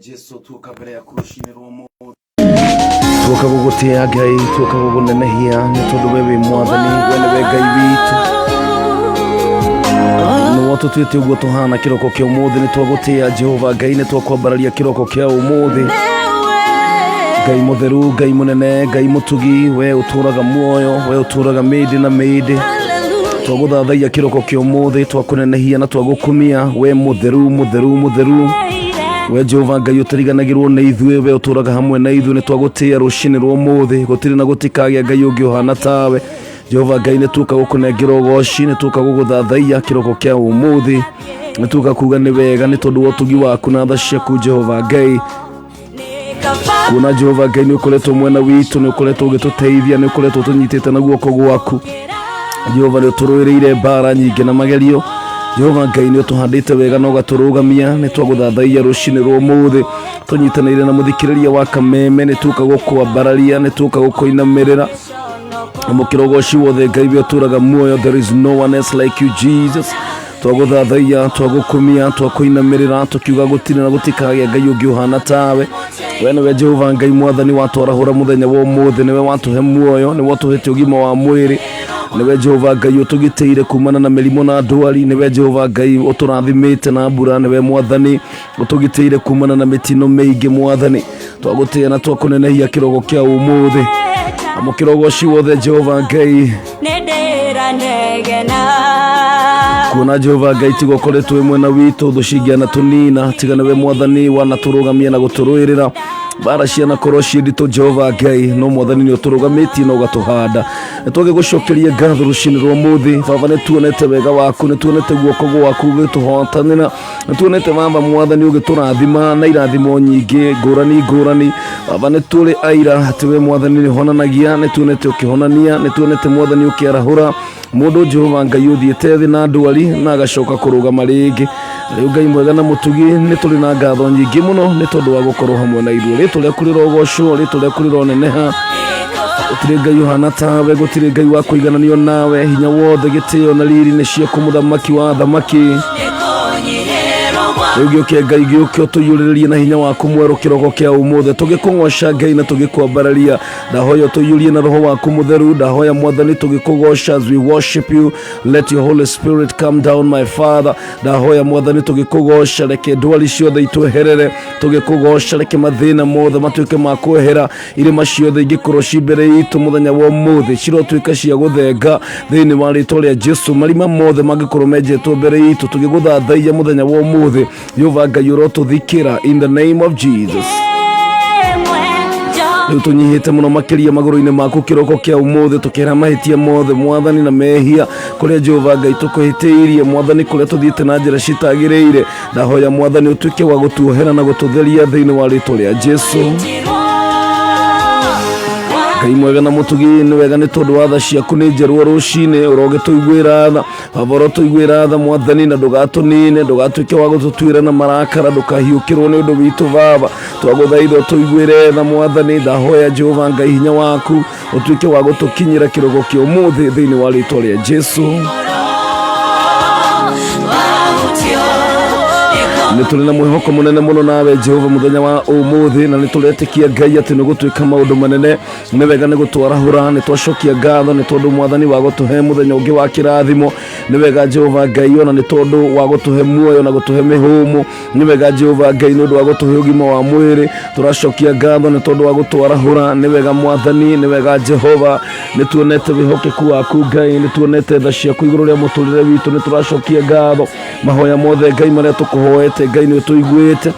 Jesu tuoka mbere yaku rũcinĩ rwa ũmũthĩ. Tuoka gũgũtĩa Ngai, tuoka gũgũnenehia nĩ tondũ we wĩ mwathani, we nĩwe Ngai witũ. Nĩwe ũtũtuĩte ũguo tũhana kĩroko kĩa ũmũthĩ, nĩ twagũtĩa Jehova Ngai, nĩ twakwambararia kĩroko kĩa ũmũthĩ. Ngai mũtheru, Ngai mũnene, Ngai mũtugi, we ũtũraga muoyo, we ũtũraga mĩndĩ na mĩndĩ. Twagũthathaiya kĩroko kĩa ũmũthĩ, twakũnenehia na twagũkumia, we mũtheru, mũtheru, mũtheru. We Jehova Ngai ũtariganagĩrwo nĩ ithuĩ, we ũtũraga hamwe na ithuĩ, nĩ twagũtĩĩa rũcinĩ rwa ũmũthĩ, gũtirĩ na gũtikagĩa Ngai ũngĩ ũhana tawe. Jehova Ngai nĩ tuoka gũkũnengera ũgoci, nĩ tuoka gũgũthathaiya kĩroko kĩa ũmũthĩ, nĩ tuoka kuga nĩ wega nĩ tondũ wa ũtugi waku na tha ciaku Jehova Ngai. Kuona Jehova Ngai nĩ ũkoretwo mwena witũ, nĩ ũkoretwo ũgĩtũteithia, nĩ ũkoretwo ũtũnyitĩte na guoko gwaku. Jehova nĩ ũtũrũĩrĩire mbara nyingĩ na magerio. Jehova Ngai nĩ ũtũhandĩte wega na ũgatũrũgamia, nĩ twagũthathaiya rũcinĩ rwa ũmũthĩ tũnyitanĩire na mũthikĩrĩria wa kameme, nĩ tuoka gũkwambararia, nĩ tuoka gũkũinamĩrĩra. Amũkĩra ũgoci wothe Ngai we ũtũraga muoyo, there is no one else like you Jesus. Twagũthathaiya, twagũkumia, twakũinamĩrĩra, tũkiuga gũtirĩ na gũtikagĩa Ngai ũngĩ ũhana tawe. We nĩwe Jehova Ngai mwathani watwarahũra mũthenya wa ũmũthĩ, nĩwe watũhe muoyo, nĩwe ũtũhete ũgima wa mwĩrĩ, nĩwe Jehova Ngai ũtũgitĩire kumana na mĩrimũ na ndwari, nĩwe Jehova Ngai ũtũrathimĩte na mbura, nĩwe mwathani ũtũgitĩire kumana na mĩtino mĩingĩ mwathani. Twagũtĩĩa na twakũnenehia kĩroko kĩa ũmũthĩ. Amũkĩra ũgoci wothe Jehova Ngai. Kuona Jehova Ngai tiga ũkoretwo wĩ mwena witũ, thũ cingĩana tũnina, tiga nĩwe mwathani wanatũrũgamia na gũtũrũĩrĩra mbara cianakorwo ciĩ nditũ Jehova Ngai, no mwathani nĩ ũtũrũgamĩtie na ũgatũhanda. Nĩ twagĩgũcokeria ngatho rũcinĩ rwa ũmũthĩ baba, nĩ tuonete wega waku, nĩ tuonete guoko gwaku gũgĩtũhotanĩra, nĩ tuonete baba mwathani ũgĩtũrathima na irathimo nyingĩ ngũrani ngũrani. Baba nĩ tũrĩ aira atĩ we mwathani nĩ ũhonanagia, nĩ tuonete ũkĩhonania, nĩ tuonete mwathani ũkĩarahũra mũndũ Jehova Ngai ũthiĩte thĩ na ndwari na agacoka kũrũgama rĩngĩ. Rĩu Ngai mwega na mũtugi, nĩ tũrĩ na ngatho nyingĩ mũno nĩ tondũ wa gũkorwo hamwe na ithuĩ. Rĩtwa rĩaku rĩrogocwo, rĩtwa rĩaku rĩroneneha. Gũtirĩ Ngai ũhana tawe, gũtirĩ Ngai wa kũigananio nawe. Hinya wothe, gĩtĩo na riri nĩ ciaku, mũthamaki wa athamaki. Rĩu gĩũke Ngai, gĩũke ũtũiyũrĩrĩrie na hinya waku mwerũ kĩroko kĩa ũmũthĩ, tũgĩkũgoca Ngai na tũgĩkwambararia. Ndahoya ũtũiyũrie na roho waku mũtheru. Ndahoya mwathani tũgĩkũgoca, as we worship you, let your Holy Spirit come down my Father. Ndahoya mwathani tũgĩkũgoca, reke ndwari ciothe itweherere. Tũgĩkũgoca, reke mathĩna mothe matuĩke ma kwehera. Irĩma ciothe ingĩkorwo ci mbere itũ mũthenya wa ũmũthĩ cirotuĩka cia gũthenga thĩinĩ wa rĩtwa rĩa Jesu. Marima mothe mangĩkorwo menjetwo mbere itũ tũgĩgũthathaiya mũthenya wa ũmũthĩ, Jehova Ngai ũrotũthikĩra in the name of Jesus. Rĩu tũnyihĩte mũno makĩria magũrũ-inĩ maku kĩroko kĩa ũmũthĩ, tũkĩra mahĩtia mothe mwathani na mehia kũrĩa Jehova Ngai tũkũhĩtĩirie mwathani, kũrĩa tũthiĩte na njĩra citagĩrĩire. Ndahoya mwathani ũtuĩke wa gũtuohera na gũtũtheria thĩinĩ wa rĩtwa rĩa Jesu. Ngai mwega na mũtugi, nĩ wega nĩ tondũ wa tha ciaku nĩ njerũ o rũcinĩ. Ũrogĩtũiguĩra tha baba, ũrotũiguĩra tha mwathani, na ndũgatũnine, ndũgatuĩke wa gũtũtuĩra na marakara, ndũkahiũkĩrwo nĩ ũndũ witũ baba. Twagũthaitha ũtũiguĩre tha mwathani. Ndahoya Jehova Ngai hinya waku ũtuĩke wa gũtũkinyĩra kĩroko kĩa ũmũthĩ thĩinĩ wa rĩtwa rĩa Jesu. Nĩ tũrĩ na mwĩhoko mũnene mũno nawe Jehova mũthenya wa ũmũthĩ, na nĩ tũretĩkia Ngai atĩ nĩ gũtuĩka maũndũ manene. Nĩ wega nĩ gũtwarahũra, nĩ twacokia ngatho nĩ tondũ mwathani wa gũtũhe mũthenya ũngĩ wa kĩrathimo. Nĩ wega Jehova Ngai ona nĩ tondũ wa gũtũhe muoyo na gũtũhe mĩhũmũ. Nĩ wega Jehova Ngai nĩ ũndũ wa gũtũhe ũgima wa mwĩrĩ. Tũracokia ngatho nĩ tondũ wa gũtwarahũra. Nĩ wega mwathani, nĩ wega Jehova, nĩ tuonete wĩhokeku waku Ngai, nĩ tuonete tha ciaku igũrũ rĩa mũtũrĩre witũ. Nĩ tũracokia ngatho mahoya mothe Ngai marĩa tũkũhoete Ngai nĩ ũtũiguĩte.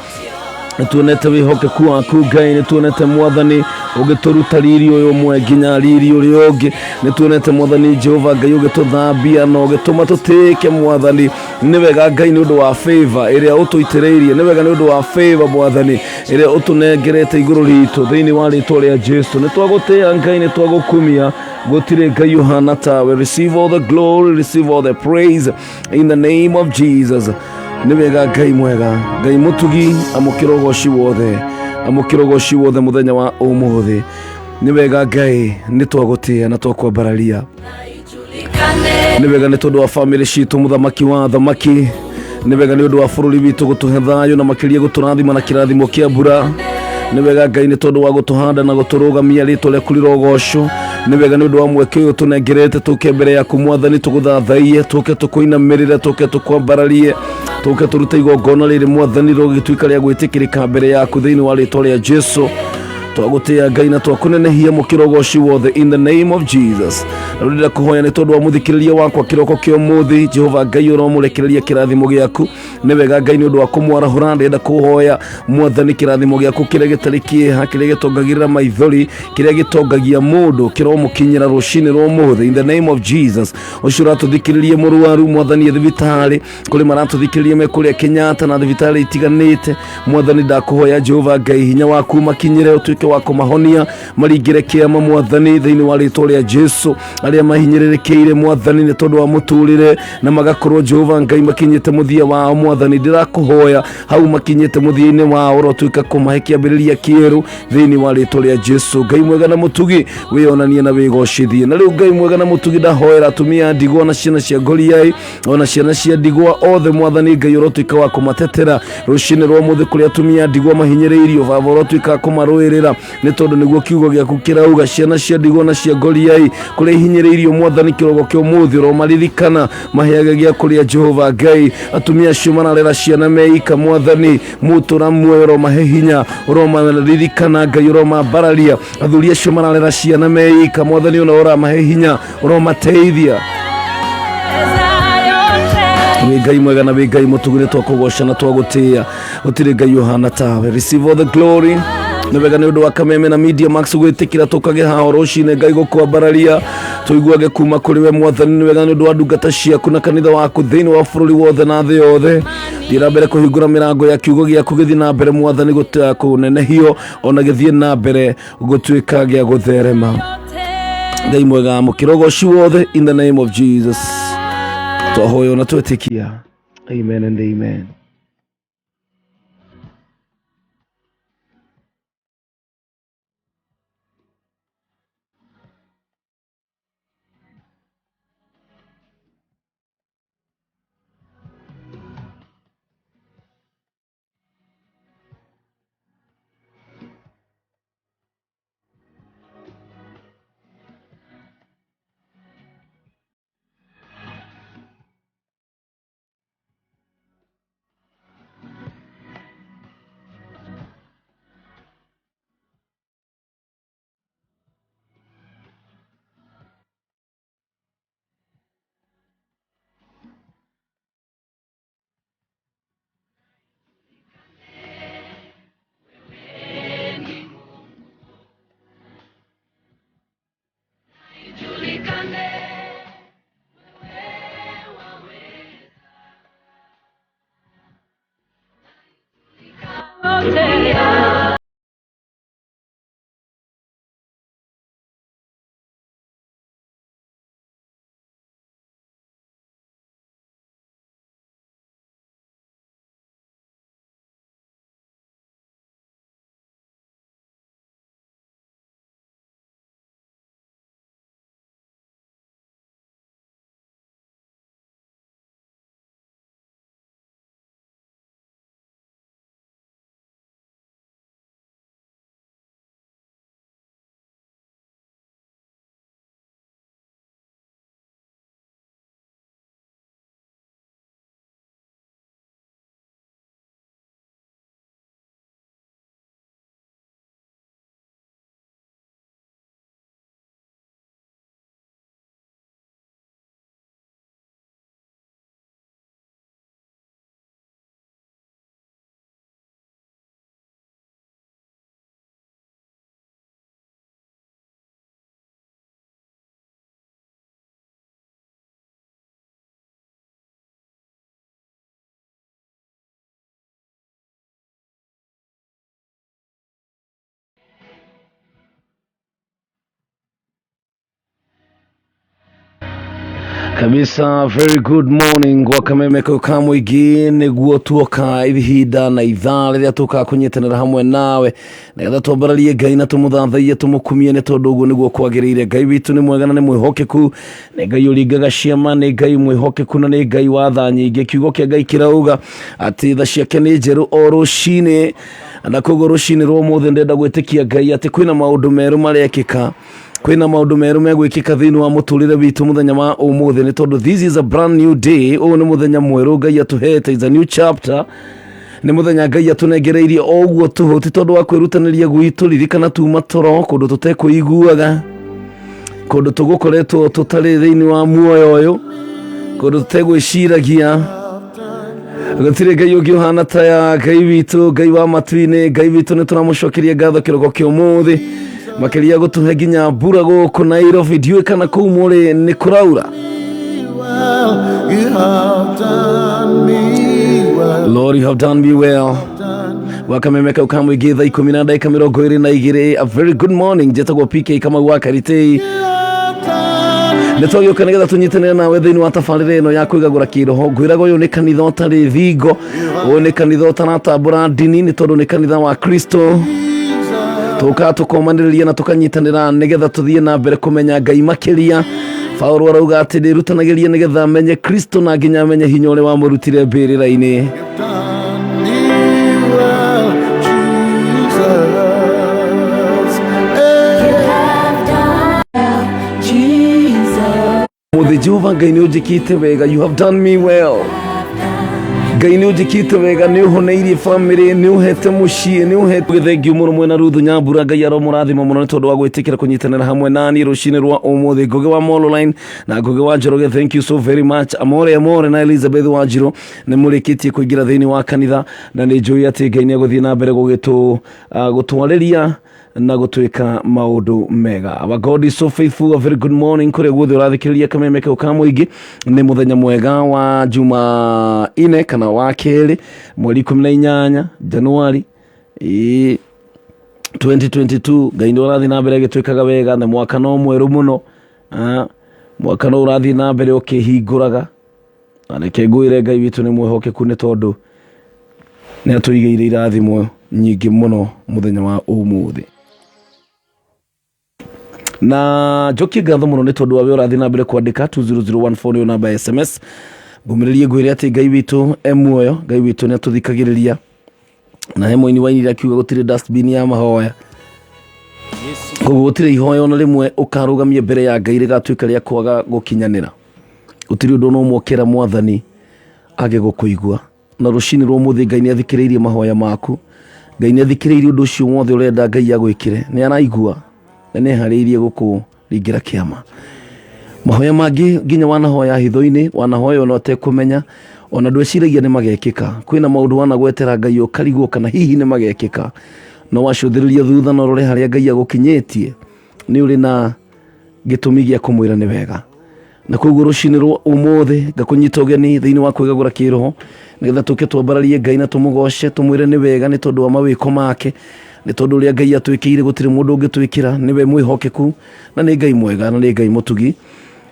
Nĩ tuonete wĩhokeku waku Ngai, nĩ tuonete mwathani ũgĩtũruta riri ũyũ ũmwe nginya riri ũrĩa ũngĩ. Nĩ tuonete mwathani Jehova Ngai ũgĩtũthambia na ũgĩtũma tũtĩĩke mwathani. Nĩ wega Ngai nĩ ũndũ wa favor ĩrĩa ũtũitĩrĩirie, nĩ wega nĩ ũndũ wa favor mwathani ĩrĩa ũtũnengerete igũrũ ritũ thĩinĩ wa rĩtwa rĩa Jesu. Nĩ twagũtĩĩa Ngai, nĩ twagũkumia, gũtirĩ Ngai ũhana tawe. Receive all the glory, receive all the praise in the name of Jesus. Nĩ wega Ngai mwega, Ngai mũtugi, amũkĩra ũgoci wothe, amũkĩra ũgoci wothe mũthenya wa ũmũthĩ. Nĩ wega Ngai, nĩ twagũtĩĩa na twakwambararia. Nĩ wega nĩ tondũ wa famĩlĩ citũ, mũthamaki wa athamaki. Nĩ wega nĩ ũndũ wa bũrũri witũ gũtũhe thayũ na makĩria gũtũrathima na kĩrathimo kĩa mbura. Nĩ wega Ngai nĩ tondũ wa gũtũhanda na gũtũrũgamia, rĩtwa rĩaku rĩrogocwo. Nĩ wega nĩ ũndũ wa mweke ũyũ tũnengerete tũke mbere yaku Mwathani, tũgũthathaiye, tũke tũkũinamĩrĩre, tũke tũkwambararie, tũke tũrute igongona rĩrĩ Mwathani rĩgĩtuĩka rĩa gwĩtĩkĩrĩka mbere yaku thĩinĩ wa rĩtwa rĩa Jesu. Twagũtĩĩa Ngai na twakũnenehia mũkĩrogoci wothe in the name of Jesus. Na rĩu ndĩrenda kũhoya nĩ tondũ wa mũthikĩrĩria wakwa kĩroko kĩa ũmũthĩ, Jehova Ngai ũromũrekereria kĩrathimo gĩaku. Nĩ wega Ngai nĩ ũndũ wa kũmwarahũra, ndĩrenda kũhoya Mwathani kĩrathimo gĩaku kĩrĩa gĩtarĩ kĩeha, kĩrĩa gĩtongagĩrĩra maithori, kĩrĩa gĩtongagia mũndũ, kĩromũkinyĩra rũcinĩ rwa ũmũthĩ in the name of Jesus. Ũcio ũratũthikĩrĩria mũrwaru Mwathani e thibitarĩ, kũrĩ maratũthikĩrĩria me kũrĩa Kenyatta na thibitarĩ itiganĩte, Mwathani ndakũhoya Jehova Ngai hinya waku makinyĩre, ũtuĩke wa kũmahonia, maringĩre kĩama Mwathani thĩinĩ wa rĩtwa rĩa Jesu. Arĩa mahinyĩrĩrĩkĩire Mwathani nĩ tondũ wa mũtũrĩre na magakorwo Jehova Ngai makinyĩte mũthia wao, Mwathani ndĩrakũhoya hau makinyĩte mũthia-inĩ wao ũrotuĩka kũmahe kĩambĩrĩria kĩerũ thĩinĩ wa rĩtwa rĩa Jesu. Ngai mwega na mũtugi, wĩonanie na wĩgocithie. Na rĩu Ngai mwega na mũtugi, ndahoera atumia a ndigwa na ciana cia ngoriai ona ciana cia ndigwa othe, Mwathani Ngai ũrotuĩka wa kũmatetera rũcinĩ rwa ũmũthĩ. Kũrĩa atumia a ndigwa mahinyĩrĩirio, Baba ũrotuĩka wa kũmarũĩrĩra, nĩ tondũ nĩguo kiugo gĩaku kĩrauga, ciana cia ndigwa na cia ngoriai kũrĩa ihinyĩrĩirio, Mwathani kĩrogo kĩa ũmũthĩ ũromaririkana, maheage gĩa kũrĩa Jehova Ngai. Atumia acio mararera ciana meika, Mwathani mũtũra muoyo ũromahe hinya, ũromaririkana Ngai, ũromambararia. Athuri acio mararera ciana meika, Mwathani ona ũramahe hinya, ũromateithia. Wĩ Ngai mwega na wĩ Ngai mũtugu, nĩ twakũgoca na twagũtĩĩa, gũtirĩ Ngai ũhana tawe. Receive all the glory. Nĩ wega nĩ ũndũ wa Kameme na Media Max gwĩtĩkĩra tũkage haha rũcinĩ, Ngai gũkwambararia tũiguage kuma kũrĩ we Mwathani. Nĩ wega nĩ ũndũ wa ndungata ciaku na kanitha waku thĩinĩ wa bũrũri wothe na thĩ yothe. Thiĩ na mbere kũhingũra mĩrango ya kiugo gĩaku gĩthiĩ na mbere Mwathani kũnenehio ona gĩthiĩ na mbere gũtuĩka gĩa gũtherema. Ngai mwega, mũkĩrogoci wothe in the name of Jesus twahoya na twetĩkia, amen and amen. Kabisa, very good morning gwa kameme kau ka mũingĩ. Nĩguo tuoka ihinda na ithaa rĩrĩa tũkaga kũnyitanĩra hamwe nawe nĩgetha twambararie Ngai na tũmũthathaiye, tũmũkumie, nĩ tondũ ũguo nĩguo kwagĩrĩire. Ngai witũ nĩ mwega na nĩ mwĩhokeku, nĩ Ngai ũringaga ciama, nĩ Ngai mwĩhokeku na nĩ Ngai wa tha nyingĩ. Kiugo kĩa Ngai kĩrauga atĩ tha ciake nĩ njerũ o rũcinĩ, na koguo rũcinĩ rwa ũmũthĩ ndĩrenda gwĩtĩkia Ngai atĩ kwĩna maũndũ merũ marekĩka, kwĩna maũndũ merũ megwĩkĩka thĩinĩ wa mũtũrĩre witũ mũthenya wa ũmũthĩ, nĩ tondũ this is a brand new day. Ũyũ nĩ mũthenya mwerũ Ngai atũhete, is a new chapter. Nĩ mũthenya Ngai atũnengereirie o ũguo tũhũ, ti tondũ wa kwĩrutanĩria gwitũ. Ririkana tuma toro kũndũ tũtekũiguaga, kũndũ tũgũkoretwo tũtarĩ thĩinĩ wa muoyo ũyũ, kũndũ tũtegwĩciragia. Gũtirĩ Ngai ũngĩ ũhana ta ya Ngai witũ, Ngai wa matu-inĩ. Ngai witũ, nĩ tũramũcokeria ngatho kĩroko kĩa ũmũthĩ, makĩria gũtũhe nginya mbura gũkũ Nairobi. Ndiũĩ kana kũu mũrĩ nĩ kũraura. Well, you have done me well. Lord, you have done me well. Done. Wakameme kau ka mũingĩ, thaa 10:22. A very good morning. Njĩtagwo PK Kamau wa Karitei. You have done Nĩ twagĩũka nĩgetha tũnyitanĩre nawe thĩinĩ wa tabarĩra ĩno ya kwĩgagũra kĩroho. Ngwĩraga ũyũ nĩ kanitha ũtarĩ thingo, ũyũ nĩ kanitha ũtaratambũra ndini, nĩ tondũ nĩ kanitha wa Kristo. Jesus. Tũkaga tũkomanĩrĩria na tũkanyitanĩra nĩgetha tũthiĩ na mbere kũmenya Ngai makĩria. Paulo arauga atĩ ndĩrutanagĩria nĩgetha menye Kristo na nginya menye hinya ũrĩa wamũrutire mbĩrĩra-inĩ. You've done me well, Jesus. Hey. Mũthĩ Jehova Ngai nĩ ũnjĩkĩte wega. You have done me well. Ngai nĩ ũnjĩkĩte wega, nĩ ũhoneirie famĩlĩ, nĩ ũhete mũciĩ, nĩ ũhete thengiũ mũno. Mwena Ruthu Nyambura, Ngai aromũrathima mũno nĩ tondũ wa gwĩtĩkĩra kũnyitanĩra hamwe nani rũcinĩ rwa ũmũthĩ. Ngũgĩ wa Mololine na Ngũgĩ wa Njoroge, thank you so very much. Amore Amore na Elizabeth Wanjirũ, nĩ mũrĩkĩtie kũingĩra thĩinĩ wa kanitha, na nĩ njũĩ atĩ Ngai nĩ egũthiĩ na mbere gũtwarĩria na gũtwĩka maũndũ mega. Our God is so faithful. A very good morning kũrĩa guothe ũrathikĩrĩria kameme kau ka mũingĩ. Nĩ mũthenya mwega wa juma ine kana wa kerĩ, mweri 18 Januari, ĩĩ, 2022. Ngai nĩ ũrathiĩ na mbere agĩtwĩkaga wega, na mwaka no mwerũ mũno. Ah, mwaka no ũrathiĩ na mbere ũkĩhingũraga, na reke ngwĩre Ngai witũ nĩ mwĩhokeku, nĩ tondũ nĩ atũigĩire irathimo nyingĩ mũno mũthenya wa ũmũthĩ. Na njokie ngatho mũno nĩ tondũ wa we ũrathiĩ na mbere kwandĩka. 20014 nĩyo namba ya SMS. Ngũmĩrĩrie ngwĩre atĩ Ngai witũ e muoyo, Ngai witũ nĩ atũthikagĩrĩria, na he mũini wainire akiuga gũtirĩ dustbin ya mahoya. Koguo gũtirĩ ihoya ona rĩmwe ũkarũgamia mbere ya Ngai rĩgatuĩka rĩa kwaga gũkinyanĩra. Gũtirĩ ũndũ ona ũmwe ũkĩra Mwathani age gũkũigua. Na rũcinĩ rwa ũmũthĩ Ngai nĩ athikĩrĩirie mahoya maku, Ngai nĩ athikĩrĩirie ũndũ ũcio wothe ũrenda Ngai agwĩkĩre. Nĩ araigua na nĩ eharĩirie gũkũringĩra kĩama. Mahoya mangĩ nginya wanahoya hitho-inĩ, wanahoya ona ũtekũmenya, ona ndweciragia nĩ magekĩka. Kwĩna maũndũ wanagwetera Ngai ũkarigwo kana hihi nĩ magekĩka, no wacũthĩrĩria thutha na ũrore harĩa Ngai agũkinyĩtie, nĩ ũrĩ na gĩtũmi gĩa kũmwĩra nĩ wega. Na koguo rũcinĩ rwa ũmũthĩ ngakũnyita ũgeni thĩinĩ wa kwĩgagũra kĩroho, nĩgetha tũke twambararie Ngai na tũmũgoce, tũmwĩre nĩ wega nĩ tondũ wa mawĩko make, nĩ tondũ ũrĩa Ngai atwĩkĩire gũtirĩ mũndũ ũngĩtwĩkĩra. Nĩwe mwĩhokeku na nĩ Ngai mwega na nĩ Ngai mũtugi,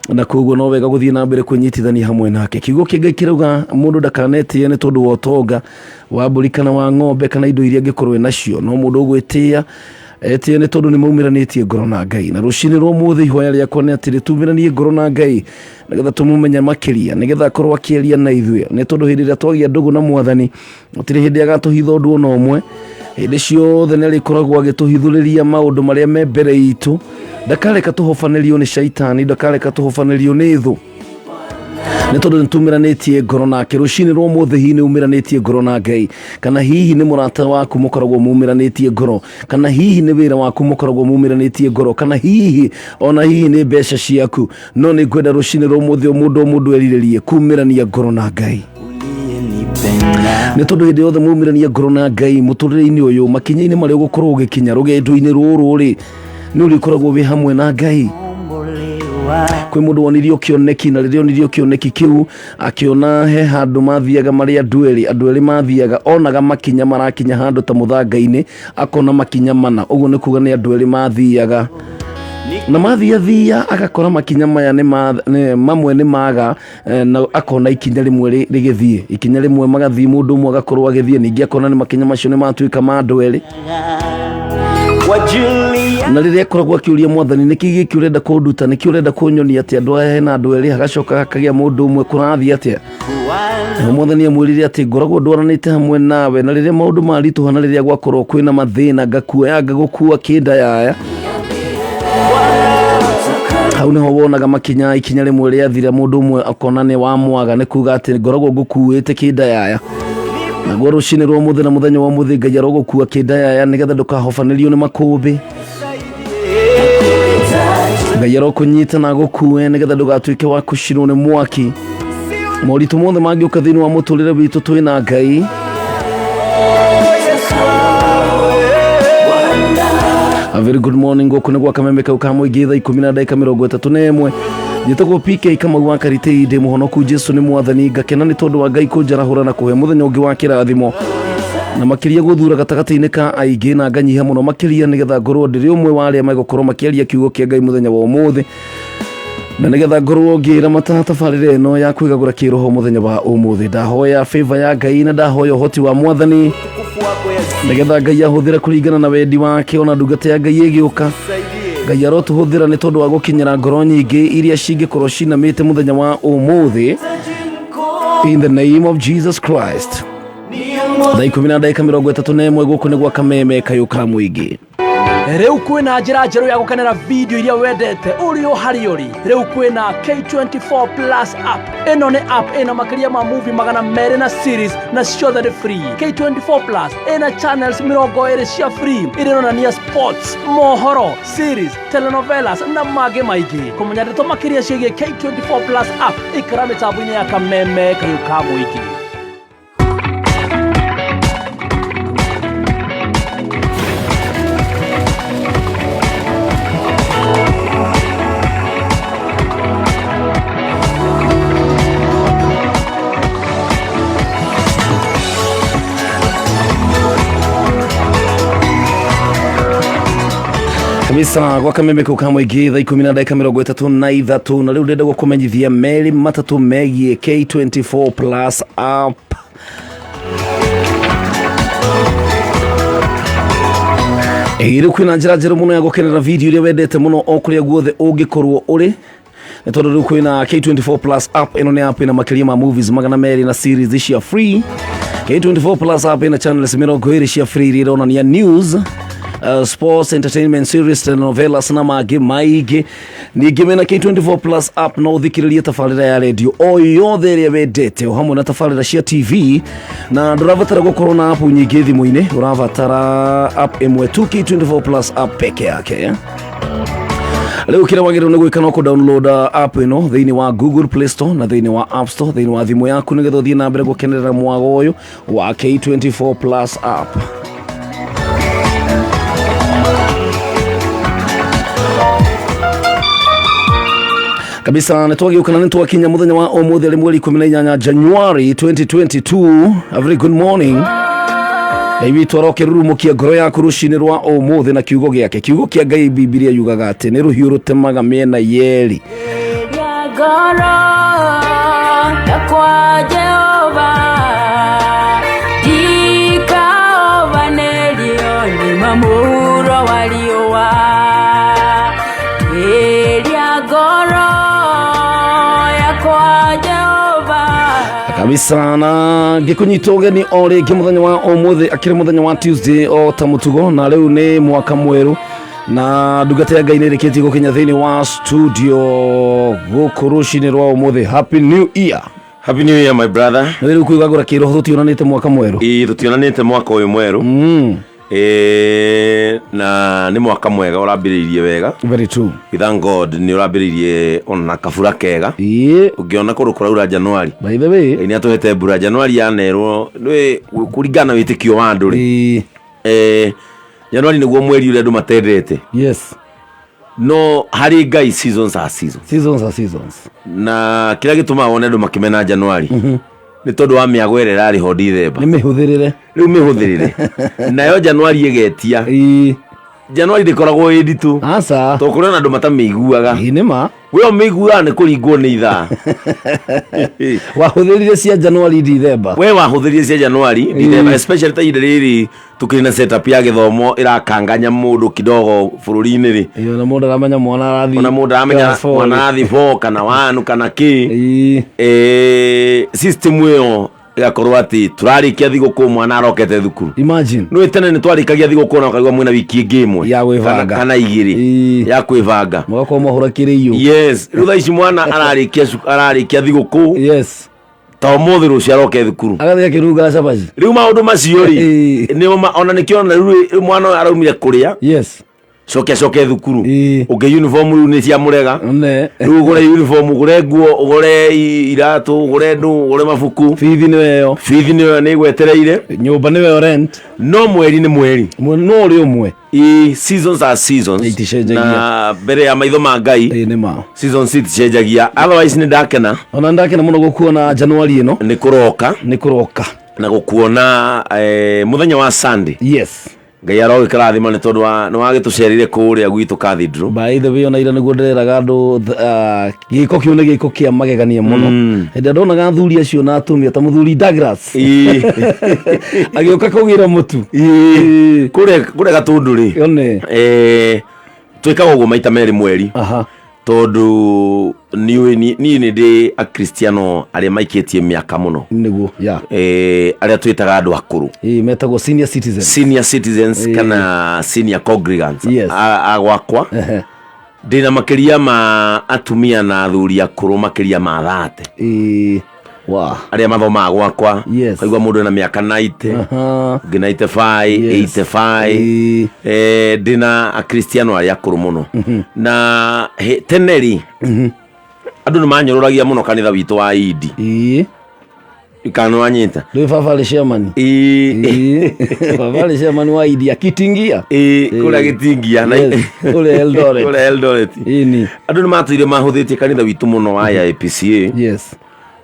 na koguo no wega gũthiĩ na mbere kwĩnyitithania hamwe nake. Kiugo kĩa Ngai kĩrauga mũndũ ndakanetĩe nĩ tondũ wa ũtonga wa mbũri kana wa ng'ombe kana indo iria angĩkorwo e nacio, no mũndũ ũgwĩtĩĩa etĩe nĩ tondũ nĩ maumĩranĩtie ngoro na Ngai. Na rũcinĩ rwa ũmũthĩ ihoya rĩakwa nĩ atĩ rĩtumĩranie ngoro na Ngai, nĩgetha tũmũmenye makĩria, nĩgetha akorwo akĩaria na ithuĩ, nĩ tondũ hĩndĩ ĩrĩa twagĩa ndũgũ na Mwathani, gũtirĩ hĩndĩ agatũhitha ũndũ ona ũmwe. Hĩndĩ ciothe nĩ arĩkoragwo agĩtũhithũrĩria maũndũ marĩa me mbere itũ. Ndakareka tũhobanĩrio nĩ caitani, ndakareka tũhobanĩrio nĩ thũ, nĩ tondũ nĩ tumĩranĩtie ngoro nake. Rũcinĩ rwa ũmũthĩ, hihi nĩ umĩranĩtie ngoro na Ngai, kana hihi nĩ mũrata waku mũkoragwo mumĩranĩtie ngoro, kana hihi nĩ wĩra waku mũkoragwo mumĩranĩtie ngoro, kana hihi ona hihi nĩ mbeca ciaku? No nĩ ngwenda rũcinĩ rwa ũmũthĩ o mũndũ o mũndũ erirĩrie kumĩrania ngoro na Ngai, nĩ tondũ hĩndĩ yothe mumĩrania ngoro na Ngai mũtũrĩre-inĩ ũyũ, makinya-inĩ marĩa ũgũkorwo ũgĩkinya rũgendo-inĩ rũrũ rĩ, nĩ ũrĩkoragwo wĩ hamwe na Ngai. Kwĩ mũndũ wonirio kĩoneki, na rĩrĩa onirio kĩoneki kĩu, akĩona he handũ mathiaga marĩ andũ erĩ. Andũ erĩ mathiaga, onaga makinya marakinya handũ ta mũthanga-inĩ, akona makinya mana, ũguo nĩ kuga nĩ andũ erĩ mathiaga. Na mathiathia agakora makinya maya nĩ mamwe nĩ maga, na akona ikinya rĩmwe rĩgĩthiĩ, ikinya rĩmwe magathiĩ, mũndũ ũmwe agakorwo agĩthiĩ, ningĩ akona nĩ makinya macio nĩ matuĩka ma andũ erĩ. Na rĩrĩa akoragwo akĩũria Mwathani, nĩkĩ gĩkĩ ũrenda kũnduta, nĩkĩ ũrenda kũnyonia atĩ andũ aya hena andũ erĩ, hagacoka hakagĩa mũndũ ũmwe, kũrathiĩ atĩa? Na Mwathani amwĩrire atĩ ngoragwo ndwaranĩte hamwe nawe, na rĩrĩa maũndũ maritũha na rĩrĩa gwakorwo kwĩna mathĩna, ngakuoya ngagũkua kĩnda yaya. Hau niho wonaga makinya, ikinya rĩmwe rĩathira, mũndũ ũmwe akona nĩ wa mwaga, nĩ kuga atĩ ngoragwo ngũkuĩte kĩnda yaya. Naguo rũcinĩ rwa ũmũthĩ na mũthenya wa ũmũthĩ, Ngai arogũkua kĩnda yaya nĩgetha ndũkahobanĩrio nĩ makũmbĩ. Ngai arokũnyita na agũkue nĩgetha ndũgatuĩke wa kũcinwo nĩ mwaki. Moritũ mothe mangĩũka thĩinĩ wa mũtũrĩre witũ, twĩna Ngai. A very good morning, gũkũ nĩ gwa Kameme kau ka mũingĩ, thaa 10:31. Njĩtagwo PK Kamau wa Karitei, ndĩ mũhonoku, Jesu nĩ Mwathani. Ngakena nĩ tondũ wa Ngai kũnjarahũra na kũhe mũthenya ũngĩ wa kĩrathimo, na makĩria gũthura gatagatĩ-inĩ ka aingĩ, na nganyiha mũno makĩria nĩgetha ngorwo ndĩrĩ ũmwe wa arĩa megũkorwo makĩaria kiugo kĩa Ngai mũthenya wa ũmũthĩ, na nĩgetha ngorwo ngĩramata tabarĩra ĩno ya kwĩgagũra kĩroho mũthenya wa ũmũthĩ. Ndahoya favor ya Ngai na ndahoya ũhoti wa Mwathani nĩgetha Ngai ahũthĩre kũringana na wendi wake. Ona ndungata ya Ngai ĩgĩũka, Ngai arotũhũthĩra nĩ tondũ wa gũkinyĩra ngoro nyingĩ iria cingĩkorwo cinamĩte mũthenya wa ũmũthĩ, in the name of Jesus Christ. Thaa 10:31, gũkũ nĩ gwa Kameme kayũ ka mũingĩ. Rĩu kwĩna njĩra njerũ ya gũkenera video iria wendete ũrĩ o harĩa ũrĩ. Rĩu kwĩna K24 Plus app. Ĩno nĩ app ĩna makĩria ma movie 200 na series, na ciothe nĩ free. K24 Plus ĩna channels 20 cia free iria ironania sports, mohoro, series, telenovelas na mangĩ maingĩ. Kũmenya ndeto makĩria ciĩgiĩ K24 Plus app, ikara mĩtambo-inĩ ya Kameme kayũ ka mũingĩ. Kabisa, gwa Kameme kau ka mũingĩ, thaa 10:33, na rĩu ndĩrenda gũkũmenyithia merĩ matatũ megiĩ K24 Plus app. Ĩ, rĩu kwĩna njĩra njerũ mũno ya gũkenera video iria wendete mũno o kũrĩa guothe ũngĩkorwo ũrĩ, nĩ tondũ rĩu kwĩna K24 Plus app. Ĩno nĩ app ĩna makĩria ma movies 200 na series cia free. K24 Plus app ĩna channels 20 cia free iria ironania news, sports, entertainment, series, telenovelas na mangĩ maingĩ. Ningĩ wĩna K24 Plus app no ũthikĩrĩrie tabarĩra ya redio o yothe ĩrĩa wendete, o hamwe na tabarĩra cia TV, na ndũrabatara gũkorwo na app nyingĩ thimũ-inĩ, ũrabatara app ĩmwe tu, K24 Plus app peke yake. Rĩu kĩrĩa wagĩrĩirwo nĩ gwĩka no kũ-download app ĩno thĩinĩ wa Google Play Store na thĩinĩ wa App Store thĩinĩ wa thimũ yaku, nĩgetha ũthiĩ na mbere gũkenerera mwago ũyũ wa K24 Plus app. Kabisa, nĩ twagĩũka na nĩ twakinya mũthenya wa ũmũthĩ, arĩ mweri 18 January 2022. A very good morning. Ngai witũ arokĩrurumũkia ngoro yaku rũcinĩ rwa ũmũthĩ na kiugo gĩake. Kiugo kĩa Ngai, Bibilia yugaga atĩ nĩ rũhiũ rũtemaga mĩena yerĩ. Ngoro yakwa Jehova ndikaobanĩrio nĩ mamũhuro wa riũa, ĩria ngoro yakwa Jehova. Kabisa, na ngĩkũnyita ũgeni o rĩngĩ mũthenya wa ũmũthĩ, akĩrĩ mũthenya wa Tuesday o ta mũtugo, na rĩu nĩ mwaka mwerũ, na ndungata ya Ngai nĩ ĩrĩkĩtie gũkinya thĩinĩ wa studio gũkũ rũcinĩ rwa ũmũthĩ. Happy New Year. Happy New Year, my brother. Nĩ rĩu kwĩgagũra kĩroho, tũtionanĩte mwaka mwerũ. Ĩĩ, tũtionanĩte mwaka ũyũ mwerũ. Ĩĩ, na nĩ mwaka mwega ũrambĩrĩirie wega. Very true. We thank God nĩ ũrambĩrĩirie ona kabura kega. Ũngĩona kũndũ kũraura January. By the way, Ngai nĩ atũhete mbura January yanerwo nĩ kũringana na wĩtĩkio wa andũ rĩ. January nĩguo mweri ũrĩa andũ matendete. No harĩ Ngai, seasons are seasons. Seasons are seasons. Na kĩrĩa gĩtũmaga wone andũ makĩmena January nĩ tondũ wa mĩago ĩrĩa ĩrarĩ ho Dithemba. Nĩ mĩhũthĩrĩre. Rĩu mĩhũthĩrĩre nayo January ĩgetia. Januari ndĩkoragwo ĩ nditũ. Aca. Tondũ kũrĩ ona andũ matamĩiguaga. Ĩ nĩ ma. We ũmĩiguaga nĩ kũringwo nĩ ithaa. Wahũthĩrire cia Januari Dithemba. We wahũthĩrire cia Januari Dithemba, especially ta ihinda rĩrĩ tũkĩrĩ na setup ya gĩthomo ĩrakanganya mũndũ kidogo bũrũri-inĩ rĩ. Ĩ, ona mũndũ aramenya mwana arathiĩ. Ona mũndũ aramenya class four mwana rĩ. arathiĩ 4 kana 1 kana kĩ. Ĩ. System ĩyo ĩgakorwo atĩ tũrarĩkia thigũkũ mwana arokete thukuru. Imagine. Nĩ tene nĩ twarĩkagia thigũkũ na ũkaigua mwĩna wiki ĩngĩ ĩmwe Ya gwĩbanga. kana igĩrĩ Ĩ. ya kwĩbanga. Mũgakorwo mwahũra kĩrĩiũ. Yes, rĩu thaa ici mwana ararĩkia thigũkũ Yes. ta ũmũthĩ rũciũ aroke thukuru. Agathiĩ akĩrungaga cabaci. Rĩu maũndũ macio rĩ Ĩ. nĩo ona nĩkĩo ona rĩu mwana ũyũ araumire kũrĩa Yes. coke acoke thukuru. Ĩ. Ũngĩ uniform rĩu nĩ cia mũrega. Ne. Rĩu ũgũre uniform, ũgũre nguo, ũgũre iratũ, ũgũre ndũ, ũgũre mabuku. Bithi nĩwe ĩyo. Bithi nĩyo nĩ ĩgwetereire. Nyũmba nĩwe rent. No mweri nĩ mweri. No ũrĩ ũmwe. I seasons are seasons. Iticenjagia. Na mbere ya maitho ma Ngai. Ĩ nĩ ma. Seasons iticenjagia. Otherwise nĩ ndakena. Ona ndakena mũno gũkuona Januari ĩno. Nĩ kũroka. Nĩ kũroka. Na gũkuona mũthenya wa Sunday. Yes. Ngai arogĩkarathima nĩ tondũ nĩ wagĩtũcerire kũrĩa gwitũ cathedral. By the way, ona ira nĩguo ndĩreraga andũ gĩko kĩu nĩ gĩko kĩa magegania mũno. Hĩndĩ ĩrĩa ndonaga athuri acio na atumia ta mũthuri Douglas. Agĩũka kũgĩra mũtu. Kũrĩa Gatũndũ rĩ. One. Twĩkaga ũguo maita merĩ mweri. Tondũ niĩ nĩ ndĩ akristiano arĩa maikĩtie mĩaka mũno. Nĩguo, ya. Arĩa twĩtaga andũ akũrũ. Ĩ, metagwo senior citizens. Senior citizens kana senior congregants. Yes. A gwakwa. Ndĩna makĩria ma atumia na athuri akũrũ makĩria ma 30. Ĩ, wa. Arĩa mathomaga gwakwa. Yes. Kaigua mũndũ ena mĩaka 90. Ũngĩ 95, Yes. 85. Ĩ. Ndĩna akristiano arĩa akũrũ mũno. Na tene rĩ, andũ nĩ manyũrũragia mũno kanitha witũ wa Idi. Ĩ. Kana wanyita? Rĩu baba arĩ chairman. Ĩ. Ĩ. Baba arĩ chairman wa Idi akitingia. Ĩ, kũrĩa gĩtingia. Na Yes, kũrĩa Eldoret. Kũrĩa Eldoret. Ĩni. Andũ nĩ matũire mahũthĩtie kanitha witũ mũno wa AIPCA. Yes.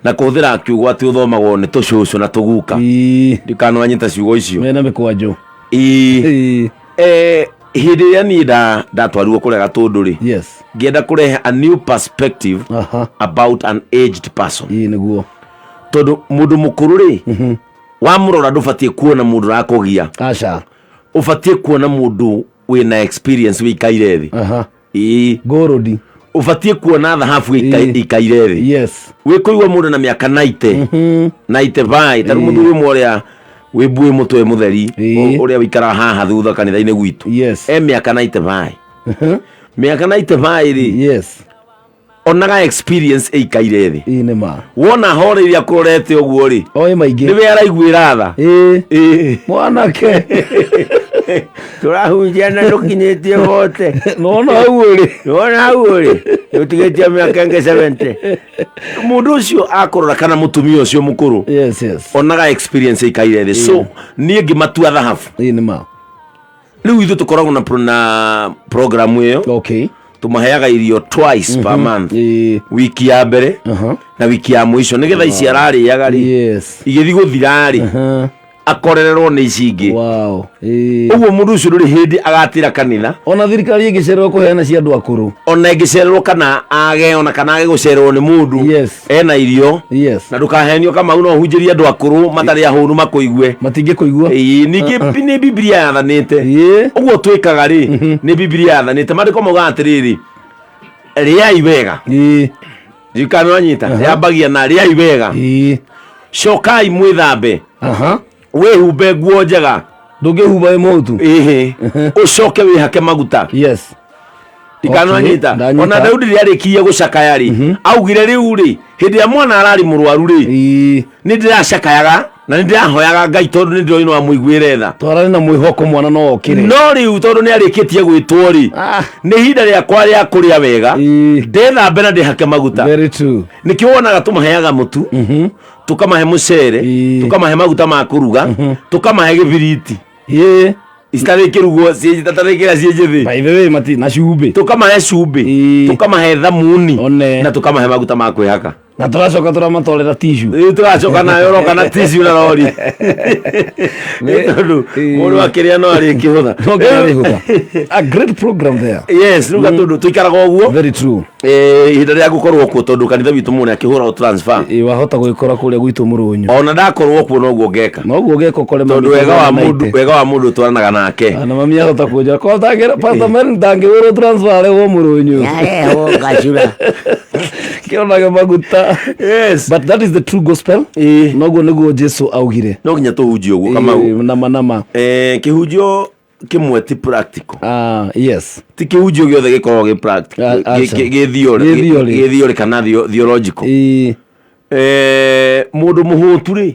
Na kũhũthĩra kiugo atĩ ũthomagwo nĩ tũcũcũ na tũguka. Ĩ. Ndikana wanyita ciugo icio. Mena mĩkwanjũ. Ĩ. Ĩ. Hĩndĩ ĩrĩa niĩ ndatwarirwo kũrĩa Gatũndũ rĩ. Yes. Ngĩenda kũrehe a new perspective about an aged person. Ĩ, nĩguo. Tondũ mũndũ mũkũrũ rĩ, wamũrora ndũbatiĩ kuona mũndũ ũrakũgia. Aca. Ũbatiĩ kuona mũndũ wĩna experience wĩikaire thĩ. Ĩ. Ngũrũndi. Ũbatiĩ kuona thahabu ĩikaire thĩ. Yes. Wĩkũigua mũndũ na mĩaka 90. 95. Ta rĩu mũthuri ũmwe ũrĩa wĩ mbuĩ mũtwe mũtheri, ũrĩa wĩikaraga haha thutha kanitha-inĩ gwitũ. Yes. E mĩaka 95. Mĩaka 95 rĩ. Yes. Onaga experience ĩikaire thĩ. Ĩ, nĩ ma. Wona horeirie akũrorete ũguo rĩ. Oĩ maingĩ. Nĩwe araiguĩra tha. Ĩ. Ĩ. Mwanake. Tũrahunjia na ndũkinyĩtie bote. Nona hau rĩ. Nona hau rĩ. Ũtigĩtie mĩaka ĩngĩ 70. Mũndũ ũcio akũrora kana mũtumia ũcio mũkũrũ. Yes, yes. Onaga experience ĩikaire thĩ. So, niĩ ngĩmatua thahabu. Ĩ, nĩ ma. Rĩu ithuĩ tũkoragwo na program ĩyo. Okay. Tũmaheaga irio twice per month. Wiki ya mbere na wiki ya mũico nĩgetha ici ararĩaga rĩ. Yes. Igĩthiĩ gũthira rĩ. Akorererwo nĩ ici ingĩ. Wow. Ĩ. Ũguo mũndũ ũcio ndũrĩ hĩndĩ agatĩra kanitha. Ona thirikari ĩngĩcererwo kũheana cia andũ akũrũ. Ona ĩngĩcererwo kana age, ona kana age gũcererwo nĩ mũndũ. Yes. Ena irio. Yes. Na ndũkahenio Kamau no ũhunjĩrie andũ akũrũ matarĩ ahũnu makũigue. Matingĩkũigua. Ĩĩ, ningĩ nĩ Bibilia yathanĩte. Ĩĩ. Ũguo twĩkaga rĩ, nĩ Bibilia yathanĩte. Maandĩko maugaga atĩrĩrĩ, rĩai wega. Ĩĩ. Ndikana wanyita. Yambagia na rĩai wega. Ĩĩ. Cokai mwĩthambe. Wĩhumbe nguo njega. Ndũngĩhumba wĩ mũhutu. Ĩhĩ. Ũcoke wĩhake maguta. Yes. Ndikana Okay, wanyita. ndanyita. Ona Daudi rĩrĩa arĩkirie gũcakaya rĩ, augire rĩu rĩ, hĩndĩ ĩrĩa mwana ararĩ mũrwaru rĩ, nĩ ndĩracakayaga na nĩ ndĩrahoyaga Ngai tondũ nĩ ndĩrona no amũiguĩre tha. Twararĩ na mwĩhoko mwana no okĩre. No rĩu tondũ nĩ arĩkĩtie gwĩtwo rĩ, nĩ ihinda rĩakwa rĩa kũrĩa wega, ndethambe na ndĩhake maguta. Very true. Nĩkĩo wonaga tũmaheaga mũtu, tũkamahe mũcere, tũkamahe maguta ma kũruga, tũkamahe gĩbiriti. Citarĩ kĩrugwo, citarĩ kĩrĩa ciĩ njĩthĩ. By the way, mati na cumbĩ. Tũkamahe cumbĩ, tũkamahe thamuni, na tũkamahe maguta ma kwĩhaka. Na tũracoka tũramatwarĩra tissue. Rĩu tũracoka nayo ũroka na tissue na rori nĩ tondũ mũndũ akĩrĩa no arĩkĩhũtha. No nginya arĩhũtha. A great program there. Yes, rĩu gatũndũ tũikaraga ũguo. Very true. Ihinda rĩa gũkorwo kuo, tondũ kanitha witũ mũndũ akĩhũra transfer. Ĩ, wahota gwĩkora kũrĩa gwitũ mũrũnyu. Ona ndakorwo kuo noguo ngeka. Noguo geka ũkore tondũ mami wega wa kũgĩa na mũndũ itĩ. Wega wa mũndũ twaranaga nake. Na mami ahota kũnjĩra ko ndangĩra Pastor Mary ndangĩhũrwo transfer arehwo mũrũnyu. Yarehwo ngacura. Kĩonage maguta. Yes. But that is the true gospel. Noguo nĩguo Jesu augire. No nginya tũhunjie ũguo, Kamau. Ĩ, nama nama. Kĩhunjio kĩmwe ti practical. Ah, yes. Ti kĩhunjio gĩothe gĩkoragwo gĩ practical. Ah, aca. Gĩ theory. Gĩ theory. Gĩ theory kana theological. Mũndũ mũhũtu rĩ,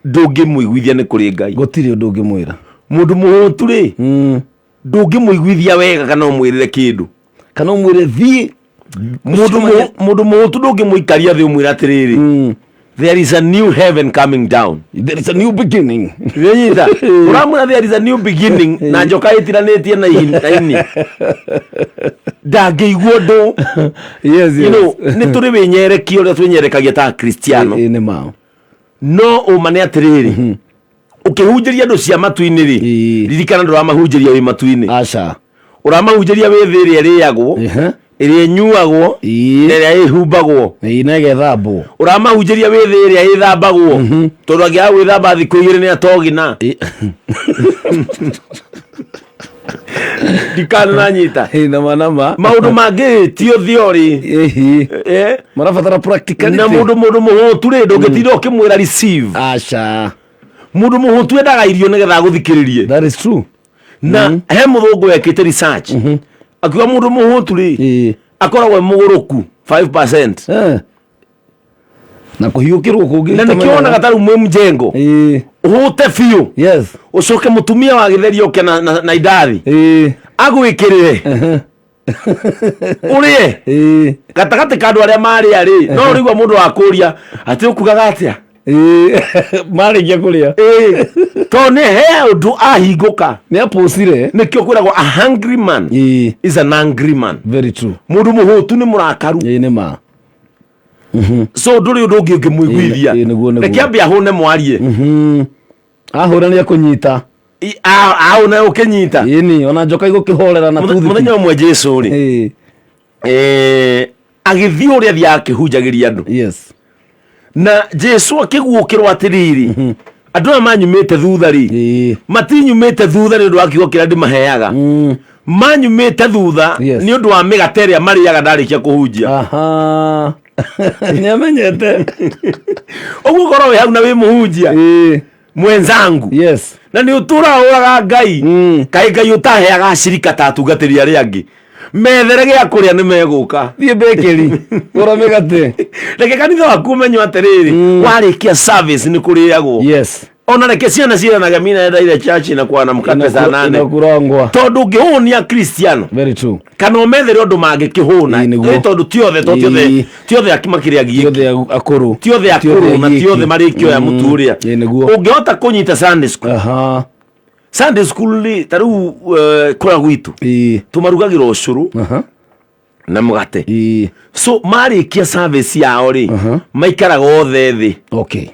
ndũngĩmũiguithia nĩ kũrĩ Ngai. Gũtirĩ ũndũ ũngĩmwĩra. Mũndũ mũhũtu rĩ, ndũngĩmũiguithia wega kana ũmwĩrĩre kĩndũ. Kana ũmwĩre thiĩ. Mũndũ mũhũtu ndũngĩmũikaria thĩ ũmwĩre atĩrĩrĩ, there is a new heaven coming down. There is a new beginning. Wĩnyita ũramwĩra there is a new beginning na njoka ĩtiranĩtie na ini ndangĩigua ũndũ. Yes. You know, nĩ tũrĩ wĩnyerekia ũrĩa twĩnyerekagia ta Akristiano. Ĩ, nĩ ma. No ũma nĩ atĩrĩrĩ, ũkĩhunjĩria andũ cia matu-inĩ rĩ, ririkana ndũramahunjĩria wĩ matu-inĩ. Aca. Ũramahunjĩria wĩ thĩ ĩrĩa ĩrĩagwo, ĩrĩa ĩnyuagwo, na ĩrĩa ĩhumbagwo. Ĩ, na ĩgethambwo. Ũramahunjĩria wĩ thĩ ĩrĩa ĩthambagwo, tondũ angĩaga gwĩthamba thikũ 2 nĩ atogina ndikana nanyita. Ĩ, nama nama. Maũndũ mangĩ tio theory. Marabatara practicality. Na mũndũ mũhũtu rĩ, ndũngĩtinda ũkĩmwĩra receive. Aca. Mũndũ mũhũtu endaga irio nĩgetha agũthikĩrĩrie. That is true. Na he mũthũngũ wekĩte research akiuga mũndũ mũhũtu rĩ, akoragwo e mũgũrũku 5%. Na kũhiũkĩrwo kũngĩ. Na nĩkĩo wonaga ta rĩu mwĩ mjengo ũhũte biũ. Yes. Ũcoke mũtumia wa gĩtheri oke na indathi agwĩkĩrĩre ũrĩe gatagatĩ ka andũ arĩa marĩa rĩ, no ũrĩigua mũndũ wa kũria atĩ ũkugaga atĩa. Marĩkia kũrĩa. Tondũ nĩ he ũndũ ahingũka. Nĩ apũcire. Nĩkĩo kwĩragwo a hungry man is an angry man. Very true. Mũndũ mũhũtu nĩ mũrakaru. Ĩ, nĩ ma. So ndũrĩ ũndũ ũngĩ ũngĩmũiguithia. Ĩ, nĩguo, nĩguo. Reke ambe ahũne mwarie. Ahũra nĩ akũnyita. Ahũna ũkĩnyita. Ĩni, ona njoka igũkĩhorera na tuthi. Mũthenya ũmwe Jesu rĩ, agĩthiĩ ũrĩa athiaga akĩhunjagĩria andũ. Yes. Na Jesu akĩguũkĩrwo atĩrĩrĩ, andũ aya manyumĩte thutha rĩ, matinyumĩte thutha nĩ ũndũ wa kiugo kĩrĩa ndĩmaheaga, manyumĩte thutha nĩ ũndũ wa mĩgate ĩrĩa marĩaga ndarĩkia kũhunjia. Aha. Nĩ amenyete. Ũguo korwo wĩ hau na wĩ mũhunjia mwenzangu. Yes. Na nĩ ũtũraga ũraga Ngai, kaĩ Ngai ũtaheaga acirika ta atungatĩri arĩa angĩ methere gĩa kũrĩa nĩ megũka. Thiĩ bakery gũra mĩgate. Reke kanitha waku ũmenye atĩrĩrĩ, warĩkia service nĩ kũrĩagwo. Yes. Ona reke ciana ciĩranaga mina endaire church na kwana mkate saa 8. Inakurangwa. Tondũ ũngĩhũnia Kristiano Very true. kana ũmethere ũndũ mangĩkĩhũna. Ĩĩ, nĩguo. Tondũ ti othe, to ti othe, Ĩĩ. ti othe makĩrĩ agiĩki. Ti othe akũrũ. Ti othe akũrũ na ti othe marĩkĩoya mũtu ũrĩa. Ĩĩ, nĩguo. Ũngĩhota kũnyita Sunday school. Aha. Sunday school rĩ, ta rĩu kũrĩa gwitũ tũmarugagĩra ũcũrũ na mũgate. So marĩkia service yao rĩ, maikaraga othe thĩ. Okay.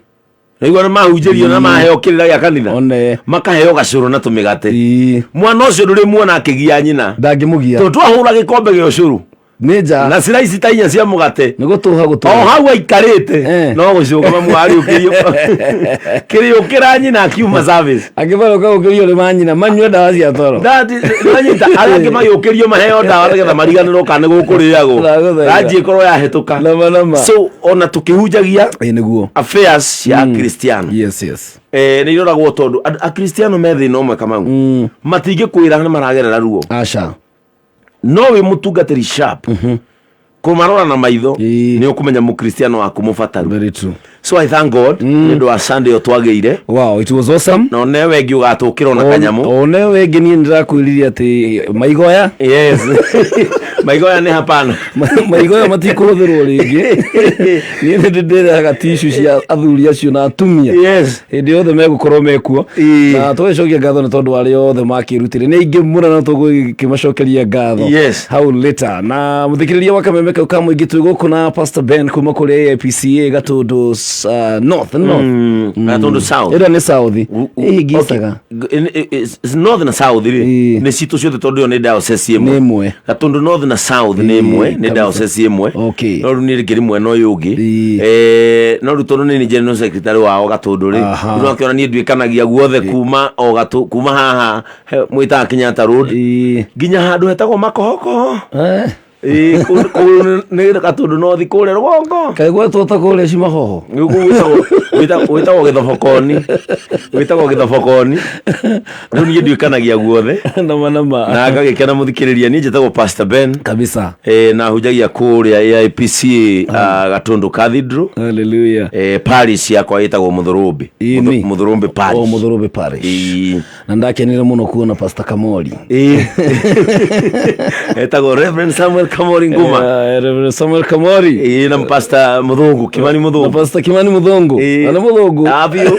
Naigua nĩ mahunjĩrio na maheo kĩrĩra gĩa kanitha. Makaheo gacũrũ na tũmĩgate. Mwana ũcio ndũrĩmuona akĩgia nyina. Ndangĩmũgia. Tondũ twahũra gĩkombe gĩa ũcũrũ Nĩ nja. na slice ta 4 cia mũgate. Nĩ gũtũha gũtũha. O hau aikarĩte no gũcoka mamu ariũkĩrio kĩrĩũkĩra nyina akiuma service. Akĩbaroka gũkĩrio nĩ manyina manyue ndawa cia toro. Nanyita arĩa angĩ magĩũkĩrio maheo ndawa nĩgetha mariganĩrwo kana nĩ gũkũrĩagwo. Ndagũthaitha. Ranji ĩkorwo yahĩtũka. Nama nama. So ona tũkĩhunjagia Ĩ, nĩguo. affairs cia Akristiano. Yes, yes. Nĩ iroragwo tondũ Akristiano me thĩna ũmwe, Kamau. Matingĩkwĩra nĩ maragerera ruo. Aca. No wĩ mũtungatĩri sharp kũmarora na maitho nĩ ũkũmenya mũkristiano waku mũbataru. Very true. So I thank God nĩ ũndũ wa Sunday ĩyo twagĩire. Wow, it was awesome. Na onewe ĩngĩ ũgatũkĩra ona kanyamũ. Onewe ĩngĩ niĩ nĩndĩrakwĩrire atĩ maigoya. Yes. Maigoya nĩ hapana. Maigoya matikũhũthĩrwo rĩngĩ. Niĩ nĩ ndĩrehaga tissue cia athuri acio na atumia. Yes. Hĩndĩ yothe megũkorwo mekuo. Na tũgĩcokia ngatho nĩ tondũ arĩa othe makĩrutire nĩ aingĩ mũno na tũgũkĩmacokeria ngatho. Yes. Hau later. Na mũthikĩrĩria wa Kameme Gakombe kau ka mũingĩ twĩ gũkũ na Pastor Ben kuma kũrĩ AIPCA Gatũndũ North North. Gatũndũ South. Ĩrĩa nĩ South. Ĩhĩngĩcaga. North na South rĩ, Ĩĩ. nĩ citũ ciothe tondũ ĩyo nĩ diocese ĩmwe. Nĩ ĩmwe. Gatũndũ North na South nĩ ĩmwe, nĩ diocese ĩmwe. Okay. No rĩu niĩ rĩngĩ mwena ũyũ ũngĩ. Ĩĩ. No rĩu tondũ nĩ niĩ general secretary wao Gatũndũ rĩ, rĩu akĩona niĩ nduĩkanagia guothe kuma o Gatũ kuma haha mwĩtaga Kenyatta Road nginya handũ hetagwo Makohokoho. Ĩĩ, kũu nĩ Gatũndũ North kũrĩa rũgongo. Kaĩ gwetwo ta kũrĩa Cimahoho? Kũu gwĩtagwo Gĩthobokoni. Gwĩtagwo Gĩthobokoni. Rĩu niĩ nduĩkanagia guothe. Nama nama. Na ngagĩkena mũthikĩrĩria, niĩ njĩtagwo Pastor Ben. Kabisa. Na hunjagia kũrĩa AIPC Gatũndũ Cathedral. Hallelujah. Parish yakwa ĩtagwo Mũthũrũmbĩ. Ĩĩ. Mũthũrũmbĩ Parish. O Mũthũrũmbĩ Parish. Ĩĩ. Na ndakenire muno kuona Pastor Kamori. Ĩĩ. Etagwo Reverend Samuel Kamori Nguma. Reverend Samuel Kamori. Ĩĩ, na Pastor Muthungu, Kimani Na Muthungu. Pastor Kimani Muthungu. Ĩĩ. Na nĩ Muthungu. Ah, biũ.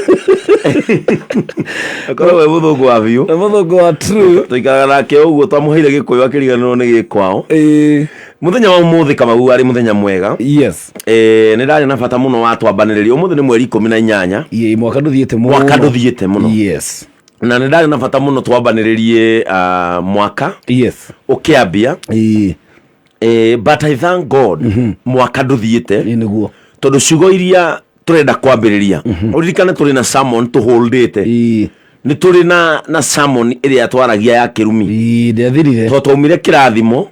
Akoragwo e Muthungu wa biũ. Na Muthungu wa true. Tũikaraga nake ũguo twamũheire Gĩkũyũ akĩriganĩrwo nĩ gĩkwao. Ĩĩ. Mũthenya wa ũmũthĩ Kamau arĩ mũthenya mwega. Yes. Nĩ ndarĩ na bata mũno wa twambanĩrĩria. Ũmũthĩ nĩ mweri 18. Ĩĩ, mwaka ndũthiĩte mũno. Mwaka ndũthiĩte mũno. Yes. Na nĩ ndarĩ na bata mũno twambanĩrĩrie mwaka Yes. ũkĩambia. Ĩĩ. But I thank God mwaka ndũthiĩte. Ĩĩ, nĩguo. Tondũ ciugo iria tũrenda kwambĩrĩria, ũririkane tũrĩ na sermon tũholdĩte. Ĩĩ. Nĩ tũrĩ na sermon ĩrĩa twaragia ya kĩrumi. Ĩĩ, ndĩathirire. Tondũ twaumire kĩrathimo,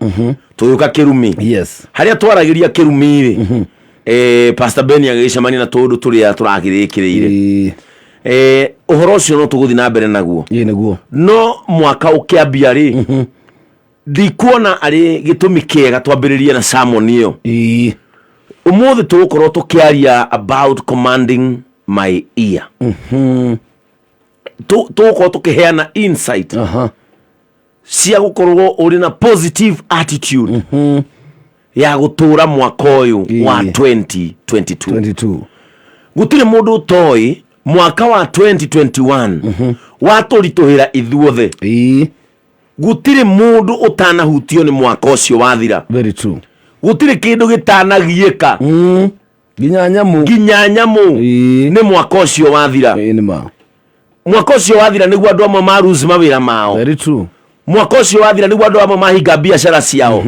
tũgĩũka kĩrumi. Yes. Harĩa twaragĩria kĩrumi rĩ, Pastor Ben agĩgĩcemania na tũũndũ tũrĩa tũrakĩrĩkĩrĩire. Ĩĩ. Ũhoro ũcio no tũgũthiĩ na mbere naguo. Ĩĩ, nĩguo. No mwaka ũkĩambia rĩ, ndikuona arĩ gĩtũmi kĩega twambĩrĩrie na sermon ĩyo. Ĩĩ. Ũmũthĩ tũgũkorwo tũkĩaria about commanding my ear. Tũgũkorwo tũkĩheana insight cia gũkorwo ũrĩ na positive attitude ya gũtũra mwaka ũyũ wa 2022. 22. Gũtirĩ mũndũ ũtoĩ mwaka wa 2021 watũritũhĩra ithuothe. Ĩĩ. Gũtirĩ mũndũ ũtanahutio nĩ mwaka ũcio wathira. Very true. Gũtirĩ kĩndũ gĩtanagiĩka. Nginya nyamũ. Nginya nyamũ. Ĩĩ. Nĩ mwaka ũcio wathira. Ĩĩ, nĩ ma. Mwaka ũcio wathira nĩguo andũ amwe maruzi mawĩra mao. Very true. Mwaka ũcio wathira nĩguo andũ amwe mahinga biacara ciao.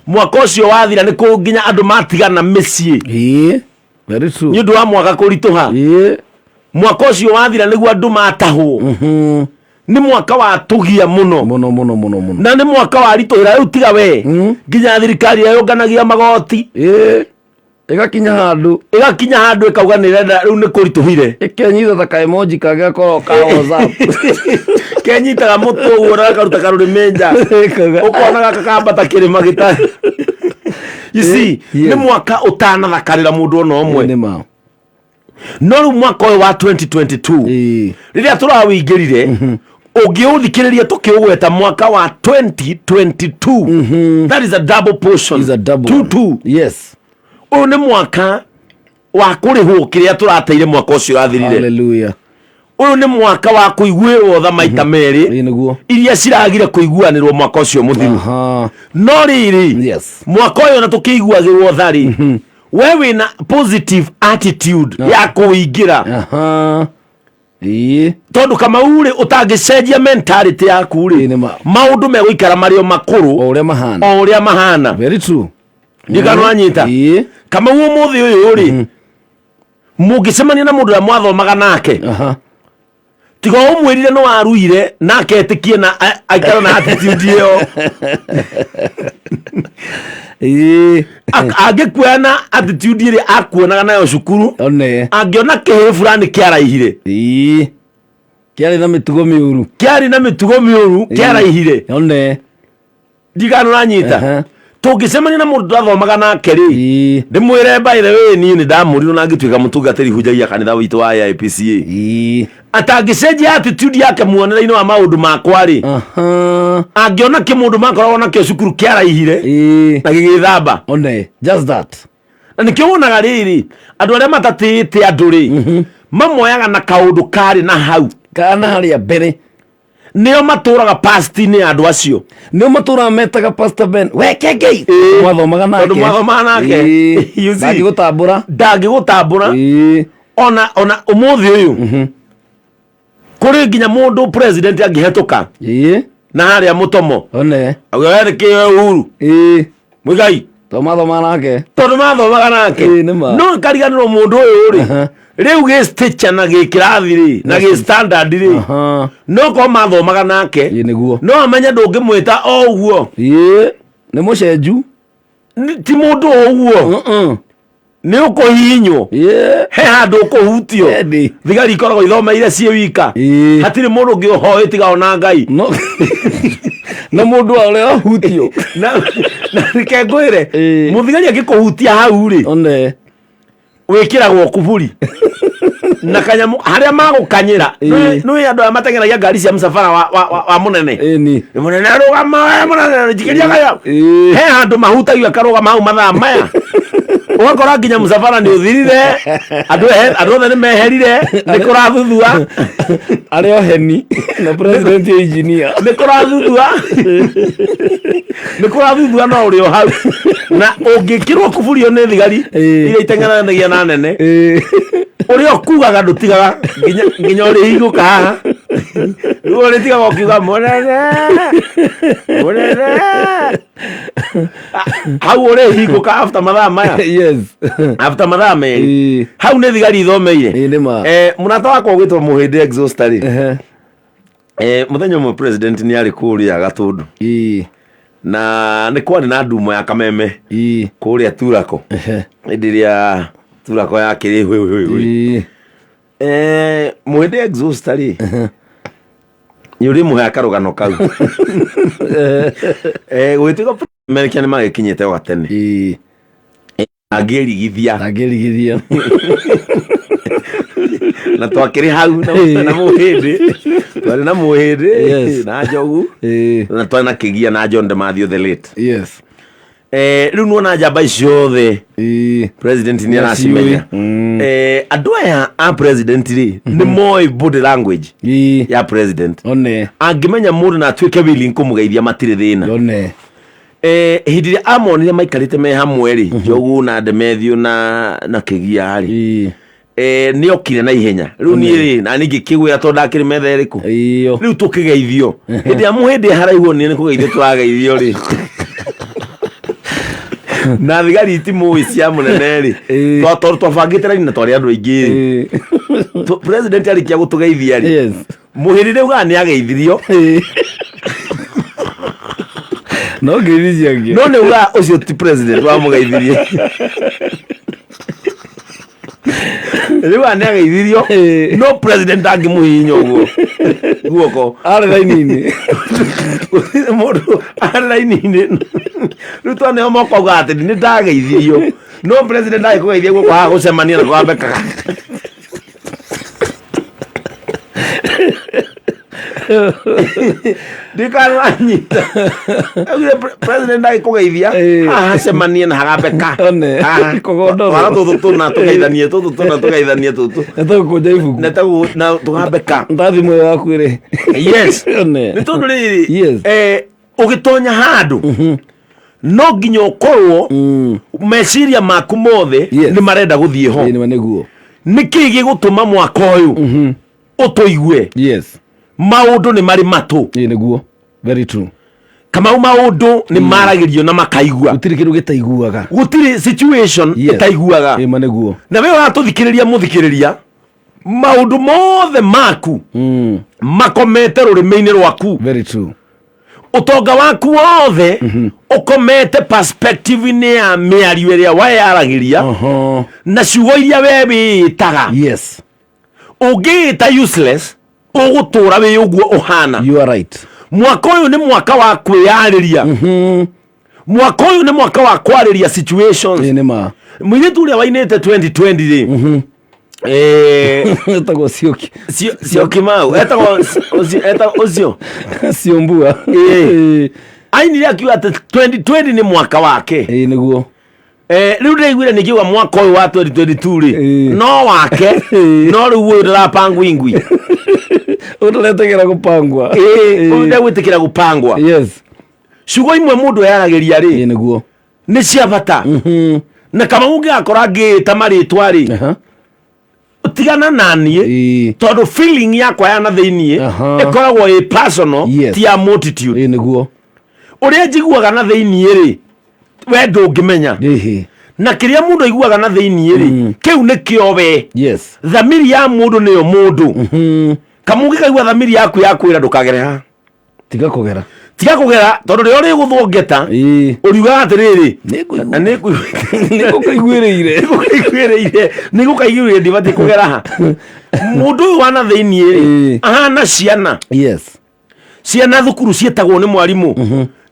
Mwaka ũcio wathira nĩ kũ nginya andũ matigana mĩciĩ. Ĩĩ. Very true. Nĩ ũndũ wa mwaka kũritũha. Ĩĩ. Mwaka ũcio wathira nĩguo andũ matahwo. Nĩ mwaka wa tũgia mũno. Mũno, mũno, mũno, mũno. Na nĩ mwaka wa ritũhĩra rĩu tiga we. Nginya thirikari yũnganagia magoti. Ĩĩ. Ĩgakinya handũ. Ĩgakinya handũ ĩkauga nĩ ĩrenda rĩu nĩ kũritũhire. Ĩkenyita ta ka emoji kangĩgakorwo ka WhatsApp. Kenyitaga mũtwe ũguo na gakaruta karũrĩmĩ nja. Ĩkauga. Ũkona gaka kambata kĩrĩma gĩtarĩ. You see, Yes. nĩ mwaka ũtanathakarĩra mũndũ ona ũmwe. Nĩ ma. No rĩu mwaka ũyũ wa 2022, Ĩĩ. rĩrĩa tũrawĩingĩrire, ũngĩũthikĩrĩria tũkĩũgweta mwaka wa 2022, that is a double portion. Is a double Two, one. two. Yes. Ũyũ nĩ mwaka wa kũrĩhwo kĩrĩa tũrateire mwaka ũcio ũrathirire. Hallelujah. Ũyũ nĩ mwaka wa kũiguĩrwo tha maita merĩ. Ĩĩ, nĩguo. Iria ciragire kũiguanĩrwo mwaka ũcio mũthiru. No rĩrĩ, Yes. mwaka ũyũ na tũkĩiguagĩrwo tha rĩ, we wĩna positive attitude ya kũingĩra. Ĩĩ. Tondũ Kamau rĩ, ũtangĩcenjia mentality yaku rĩ, Ĩĩ, nĩ ma. maũndũ megũikara marĩ o makũrũ. O ũrĩa mahana. O ũrĩa mahana. Very true. Ndikana wanyita. Ĩĩ. Kamau ũmũthĩ ũyũ rĩ, mũngĩcemania na mũndũ ũrĩa mwathomaga nake, tiga ũmwĩrire nĩ waruire na aketĩkie na aikara na attitude ĩyo. Ĩĩ. Angĩkuoya na attitude ĩrĩa akuonaga nayo cukuru, One. angĩona kĩhĩ fulani kĩaraihire. Ĩĩ. Kĩarĩ na mĩtugo mĩũru. Kĩarĩ na mĩtugo mĩũru, kĩaraihire. One. Ndigana ũranyita. Tũngĩcemania na mũndũ twathomaga nake rĩ, Ĩĩ. ndĩmwĩre by the way niĩ nĩ ndamũrirwo na ngĩtuĩka mũtungatĩri hunjagia kanitha witũ wa AIPCA. Ĩĩ. Atangĩcenjia attitude yake muonere-inĩ wa maũndũ makwa rĩ, angĩona kĩmũndũ makoragwo nakĩo cukuru kĩaraihire Ĩĩ. na gĩgĩthamba. One. Just that. Na nĩkĩo wonaga rĩrĩ, andũ arĩa matatĩĩte andũ rĩ, mamoyaga na kaũndũ karĩ na hau. Kana harĩa mbere. Nĩo matũraga past-inĩ ya andũ acio. Nĩo matũraga metaga Pastor Ben we Kengei. Mwathomaga nake. Tondũ mwathomaga nake. You see? Ndangĩgũtambũra. Ndangĩgũtambũra. Ona ũmũthĩ ũyũ kũrĩ nginya mũndũ president angĩhetũka na harĩa mũtomo One. Auga, "We nĩ kĩĩ we Uhuru Muigai?" To mathomaga nake. Tondũ mathomaga nake. Ĩĩ, nĩ ma. No nkariganĩrwo mũndũ ũyũ rĩ, rĩu gĩ stature na gĩ kĩrathi rĩ na gĩ standard rĩ, no korwo mathomaga nake. Ĩĩ, nĩguo. No amenye ndũngĩmwĩta o ũguo. Ĩĩ, nĩ mũcenju. Ti mũndũ o ũguo. Nĩ ũkũhihinywo. He handũ ũkũhutio. Ĩndĩ. Thigari ikoragwo ithomeire ciĩ wika. Hatirĩ mũndũ ũngĩ ũhoĩ tiga ona Ngai. No na mũndũ wa ũrĩa ahutio. Na reke ngwĩre, mũthigari angĩkũhutia hau rĩ, One. Wĩkĩragwo kuburi na kanyamũ harĩa magũkanyĩra. Nĩ andũ aya mateng'eragia ngari cia msafara wa mũnene. Ĩni. Mũnene rũgama, we mũnene njikĩria kaya. He handũ mahutagio akarũgama hau mathaa maya, ũgakora nginya msafara nĩ ũthirire, andũ othe nĩ meherire, nĩ kũrathuthua. Arĩa oheni na president engineer. Nĩ kũrathuthua, nĩ kũrathuthua, no ũrĩ o hau na ũngĩkĩrwo kuburio nĩ thigari iria iteng'eranagia na nene, ũrĩa ũkugaga ndũtigaga nginya ũrĩhingũka haha. Rĩu ũrĩtigaga ũkiuga mũnene, mũnene. Hau ũrĩhingũka after mathaa maya, after mathaa 2. Hau nĩ thigari ithomeire. Ĩĩ, nĩ ma. Mũrata wakwa ũgwĩtwo Mũhĩndĩ Exhauster rĩ, mũthenya ũmwe president nĩ arĩ kũrĩa Gatũndũ na nĩ kwarĩ na ndumo ya kameme kũrĩa Turako, hĩndĩ ĩrĩa Turako yakĩrĩ hwĩ hwĩ hwĩ. Mũhĩndĩ Exhauster rĩ, nĩ ũrĩmũhe karũgano kau. Gũgĩtuĩka Amerika nĩ magĩkinyĩte o gatene. Angĩrigithia. Angĩrigithia. Na twakĩrĩ hau na Mũhĩndĩ, twarĩ na Mũhĩndĩ na Njogu na twarĩ na Kĩgia na John de Matthew the late. Rĩu nĩwona njamba icio othe president nĩ aracimenya. Andũ aya a president rĩ, nĩ moĩ body language ya president. One. Angĩmenya mũndũ na atuĩke willing kũmũgeithia, matirĩ thĩna. One. Hĩndĩ ĩrĩa amonire maikarĩte me hamwe rĩ, Njogu na Ndemethio na Kĩgia rĩ, nĩ okire na ihenya. Rĩu niĩ rĩ, na niĩ ngĩkĩgwĩra tondũ ndakĩrĩ metha ĩrĩkũ. Iyo. Rĩu tũkĩgeithio, hĩndĩ ya Mũhĩndĩ haraihu onire nĩ kũgeithio tũrageithio rĩ, na thigari itimũĩ cia mũnene rĩ. Tondũ twabangĩte raini na twarĩ andũ aingĩ rĩ, president arĩkia gũtũgeithia rĩ, Mũhĩndĩ rĩu nĩ ageithirio. No ngeithi ciake. No nĩ uga ũcio ti president wamũgeithirie. Rĩu nĩ ageithirio, no president angĩmũhihinya ũguo guoko. Arĩ raini-inĩ. Mũndũ arĩ raini-inĩ. Rĩu twaneo moko auga atĩ nĩ ndageithirio, no president agĩkũgeithia guoko haha gũcemania na kwambekaga. Ndikananyita. Augire president agĩkũgeithia haha hacemanie na hagambeka. One. Haha. Kũgondorwo. Wara tũtũ tũna tũgeithanie, tũtũ tũna tũgeithanie tũtũ. Nĩtagũkũnja ibuku. Na tũgambeka. Nda thimũ ĩyo yaku ĩrĩ. Yes. One. Nĩ tondũ rĩrĩ, ũgĩtonya handũ no nginya ũkorwo meciria maku mothe nĩ marenda gũthiĩ ho. Ĩĩ, nĩma nĩguo. Nĩ kĩĩ gĩgũtũma mwaka ũyũ ũtũigue? Maũndũ nĩ marĩ matũ. Ĩĩ, nĩguo. Very true. Kamau, maũndũ nĩ maragĩrio na makaigua. Gũtirĩ kĩndũ gĩtaiguaga. Gũtirĩ situation ĩtaiguaga. Ĩma nĩguo. Na we ũratũthikĩrĩria, mũthikĩrĩria, maũndũ mothe maku makomete rũrĩmĩ-inĩ rwaku. Very true. Ũtonga waku wothe ũkomete perspective-inĩ ya mĩario ĩrĩa weyaragĩria na ciugo iria we wĩĩtaga. Ũngĩĩta useless, ũgũtũra wĩ ũguo ũhana. You are right. Mwaka ũyũ nĩ mwaka wa kwĩyarĩria. Mwaka ũyũ nĩ mwaka wa kwarĩria situations. Ĩĩ, nĩ ma. Mũirĩtu ũrĩa wainĩte 2020 rĩ, Etagwo Sioki. Syokimau etagwo etagwo ũcio. Siombua. Ĩĩ. Ainire akiuga atĩ 2020 nĩ mwaka wake. Ĩĩ, nĩguo. Rĩu ndĩraiguire nĩngiuga mwaka ũyũ wa 2022 rĩ, no wake, no rĩu ũyũ ndĩrapangwingwi. Ũtaretegera gũpangwa. Ĩĩ, ũyũ ndegwĩtĩkĩra gũpangwa. Yes. Ciugo imwe mũndũ eyaragĩria rĩ, Ĩĩ nĩguo. Nĩ cia bata. Na kama ũngĩgakora ngĩĩta marĩtwa rĩ, tigana na niĩ, tondũ feeling yakwa ya na thĩiniĩ ĩkoragwo ĩ personal, ti ya multitude. Ĩĩ nĩguo. Ũrĩa njiguaga na thĩiniĩ rĩ, we ndũngĩmenya. Na kĩrĩa mũndũ aiguaga na thĩiniĩ rĩ, kĩu nĩkĩo we. Thamiri ya mũndũ nĩyo mũndũ. Kamũngĩ kaigua thamiri yaku yakwĩra ndũkagere haha. Tiga kũgera. Tiga kũgera, tondũ rĩrĩa ũrĩgũthwo ngeta, ũriugaga atĩrĩrĩ, Nĩngũigua. "Na nĩngũigua- Nĩngũkaiguĩrĩire." Nĩngũkaiguĩrĩire, nĩngũkaiguĩrĩire, ndibatiĩ kũgera ha. Mũndũ ũyũ wana thĩiniĩ rĩ, ahana ciana. Ciana thukuru ciĩtagwo nĩ mwarimũ,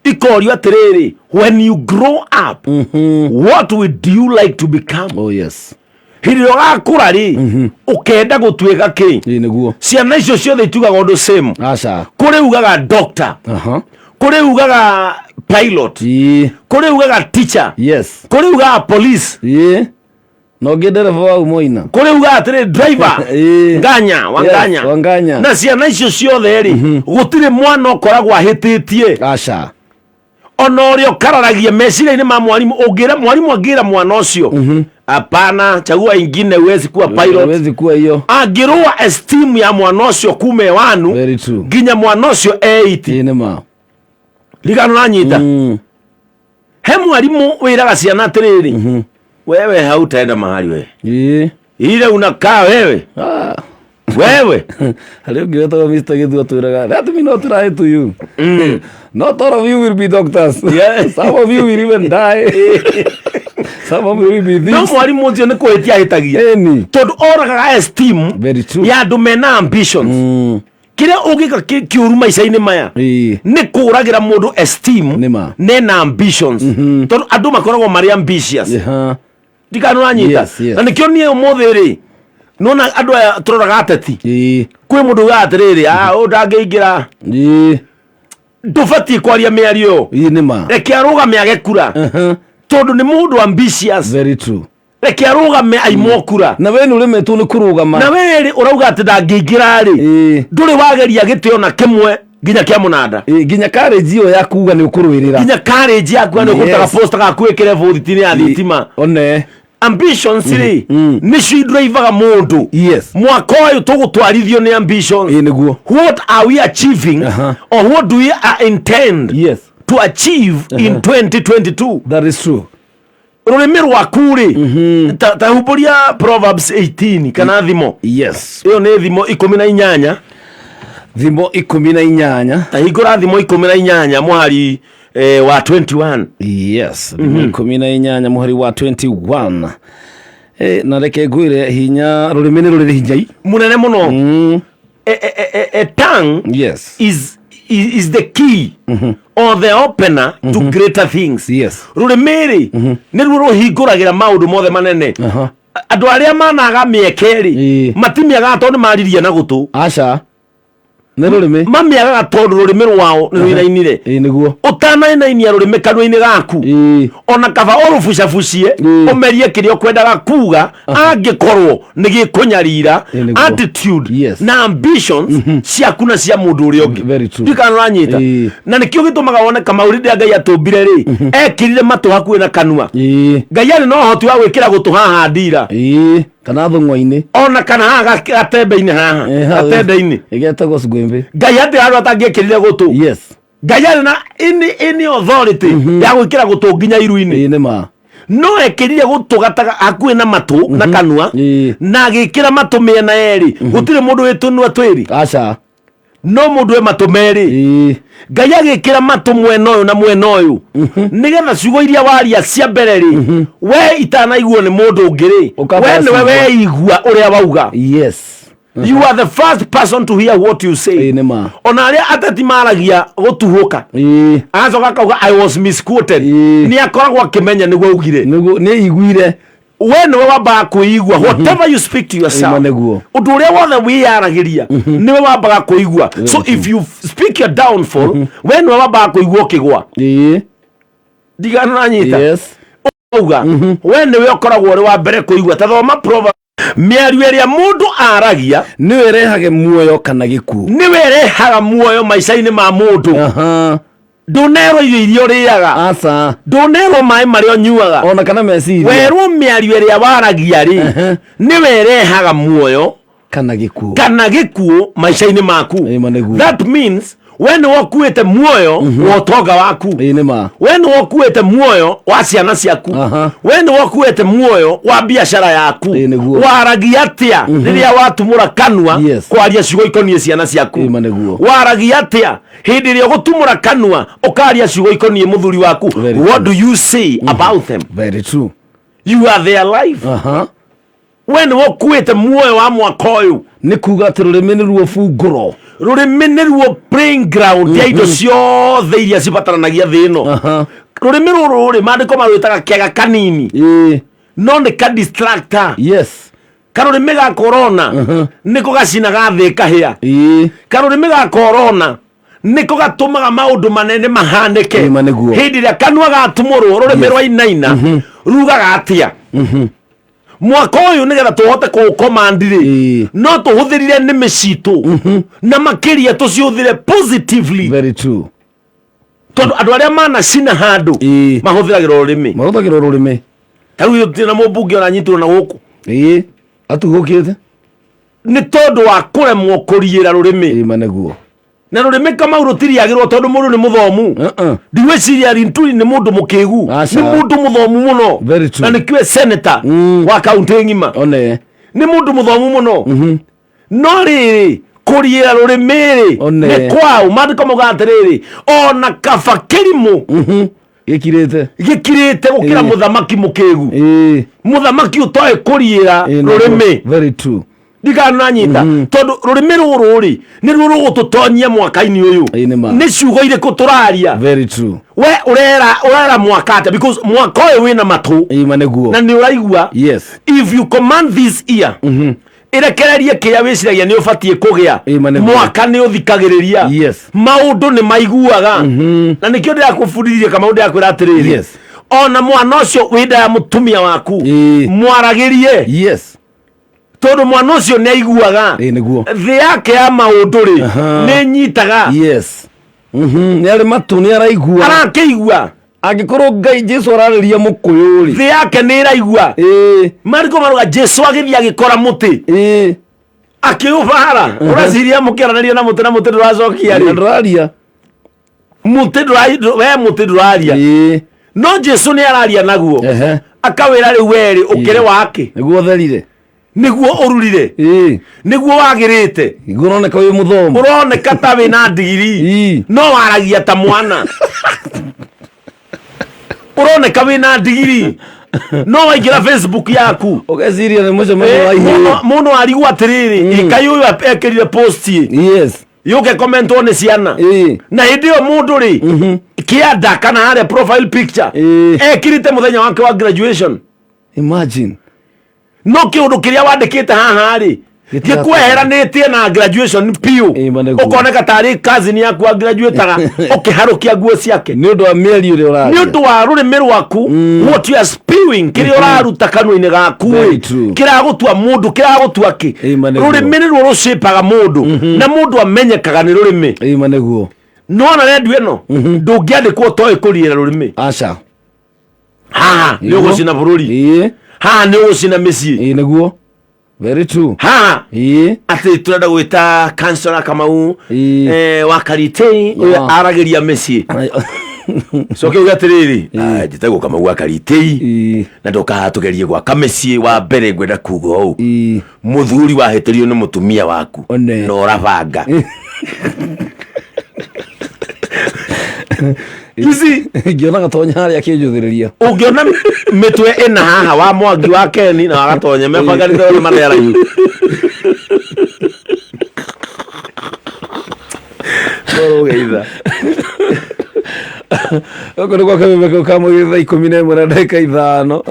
ikorio atĩrĩrĩ, "When you grow up, what would you like to become?" Oh yes. Hĩndĩ ĩrĩa ũgakũra rĩ, ũkenda gũtuĩka kĩ? Ĩĩ nĩguo. Ciana icio ciothe itugaga ũndũ same. Aca. Kũrĩ ugaga doctor, kũrĩ ugaga pilot, kũrĩ ugaga teacher, kũrĩ ugaga police, Na ũngĩ ndereba wa umoina. Kũrĩ ugaga atĩrĩ, driver. Nganya wa nganya. Wa nganya. Na ciana icio ciothe rĩ, gũtirĩ mwana ũkoragwo ahĩtĩtie. Aca. Ona ũrĩa ũkararagia meciria-inĩ ma mwarimũ, ũngĩra mwarimũ angĩra mwana ũcio, "Hapana, chagua ingine, huwezi kuwa pilot." Huwezi kuwa hiyo. Angĩrũa esteem ya mwana ũcio kuma ewanu Very true. nginya mwana ũcio eiti. Ĩĩ nĩ ma. Rigano nanyita. He mwarimũ wĩraga ciana atĩrĩrĩ, "Wewe hautaenda mahali wewe, ile unakaa wewe." Wewe. Harĩ ũngĩ wetagwo Mr. Gĩthua twĩraga, "Let me not lie to you. Not all of you will be doctors. Some of you will even die. Some of you will be No thieves." mwarimũ ũcio nĩ kũhĩtia ahĩtagia, tondũ oragaga esteem Very true. ya andũ mena ambitions. Kĩrĩa ũngĩka kĩũru maica-inĩ maya nĩ kũragĩra mũndũ esteem Nĩ ma. nena ambitions, tondũ andũ makoragwo marĩ ambitious. Ndikana ũranyita? Yes. Na nĩkĩo niĩ ũmũthĩ rĩ, nona andũ aya tũroraga ateti, kwĩ mũndũ ugaga atĩrĩrĩ, "Ah, ũyũ ndangĩingĩra." Ndũbatiĩ kwaria mĩario ĩyo. Ĩĩ nĩ ma. Reke arũgame age kura, tondũ nĩ mũndũ ambitious. Very true. Reke arũgame aimwo kura. Na we nĩ ũremetwo nĩ kũrũgama. Na we rĩ, ũrauga atĩ ndangĩingĩra rĩ, ndũrĩ wageria gĩtĩ ona kĩmwe nginya kĩa mũnanda. Ĩĩ, nginya courage ĩyo ya kuga nĩ ũkũrũĩrĩra. Nginya courage yaku nĩ ũkũrutaga poster gaku wĩkĩre bũthiti-inĩ ya thitima. One. Ambitions rĩ, nĩcio idrivaga mũndũ. Mwaka ũyũ tũgũtwarithio nĩ ambitions. Ĩĩ nĩguo. What are we achieving or what do we intend to achieve in 2022? That is true. Rũrĩmĩ rwaku rĩ, ta humbũria Proverbs 18 kana Thimo. Ĩyo nĩ Thimo 18. Thimo 18. Ta hingũra Thimo 18 mũhari wa 21. Yes, Thimo 18 mũhari wa 21. Na reke ngwĩre, hinya rũrĩmĩ nĩ rũrĩ hinya mũnene mũno. A tongue is the key or the opener to greater things. Rũrĩmĩ rĩ, nĩruo rũhingũragĩra maũndũ mothe manene. Andũ arĩa managa mĩeke rĩ, matimĩagaga tondũ nĩ maririe na gũtũ. Aca, nĩ rũrĩmĩ. Mamĩagaga tondũ rũrĩmĩ rwao nĩ rũinainire. Ĩĩ nĩguo. Ũtanainainia rũrĩmĩ kanua-inĩ gaku, ona kaba ũrũbucabucie, ũmerie kĩrĩa ũkwendaga kuga, angĩkorwo nĩ gĩkũnyarira Ĩĩ nĩguo. attitude na ambitions ciaku na cia mũndũ ũrĩa ũngĩ. Very true. Ndikana ũranyita? Na nĩkĩo gĩtũmaga wone Kamau rĩrĩa Ngai atũmbire rĩ, ekĩrire matũ hakuhĩ na kanua. Ngai arĩ na ũhoti wa gwĩkĩra gũtũ haha ndira. Ĩĩ, kana thũng'wa-inĩ. Ona kana haha gatembe-inĩ haha, gatende-inĩ. Ĩgetagwo cgwĩmbĩ. Ngai atĩ handũ atangĩekĩrire gũtũ. Ngai arĩ na any authority ya gwĩkĩra gũtũ nginya iru-inĩ. Ĩĩ nĩ ma. No ekĩrire gũtũ gataga hakuhĩ na matũ na kanua, na agĩkĩra matũ mĩena yerĩ. Gũtirĩ mũndũ wĩ tũnua twĩrĩ. Aca. No mũndũ wĩ matũ merĩ. Ngai agĩkĩra matũ mwena ũyũ na mwena ũyũ, nĩgetha ciugo iria waria cia mbere rĩ, we itanaiguo nĩ mũndũ ũngĩ rĩ, Ũkamba we nĩwe ciigua. weigua ũrĩa wauga. You are the first person to hear what you say. Ĩĩ nĩ ma. Ona arĩa ateti maragia gũtuhũka, agacoka akauga, "I was misquoted." Nĩ akoragwo akĩmenya nĩguo augire. Nĩguo nĩ iguire. We nĩwe wambaga kwĩigua whatever you speak to yourself. Ĩma nĩguo. Ũndũ ũrĩa wothe wĩyaragĩria nĩwe wambaga kũigua. So if you speak your downfall, we nĩwe wambaga kũigua ũkĩgwa. Ndigana nanyita? Auga we nĩwe ũkoragwo ũrĩ wa mbere kũigua. Ta thoma Proverbs Mĩario ĩrĩa mũndũ aragia nĩyo ĩrehage muoyo kana gĩkuũ. Nĩwe ĩrehaga muoyo maica-inĩ ma mũndũ. Ndũnerwo irio iria ũrĩaga. Aca. Ndũnerwo maĩ marĩa ũnyuaga. Ona kana meciria. Werwo mĩario ĩrĩa waragia rĩ, nĩwe ĩrehaga muoyo kana gĩkuũ. Kana gĩkuũ maica-inĩ maku. Ĩma nĩguo. That means we nĩwe ũkuĩte muoyo wa ũtonga waku. Ĩĩ nĩ ma. We nĩwe ũkuĩte muoyo wa ciana ciaku. We nĩwe ũkuĩte muoyo wa biacara yaku. Ĩĩ nĩguo. Waragia atĩa rĩrĩa watumũra kanua kwaria ciugo ikoniĩ ciana ciaku? Ĩma nĩguo. Waragia atĩa hĩndĩ ĩrĩa ũgũtumũra kanua ũkaria ciugo ikoniĩ mũthuri waku? Very What true. do you say about them? Very true. You are their life. We nĩwe ũkuĩte muoyo wa mwaka ũyũ. Nĩ kuga atĩ rũrĩmĩ nĩruo bungũro. Rũrĩmĩ nĩruo playing ground ya indo ciothe iria cibataranagia thĩ ĩno. Rũrĩmĩ rũrũ rĩ, maandĩko marwĩtaga kĩaga kanini, no nĩ ka distractor. Karũrĩmĩ ga korona nĩko gacinaga thĩ ĩkahĩa. Karũrĩmĩ ga korona nĩko gatũmaga maũndũ manene mahanĩke. Ĩma nĩguo. Hĩndĩ ĩrĩa kanua gatumũrwo, rũrĩmĩ rwainaina rugaga atĩa? Mwaka ũyũ, nĩgetha tũhote kũũkomandi rĩ, no tũhũthĩrire nĩmĩ citũ na makĩria tũcihũthĩre positively. Very true. Tondũ andũ arĩa manacina handũ mahũthĩragĩra rũrĩmĩ. Mahũthagĩra rũrĩmĩ. Ta rĩu tũtirĩ na mũmbunge ũranyitirwo na gũkũ. Ĩĩ, atuhũkĩte. Nĩ tondũ wa kũremwo kũriĩra rũrĩmĩ. Ĩma nĩguo. Na rũrĩmĩ Kamau rũtiriagĩrwo tondũ mũndũ nĩ mũthomu. Ndigwĩciria Linturi nĩ mũndũ mũkĩgu. Aca. Nĩ mũndũ mũthomu mũno. Very true. Na nĩkĩo senator wa kaunti ng'ima. One. Nĩ mũndũ mũthomu mũno, no rĩrĩ, kũriĩra rũrĩmĩ rĩ, One. nĩ kwaũ? Maandĩko maugaga atĩrĩrĩ, ona kaba kĩrimũ gĩkirĩte gĩkirĩte gũkĩra mũthamaki mũkĩgu, Ĩĩ. Mũthamaki ũtoĩ kũriĩra Ĩĩ, nĩguo. rũrĩmĩ. Very true. Ndikananyita tondũ rũrĩmĩ rũrũ rĩ, nĩruo rũgũtũtonyia mwaka-inĩ ũyũ. Ĩĩ nĩ ma. Nĩ ciugo irĩkũ tũraria? Very true. We ũrera mwaka atĩa? Because mwaka ũyũ wĩna matũ. Ĩma nĩguo. Na nĩ ũraigua. If you command this ear, ĩrekererie kĩrĩa wĩciragia nĩ ũbatiĩ kũgĩa. Ĩma nĩguo. Mwaka nĩ ũthikagĩrĩria. Maũndũ nĩ maiguaga, na nĩkĩo ndĩrakũbundithirie, Kamau, ndĩrakwĩra atĩrĩrĩ, ona mwana ũcio wĩ nda ya mũtumia waku, mwaragĩrie, tondũ mwana ũcio nĩ aiguaga. Ĩĩ nĩguo. Thĩ yake ya maũndũ rĩ, nĩ nyitaga. Nĩ arĩ matũ, nĩ araigua. Arakĩigua. Angĩkorwo Ngai Jesu ararĩria mũkũyũ rĩ, thĩ yake nĩ ĩraigua. Mariko maruga Jesu agĩthiĩ agĩkora mũtĩ, akĩũbara. Ũraciria mũkĩaranĩria na mũtĩ, na mũtĩ ndũracokia Na rĩ? Ndũraria. Mũtĩ we mũtĩ ndũraria, no Jesu nĩ araria naguo. Akawĩra, rĩu werĩ ũkĩrĩ wake? Nĩguo therire. Nĩguo ũrurire. Nĩguo wagĩrĩte. Nĩguo ũroneka wĩ mũthomu. Ũroneka ta wĩna ndigiri, no waragia ta mwana. Ũroneka wĩna ndigiri, no waingĩra Facebook yaku ũgeciria nĩ mũcemanio wa ihĩĩ. Mũndũ arigwo atĩrĩrĩ, ĩkai ũyũ ekĩrire post ĩ yũke commentwo nĩ ciana, na hĩndĩ ĩyo mũndũ rĩ kĩanda kana harĩa profile picture ekĩrĩte mũthenya wake wa graduation. Imagine. No kĩũndũ kĩrĩa wandĩkĩte haha rĩ, Gĩtira- gĩkweheranĩtie na graduation piũ. Ĩma nĩguo. Ũkoneka tarĩ cousin yaku wa graduataga ũkĩharũkia nguo ciake. Nĩ ũndũ wa mĩario ĩrĩa ũraria. Nĩ ũndũ wa rũrĩmĩ rwaku, what you are spewing, kĩrĩa ũraruta kanua-inĩ gaku Very ĩ, true. kĩragũtua mũndũ, kĩragũtua kĩ? Ĩma nĩguo. Rũrĩmĩ nĩruo rũcĩpaga mũndũ, na mũndũ amenyekaga nĩ rũrĩmĩ. Ĩma nĩguo. Nona rendio ĩno ndũngĩandĩkwo ũtoĩ kũriĩra rũrĩmĩ. Aca. Haha nĩ Nĩguo. ũgũcina bũrũri. Haha nĩ ũgũcina mĩciĩ. Ĩĩ nĩguo. Very true. Haha Ĩĩ. atĩ tũrenda gwĩta kansora Kamau wa Karitei, ũrĩa aragĩria mĩciĩ. Coke uge atĩrĩrĩ, "Ah, njĩtagwo Kamau wa Karitei na ndoka haha tũgerie gwaka mĩciĩ. Wa mbere ngwenda kuga ũũ, mũthuri wahĩtĩrio nĩ mũtumia waku na ũrabanga." You see? Ngĩona Gatonya harĩa akĩnjũthĩrĩria. Ũngĩona mĩtwe ĩna haha, wa Mwangi, wa Keni na wa Gatonya, mebanganĩte ũrĩa marĩ araihu. Tũrũgeitha. Gũkũ nĩ gwa kameme ka mũgĩrĩ 11:05.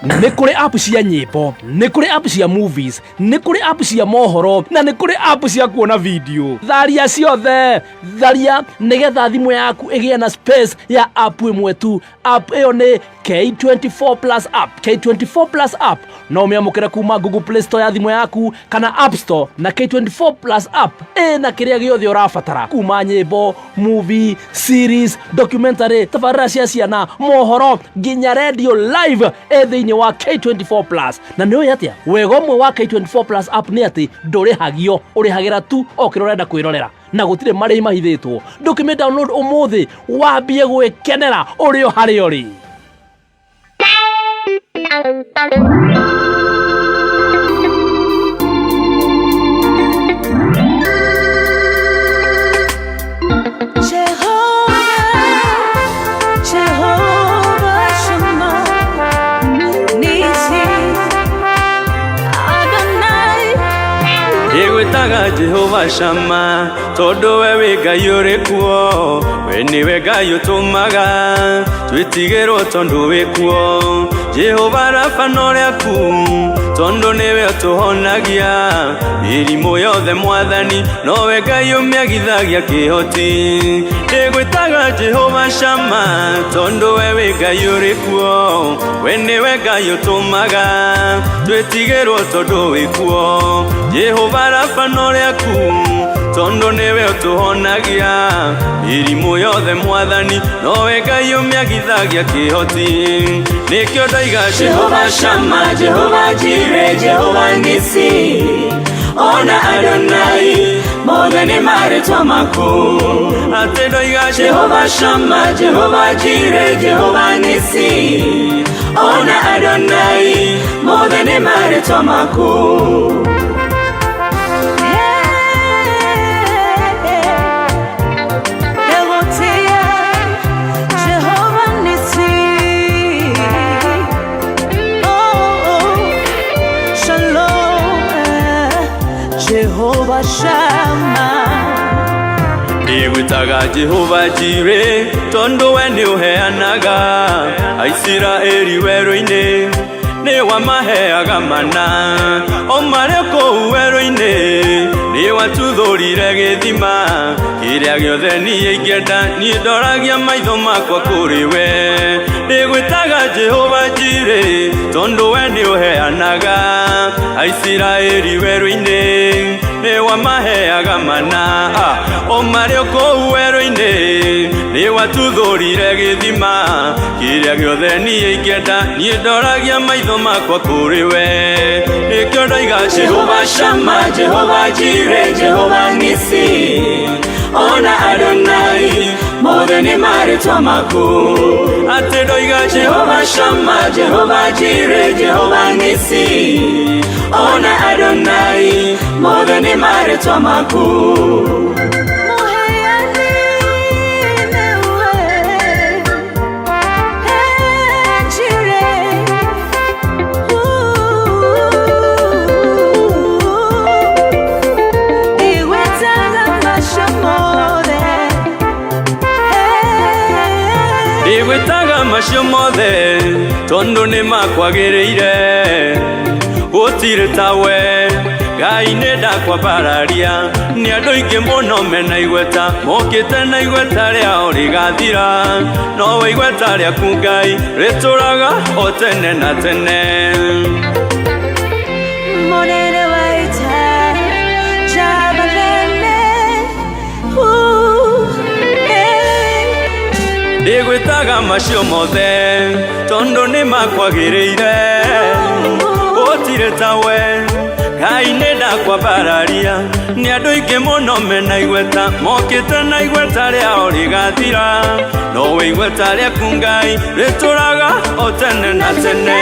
Nĩ kũrĩ app cia nyĩmbo, nĩ kũrĩ app cia movies, nĩ kũrĩ app cia mohoro, na nĩ kũrĩ app cia kuona video. Tharia ciothe, tharia nĩgetha thimũ yaku ĩgĩe na space ya app ĩmwe tu. App ĩyo nĩ K24 Plus app. K24 Plus app no ũmĩamũkĩre kuma Google Play Store ya thimũ yaku kana App Store, na K24 Plus app ĩna kĩrĩa gĩothe ũrabatara kuma nyĩmbo, movie, series, documentary, tabarĩra cia ciana, mohoro nginya radio live ĩ thĩinĩ wa K24 Plus. Na nĩ ũĩ atĩa wega ũmwe wa K24 Plus app nĩ atĩ ndũrĩhagio, ũrĩhagĩra tu o kĩrĩa ũrenda kwĩrorera na gũtirĩ marĩhi mahithĩtwo. Ndũkĩmĩ download ũmũthĩ wambie gwĩkenera ũrĩ o harĩa ũrĩ. Jehovah, Jehovah Shammah, Nisi, Adonai. Ĩgwĩtaga Jehova Shama tondũ we wĩ Ngai ũrĩ kuo, we nĩwe Ngai ũtũmaga twĩtigĩrwo tondũ wĩ kuo. Jehova Rafa no rĩaku tondũ nĩwe ũtũhonagia mĩrimũ yothe Mwathani, nowe Ngai ũmĩagithagia kĩhoti. Ĩgwĩtaga Jehova Shama tondũ we wĩ Ngai ũrĩ kuo, we nĩwe Ngai ũtũmaga twĩtigĩrwo tondũ wĩ kuo. Jehova Rafa no rĩaku tondũ nĩwe ũtũhonagia mĩrimũ yothe Mwathani, nowe Ngai ũmĩagithagia kĩhoti. Nĩkĩo ndoiga Jehova Shammah, Jehova Jireh, Jehova Nisi, ona Adonai, mothe nĩ marĩtwa maku. Atĩ ndoiga Jehova Shammah, Jehova Jireh, Jehova Nisi, ona Adonai, mothe nĩ marĩtwa maku. Jehovah Nissi, oh, Shalom, Jehovah Shammah. Ĩgwĩtaga Jehova Jireh tondũ we nĩ ũheanaga Aisiraeli werũ-inĩ, nĩ wamaheaga mana o marĩ kũu werũ-inĩ, nĩ watuthũrire gĩthima kĩrĩa gĩothe niĩ ingĩenda, niĩ ndoragia maitho makwa kũrĩ we. Ndĩgwĩtaga Jehova Jireh tondũ we nĩ ũheanaga Aisiraeli werũ-inĩ, nĩ wamaheaga mana o marĩ kũu werũ-inĩ, nĩ watuthũrire gĩthima kĩrĩa gĩothe niĩ ingĩenda, niĩ ndoragia maitho makwa kũrĩ we. Nĩkĩo ndoiga Jehova Shammah, Jehova Jireh, Jehova Nisi, ona Adonai, mothe nĩ marĩtwa maku. Atĩ ndoiga Jehova Shammah, Jehova Jireh, Jehova Nisi, ona Adonai, mothe nĩ marĩtwa maku. Muheani nĩwe, Jireh, Iwetaga macio mothe. Ndĩgwĩtaga macio mothe tondũ nĩ makwagĩrĩire, gũtirĩ tawe Ngai nĩ ndakwambararia. Nĩ andũ aingĩ mũno mena igweta mokĩte na igweta rĩao rĩgathira, nowe igweta rĩaku Ngai rĩtũraga o tene na tene. Mũnene wa ita, Jabalene, Ndĩgwĩtaga macio mothe tondũ nĩ makwagĩrĩire, gũtirĩ tawe Ngai nĩ ndakwambararia. Nĩ andũ aingĩ mũno mena igweta mokĩte na igweta rĩao rĩgathira, nowe igweta rĩaku Ngai rĩtũraga o tene na tene.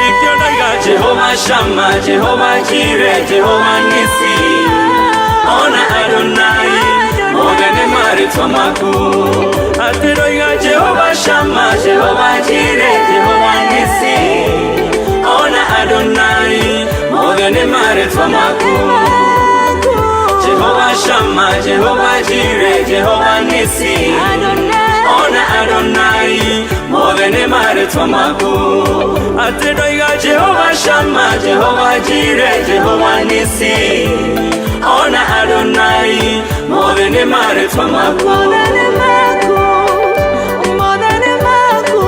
Nĩkĩo ndoiga Jehova Shammah, Jehova Jireh, Jehova Nisi, ona Adonai, mothe nĩ marĩtwa maku. Atĩ ndoiga Jehova Shammah, Jehova Jireh, Jehova Nisi, ona Adonai, mothe nĩ marĩtwa maku. Jehova Shammah, Jehova Jireh, Jehova Nisi, ona Adonai, mothe nĩ marĩtwa maku. Atĩ ndoiga Jehova Shammah, Jehova Jireh, Jehova Nisi, ona Adonai, mothe nĩ marĩtwa maku. Mothe nĩ maku, mothe nĩ maku.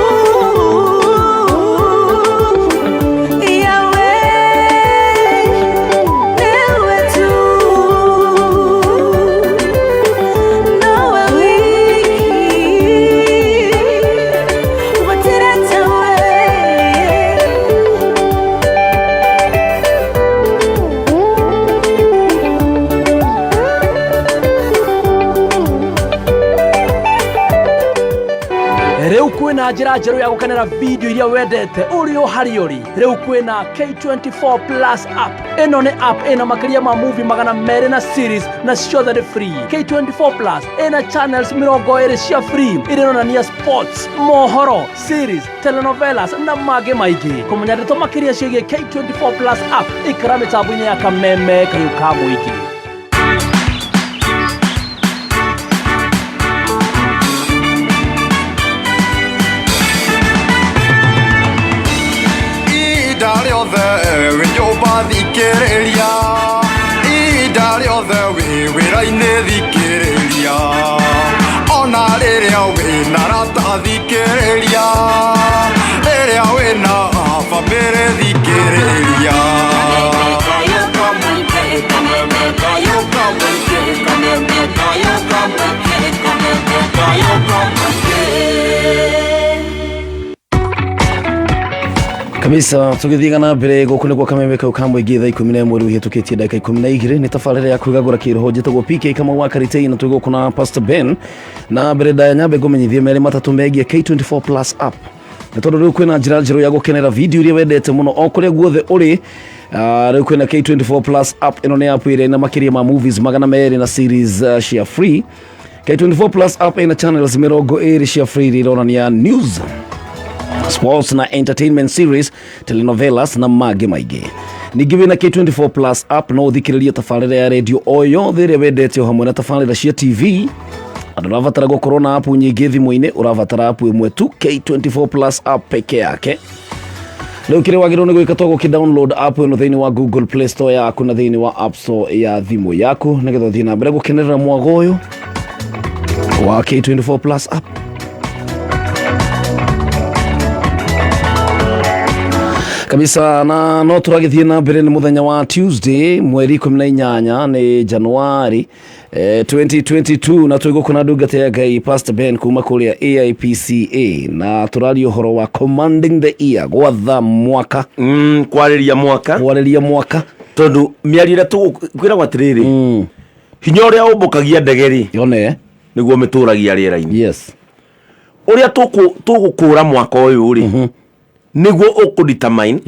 Rĩu kwĩna njĩra njerũ ya gũkenera video iria wendete ũrĩ o harĩa ũrĩ. Rĩu kwĩna K24 Plus app. Ĩno nĩ app ĩna makĩria ma movie 200 na series na ciothe nĩ free. K24 Plus ĩna channels 20 cia free iria ironania sports, mohoro, series, telenovelas na mangĩ maingĩ. Kũmenya ndeto makĩria ciĩgiĩ K24 Plus app, ikara mĩtambo-inĩ ya Kameme kayũ ka mũingĩ. Ihinda rĩothe wĩ nyũmba thikĩrĩria, ihinda rĩothe wĩ wĩra-inĩ thikĩrĩria, ona rĩrĩa wĩ na rata thikĩrĩria, rĩrĩa wĩ na bamĩrĩ thikĩrĩria. Kabisa, tũgĩthiaga na mbere gũkũ nĩguo kameme kau ka mũingĩ thaa 11 rĩu ihĩtũkĩtie ndagĩka 12 nĩ tabarĩra ya kwĩgagũra kĩroho. Njĩtagwo PK Kamau wa Karitei na twĩ gũkũ na Pastor Ben. Na mbere ndaya nyambe ngũmenyithie merĩ matatũ megiĩ K24 Plus app, nĩ tondũ rĩu kwĩna njĩra njerũ ya gũkenera video iria wendete mũno o kũrĩa guothe ũrĩ. Rĩu kwĩna K24 Plus app. Ĩno nĩ app ĩrĩa ĩna makĩria ma movies 200 na series cia free. K24 Plus app ĩna channels 20 cia free iria ironania news, sports na entertainment series, telenovelas na mangĩ maingĩ. Ningĩ wĩna K24 Plus app no ũthikĩrĩrie tabarĩra ya redio o yothe ĩrĩa wendete o hamwe na tabarĩra cia TV. Andũ ũrabatara gũkorwo na app nyingĩ thimũ-inĩ, ũrabatara app ĩmwe tu, K24 Plus app peke yake. Rĩu kĩrĩa wagĩrĩirwo nĩ gwĩka to gũkĩ download app ĩno thĩinĩ wa Google Play Store yaku na thĩinĩ wa App Store ya thimũ yaku, nĩgetha ũthiĩ na mbere gũkenerera mwago ũyũ wa K24 Plus app kabisa. Na no tũragĩthiĩ na mbere, nĩ mũthenya wa Tuesday, mweri 18 nĩ Januari 2022, na twĩ gũkũ na ndungata ya Ngai Pastor Ben kuma kũrĩa AIPCA, na tũraria ũhoro wa commanding the year, gwatha mwaka. Kwarĩria mwaka. Kwarĩria mwaka. Tondũ mĩario ĩrĩa kwĩragwo atĩrĩrĩ, hinya ũrĩa ũmbũkagia ndege rĩ, yone nĩguo mĩtũragia rĩera-inĩ. Ũrĩa tũgũkũra mwaka ũyũ rĩ, nĩguo ũkũ-determine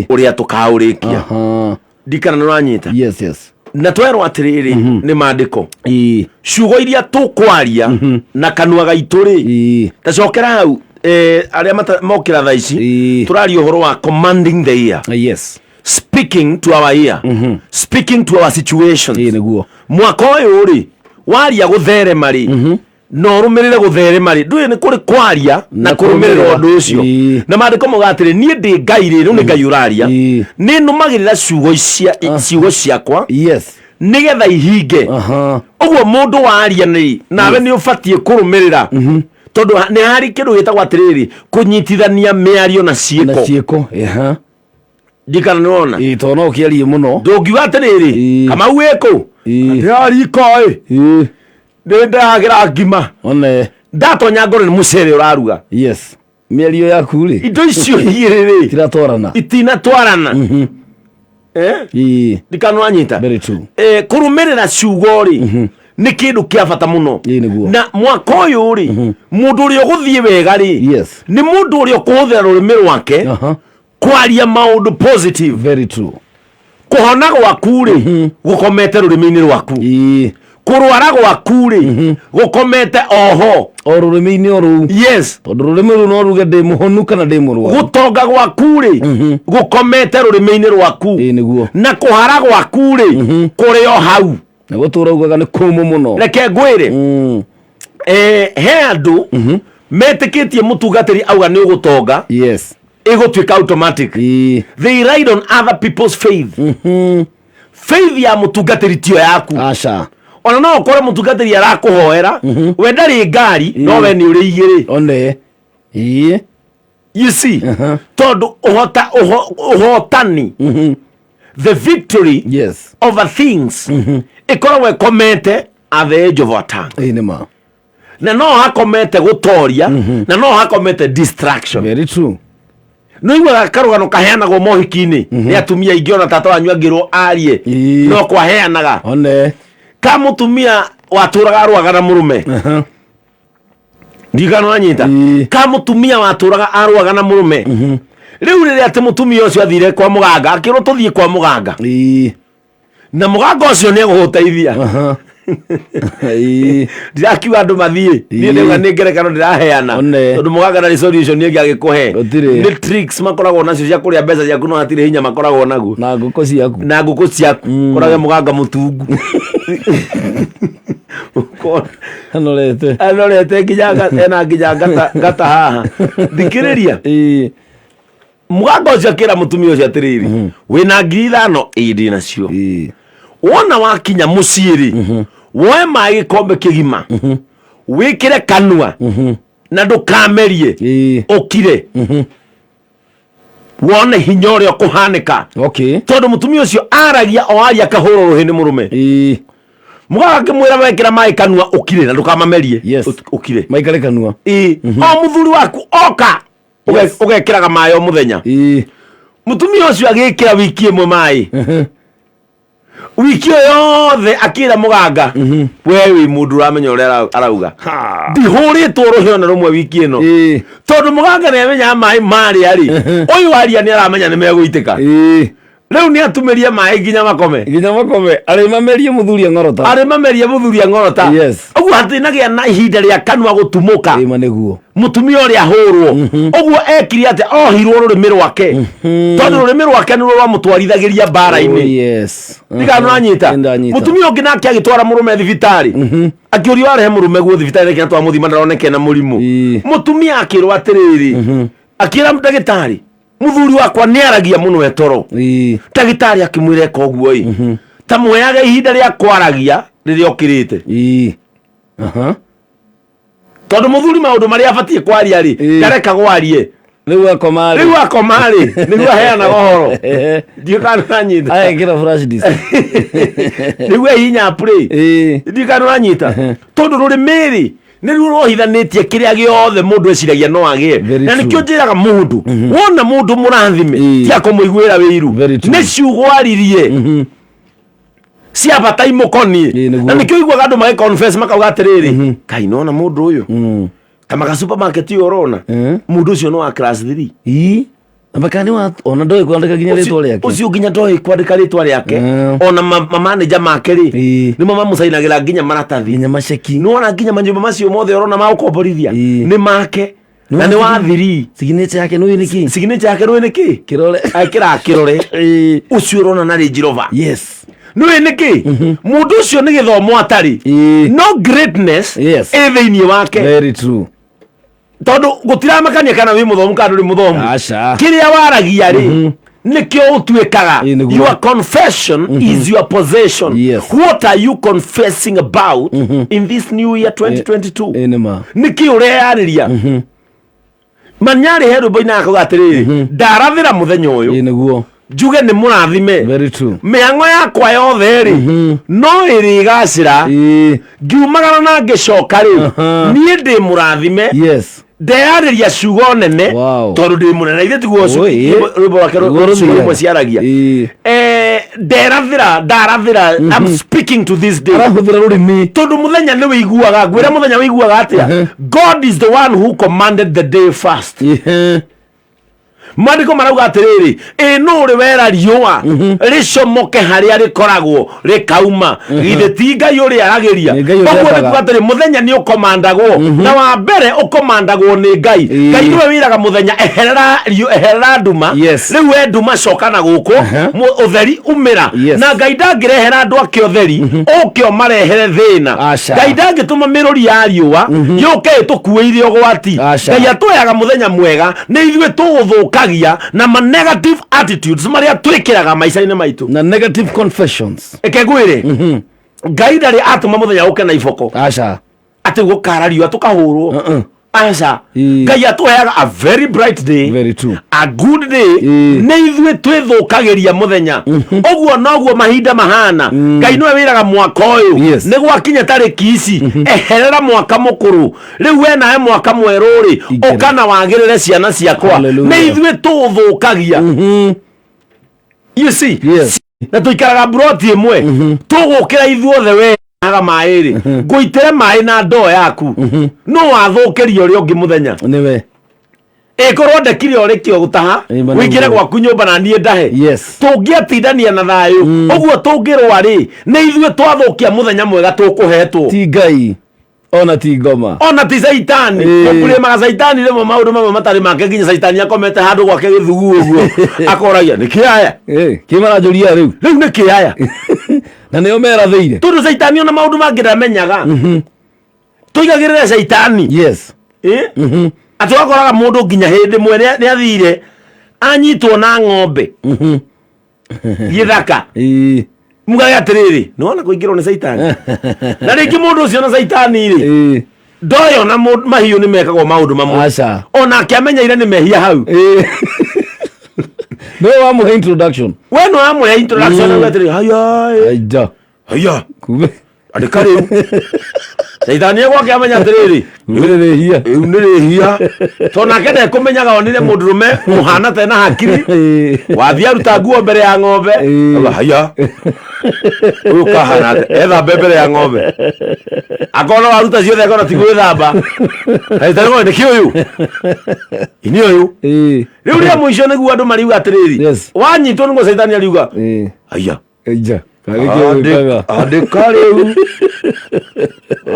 ũrĩa tũkaũrĩkia. Ndikana nĩ ũranyita? Yes. Na twerwo atĩrĩrĩ, nĩ maandĩko, ciugo iria tũkwaria na kanua gaitũ rĩ, ta cokera hau, arĩa mokĩra thaa ici, tũraria ũhoro wa commanding the year, speaking to our ear, speaking to our situations. Nĩguo. Mwaka ũyũ rĩ, waria gũtherema rĩ, na ũrũmĩrĩre gũtherema rĩ, ndũĩ nĩ kũrĩ kwaria na Na kũrũmĩrĩra kũrũmĩrĩra. ũndũ ũcio. Na maandĩko mauga atĩrĩ, niĩ ndĩ Ngai rĩ, rĩu nĩ Ngai ũraria, nĩ nũmagĩrĩra ciugo ciakwa nĩgetha ihinge. Ũguo mũndũ waria nĩ nawe nĩ ũbatiĩ kũrũmĩrĩra, tondũ nĩ harĩ kĩndũ gĩtagwo atĩrĩrĩ, kũnyitithania mĩario na na ciĩko. Ciĩko. Ndikana nĩ wona? Tondũ no ũkĩarie mũno. Ndũngiuga atĩrĩrĩ, Kamau wĩkũ? Ndĩrariko ĩ, nĩ ndĩragĩra ngima. One. Ndatonya ngoro nĩ mũcere ũraruga. Yes, mĩario yaku rĩ, Indo icio igĩrĩ rĩ, itiratwarana. Itinatwarana. Ndikana ũranyita? Very true. Kũrũmĩrĩra ciugo rĩ, nĩ kĩndũ kĩa bata mũno. Nĩguo. Na mwaka ũyũ rĩ, mũndũ ũrĩa ũgũthiĩ wega rĩ, nĩ mũndũ ũrĩa ũkũhũthĩra rũrĩmĩ rwake kwaria maũndũ positive. Very true. Kũhona gwaku rĩ, gũkomete rũrĩmĩ-inĩ rwaku. Kũrwara gwaku rĩ, gũkomete oho. O rũrĩmĩ-inĩ o rũu. Tondũ rũrĩmĩ rũu no ruge ndĩ mũhonu kana ndĩ mũrwaru. Gũtonga gwaku rĩ, gũkomete rũrĩmĩ-inĩ rwaku. Nĩguo. Na kũhara gwaku rĩ, kũrĩ o hau. Na gũtũra ugaga nĩ kũmũ mũno. Reke ngwĩre, he andũ metĩkĩtie mũtungatĩri auga nĩ ũgũtonga, ĩgũtuĩka automatic. They ride on other people's faith. Faith ya mũtungatĩri tiyo yaku. Aca. Ona no ũkore mũtungatĩri arakũhoera, we ndarĩ ngari, no we nĩ ũrĩ igĩrĩ. One. You see, tondũ ũhota ũhotani, the victory over things ĩkoragwo ĩkomete at the edge of our tongue. Nĩ ma. Na no hakomete gũtoria, na no hakomete distraction. Very true. Nĩ iguaga karũgano kaheanagwo mohiki-inĩ nĩ atumia aingĩ, ona tata wanyu angĩrwo arie, no kwaheanaga One. ka mũtumia watũraga arũaga na mũrũme. Ndirikana ũranyita. Ĩĩ. Ka mũtumia watũraga arũaga na mũrũme. Rĩu rĩrĩa atĩ mũtumia ũcio athire kwa mũganga, akĩrwo tũthiĩ kwa mũganga. Ĩĩ. Na mũganga ũcio nĩ egũgũteithia. Aha. Ĩĩ. Ndirakiuga andũ mathiĩ. Niĩ Ĩĩ. ndauga nĩ ngerekano ndĩraheana. One. Tondũ mũganga ndarĩ solution ĩngĩ angĩkũhe. Gũtirĩ. Nĩ tricks makoragwo nacio cia kũrĩa mbeca ciaku no hatirĩ hinya makoragwo naguo. Na ngũkũ ciaku. Na ngũkũ ciaku. Korage mũganga mũtungu. Ũkona. Anorete. Anorete nginya ena nginya ngata ngata haha. Thikĩrĩria. Ĩĩ. Mũganga ũcio akĩra mũtumia ũcio atĩrĩrĩ, wĩna 5,000? Ĩĩ ndĩ nacio. Ĩĩ. Wona wakinya mũciĩ rĩ, woe maĩ gĩkombe kĩgima, wĩkĩre kanua na ndũkamerie, Ĩĩ. ũkire wone hinya ũrĩa ũkũhanĩka. Okay. Tondũ mũtumia ũcio aragia o aria akahũrwo rũhĩ nĩ mũrũme. Ĩĩ. Mũganga akĩmwĩra wekĩra maĩ kanua ũkire na ndũkamamerie. Yes. Ũkire. Maikare kanua. Ĩĩ. O mũthuri waku oka Yes. ũgekĩraga maĩ o mũthenya. Ĩĩ. Mũtumia ũcio agĩkĩra wiki ĩmwe maĩ. Wiki ĩyo yothe akĩra mũganga, we wĩ mũndũ ũramenya ũrĩa arauga, ndihũrĩtwo rũhĩ ona rũmwe wiki ĩno. Ĩĩ. Tondũ mũganga nĩ amenyaga maĩ marĩa rĩ, ũyũ aria nĩ aramenya nĩ megũitĩka. Ĩĩ. Rĩu nĩ atumĩrie maĩ nginya makome. Nginya makome. Arĩ mamerie mũthuri ang'orota. Arĩ mamerie mũthuri ang'orota. Yes. Ũguo hatinagĩa na ihinda rĩa kanua gũtumũka. Ĩĩ ma nĩguo. Mũtumia ũrĩa ahũrwo ũguo ekire atĩ ohirwo rũrĩmĩ rwake, tondũ rũrĩmĩ rwake nĩruo rwamũtwarithagĩria Oh, mbara-inĩ. yes. Ndigana ũranyita. Ndanyita. Mũtumia ũngĩ nake agĩtwara mũrũme thibitarĩ, akĩũrio arehe mũrũme guo thibitarĩ nĩkĩ twamũthima ndaroneke na mũrimũ. Ĩĩ. Mũtumia akĩrwo atĩrĩrĩ, akĩra ndagĩtarĩ, mũthuri wakwa nĩ aragia mũno etoro. Ĩĩ. Ndagĩtarĩ akĩmwĩra eka ũguo ĩ, ta muoyage ihinda rĩa kwaragia rĩrĩa ũkĩrĩte. Ĩĩ. Aha. Tondũ mũthuri maũndũ marĩa abatiĩ kwaria rĩ, Ĩĩ. ndarekagwo arie. Rĩu akoma rĩ. Rĩu akoma rĩ, nĩguo aheanaga ũhoro. Ndiũ kana ũranyita. Aekĩra flash disk. Nĩguo ahihinya play. Ĩĩ. Ndiũ kana ũranyita, tondũ rũrĩmĩ rĩ nĩruo rwohithanĩtie kĩrĩa gĩothe mũndũ eciragia no agĩe. Very Na true. nĩkĩo njĩraga mũndũ, wona mũndũ mũrathime, Ĩĩ. ti akũmũiguĩra wĩiru, Very true. nĩ ciugo aririe cia bata imũkoniĩ. Ĩĩ, nĩguo. Na nĩkĩo iguaga andũ magĩ confess makauga atĩrĩrĩ, kai nona mũndũ ũyũ ta maka supermarket ũyũ ũrona, mũndũ ũcio no wa class 3. Ĩĩ. Mpaka nĩ wa ona ndoĩ kwandĩka nginya rĩtwa rĩake. Ũcio nginya ndoĩ kwandĩka rĩtwa rĩake. Ona mamanager make rĩ, Ĩĩ. nĩmo mamũcainagĩra nginya maratathi. Nginya maceki. Nĩwona nginya manyũmba macio mothe ũrona ma gũkomborithia Ĩĩ. nĩ make na nĩ wa thiri. Signature yake nĩ nĩ kĩ? Signature yake nĩ kĩ? Kĩrore. Ekĩraga kĩrore. Ĩĩ. Ũcio ũrona na Range Rover. Yes. Nĩũĩ nĩkĩ? Mũndũ ũcio nĩ gĩthomo atarĩ. Ĩĩ. No greatness Yes. ĩ thĩinĩ wake. Very true. Tondũ gũtiramakania kana wĩ mũthomu kana ndũrĩ mũthomu. Aca. Kĩrĩa waragia rĩ, nĩkĩo ũtuĩkaga. Ĩĩ, nĩguo. Your confession is your possession. Yes. What are you confessing about in this new year 2022? Ĩĩ nĩ ma. Nĩkĩ ũreyarĩria? Manyarĩ he rwĩmbo-inĩ akauga atĩrĩrĩ, ndarathĩra mũthenya ũyũ Ĩĩ nĩguo. njuge nĩ mũrathime. Very true. Mĩhang'o yakwa yothe rĩ, no ĩrĩgacĩra. Ĩĩ. Ngiumagara na ngĩcoka rĩ, niĩ ndĩ mũrathime. Yes. Ndeyarĩria ciugo nene. Wow. Tondũ ndĩ mũnene ithe tiguo Oi. rwĩmbo rwake Nĩguo ciugo rũthiaga. imwe ciaragia. Ĩĩ. Nderathĩra, ndarathĩra, I'm speaking to this day. Arahũthĩra rũrĩmĩ. Tondũ mũthenya nĩ wĩiguaga, ngwĩra mũthenya wĩiguaga atĩa? God is the one who commanded the day first. Ĩhĩ. Maandĩko marauga atĩrĩrĩ, ĩ nũ ũrĩ wera riũa rĩcomoke harĩa rĩkoragwo rĩkauma? Githĩ ti Ngai ũrĩa aragĩria? Nĩ Ngai ũrĩa Ũguo nĩ endaga. kuga atĩrĩ, mũthenya nĩ ũkomandagwo, na wa mbere ũkomandagwo nĩ Ngai. Ĩĩ. Ngai nĩwe wĩraga mũthenya eherera eherera nduma. Yes. Rĩu we nduma coka na gũkũ, ũtheri umĩra. Yes. Na Ngai ndangĩrehera andũ ake ũtheri ũke ũmarehere thĩna. Aca. Ngai ndangĩtũma mĩrũri ya riũa yũke ĩtũkuĩire ũgwati. Aca. Ngai atũheaga mũthenya mwega, nĩ ithuĩ tũũthũkagia na ma negative attitudes marĩa twĩkĩraga maica-inĩ maitũ. Na negative confessions. Reke ngwĩre, Ngai ndarĩ atũma mũthenya ũke na iboko. Aca. Atĩ gũkara riũa tũkahũrwo. Uh-uh. Aca. Ĩĩ. Ngai atũheaga a very bright day. Very true. A good day. Ĩĩ. Nĩ ithuĩ twĩthũkagĩria mũthenya. Ũguo noguo mahinda mahana. Ngai nĩwe wĩraga mwaka ũyũ. Yes. Nĩ gwakinya tarĩki ici, eherera mwaka mũkũrũ. Rĩu we nawe mwaka mwerũ rĩ, Ingĩra. ũka na wagĩrĩre ciana ciakwa. Hallelujah. Nĩ ithuĩ tũũthũkagia. You see? Yes. Na tũikaraga mburoti ĩmwe, tũgũkĩra ithuothe we. Maĩ rĩ, ngũitĩre maĩ na ndoo yaku, no wathũkĩria ũrĩa ũngĩ mũthenya. Nĩwe. Ĩkorwo ndekire ũrĩ kĩo gũtaha, Ĩ, ma wĩingĩre nĩguo. gwaku nyũmba na niĩ ndahe. Tũngĩatindania na thayũ ũguo tũngĩrũa rĩ, nĩ ithuĩ twathũkia mũthenya mwega tũkũhetwo. Ti Ngai ona ti ngoma. Ona ti caitani. Mũkurĩmaga caitani rĩmwe maũndũ mamwe matarĩ make, nginya caitani akomete handũ gwake gĩthugu ũguo akoragia nĩ kĩaya. Kĩ maranjũria rĩu? Rĩu nĩ kĩaya. Na nĩo merathĩire. Tondũ caitani ona maũndũ mangĩ ndamenyaga, tũigagĩrĩre caitani. Atĩ wakoraga mũndũ nginya hĩndĩ ĩmwe nĩ athire anyitwo na ng'ombe gĩthaka. Mugage atĩrĩrĩ, nĩwona kũingĩrwo nĩ caitani, na rĩngĩ mũndũ ũcio na caitani rĩ, ndoĩ ona mahiũ nĩ mekagwo maũndũ mamwe. Aca. Onake amenyeire nĩ mehia hau. Nĩwe wamũhe introduction. We nĩ wamũhe introduction. Auga atĩrĩ, haya ĩ, Aija. Haya. Kumbe. Andĩka rĩu caitani egwake amenya atĩrĩrĩ, Kumbe nĩ rĩhia. Rĩu nĩ rĩhia, tondũ nake ndekũmenyaga onire mũndũrũme mũhana tena hakiri wathiĩ aruta nguo mbere ya ng'ombe. Auga, haya, ũyũ kahana atĩa ethambe mbere ya ng'ombe? Akona waruta ciothe, akona ti gwĩthamba. Caitani ngoe nĩkĩ ũyũ ini ũyũ. Rĩu rĩa mũico nĩguo andũ mariuga atĩrĩrĩ, wanyitwo nĩguo caitani ariuga, aya. Aija. Karĩkĩ wĩkaga? Andĩka rĩu,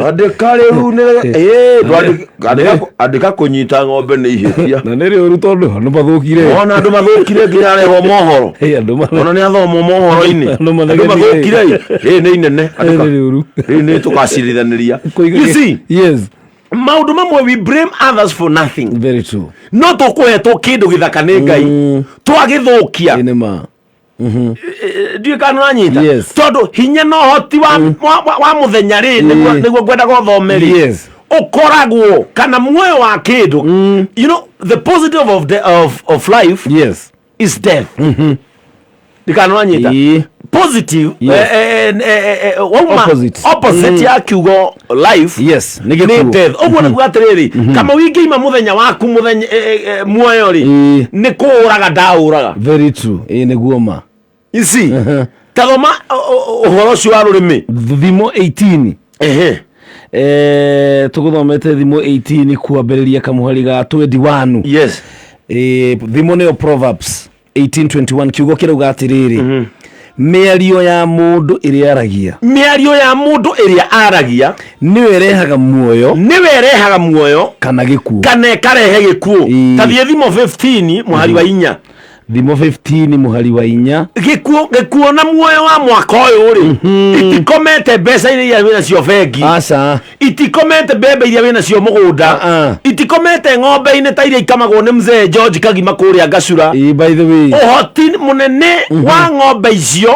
andĩka rĩu nĩ ĩĩ, andĩka kũnyita ng'ombe nĩ ihĩtia. Na nĩ rĩũru tondũ andũ mathũkire. Ona andũ mathũkire nginya arehwo mohoro. Andũ ona nĩ athomwo mohoro-inĩ. Andũ andũ manegenire. Mathũkire ĩ, rĩrĩ nĩ inene. Andĩka. Nĩ rĩũru. Rĩrĩ nĩ tũkacirithanĩria. You see, Yes. Maũndũ mamwe we blame others for nothing. Very true. No tũkũhetwo kĩndũ gĩthaka nĩ Ngai, twagĩthũkia. Ĩ, nĩ ma. Ndiũĩ kana nĩũranyita. Yes. Tondũ hinya na ũhoti wa mũthenya rĩ, nĩguo ngwendaga ũthome rĩ, ũkoragwo kana muoyo wa kĩndũ, the positive of life is death. Ndikana nĩwanyita? Positive. Wauma Opposite. Opposite ya kiugo life Yes, nĩ nĩ gĩkuũ. death. Ũguo nĩguo atĩrĩrĩ, kama wingĩima mũthenya waku mũthenya muoyo rĩ, nĩ kũũraga ndaũraga. Very true. Ĩ, nĩguo ma. You see, tathoma ũhoro ũcio wa rũrĩmĩ. Thimo 18. Ehe. Tũgũthomete Thimo 18 kwambĩrĩria kamũhari ga 21. Thimo nĩyo Proverbs 18:21, kiugo kĩrauga atĩrĩrĩ, mĩario ya mũndũ ĩrĩa aragia, mĩario ya mũndũ ĩrĩa aragia, nĩyo ĩrehaga muoyo, nĩwe ĩrehaga muoyo kana gĩkuũ, kana ĩkarehe gĩkuũ. Ta thiĩ Thimo 15 mũhari wa 4. Thimo 15 mũhari wa 4. Gĩkuũ na muoyo wa mwaka ũyũ rĩ, itikomete mbeca-inĩ iria wĩna cio bengi. Aca. Itikomete mbembe iria wĩna cio mũgũnda. Itikomete ng'ombe-inĩ ta iria ikamagwo nĩ mzee George Kagima kũrĩa Ngacura. Ĩ, by the way, ũhoti mũnene wa ng'ombe icio,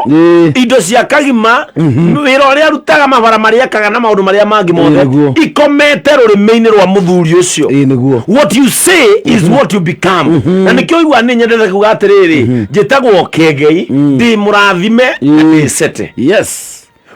indo cia Kagima, wĩra ũrĩa arutaga, mabara marĩa akaga na maũndũ marĩa mangĩ mothe, Nĩguo. ikomete rũrĩmĩ-inĩ rwa mũthuri ũcio. Ĩ, nĩguo. What you say is what you become. Na nĩkĩo igua nĩ nyendete kuga atĩrĩrĩ, njĩtagwo Kĩengei, ndĩ mũrathime na ndĩ cete.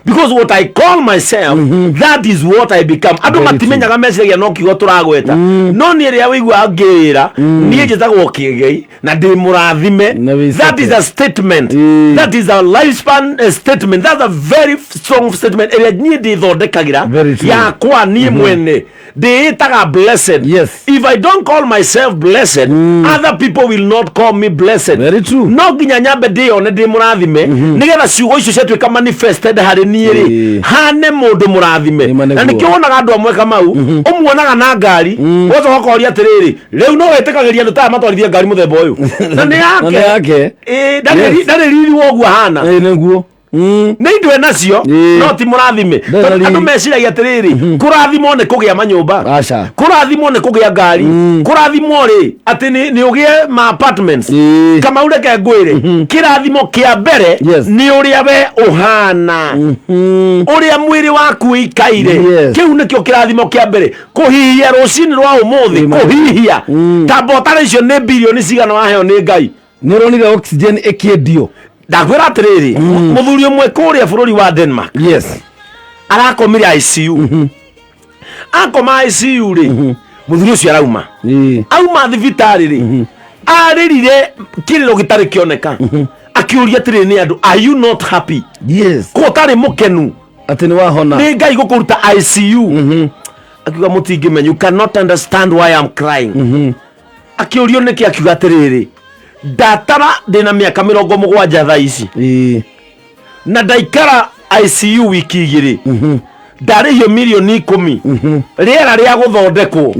Because what I call myself, that is what I become. Andũ Very matimenyaga, meciragia no kiugo tũragweta, no niĩ rĩrĩa wĩigua ngĩĩra niĩ njĩtagwo Kĩengei na ndĩ mũrathime, Na wĩ that is cete. a statement. That is a lifespan statement. That's a very strong statement ĩrĩa niĩ ndĩthondekagĩra Very true. yakwa niĩ mwene ndĩĩtaga blessed. If I don't call myself blessed, other people will not call me blessed. Very true. No nginya nyambe ndĩyone ndĩ mũrathime, nĩgetha ciugo icio ciatuĩka manifested harĩ niĩ rĩ, hane mũndũ mũrathime. Ĩma Na nĩguo. nĩkĩo wonaga andũ amwe Kamau, ũmuonaga na ngari, ũgacoka ũkoria atĩrĩrĩ, rĩu no wĩtĩkagĩria andũ taya matwarithie ngari mũthemba ũyũ na nĩ Na nĩ yake? yake. Ĩĩ, ndarĩ riri wa ũguo ahana. Ĩ, nĩguo. Nĩ indo enacio, no ti mũrathime. Ndarĩ Tondũ riri. andũ meciragia atĩrĩrĩ, kũrathimwo nĩ kũgĩa manyũmba, Aca. Kũrathimwo nĩ kũgĩa ngari, kũrathimwo rĩ atĩ nĩ ũgĩe ma apartments. Kamau, reke ngwĩre, kĩrathimo kĩa mbere nĩ ũrĩa we ũhana, ũrĩa mwĩrĩ waku ũikaire. Kĩu nĩkĩo kĩrathimo kĩa mbere. Kũhihia rũcinĩ rwa ũmũthĩ, kũhihia ta mbotara icio nĩ bilioni cigana waheo nĩ Ngai. Nĩ ũronire oxygen ĩkĩendio? Ndakwĩra atĩrĩrĩ, mũthuri ũmwe kũrĩa bũrũri wa Denmark arakomire ICU. Akoma ICU rĩ, mũthuri ũcio arauma, auma thibitarĩ rĩ, arĩrire kĩrĩro gĩtarĩ kĩoneka, akĩũria atĩrĩrĩ nĩ andũ, "Are you not happy?" Ko ũtarĩ mũkenu? Atĩ nĩ wahona. Nĩ Ngai gũkũruta ICU. Akiuga mũtingĩmenya, you cannot understand why I'm crying. Akĩũrio nĩkĩ, akiuga atĩrĩrĩ, ndatara ndĩna mĩaka 70 thaa ici na ndaikara ICU wiki 2, ndarĩhio mirioni 10 rĩera rĩa gũthondekwo,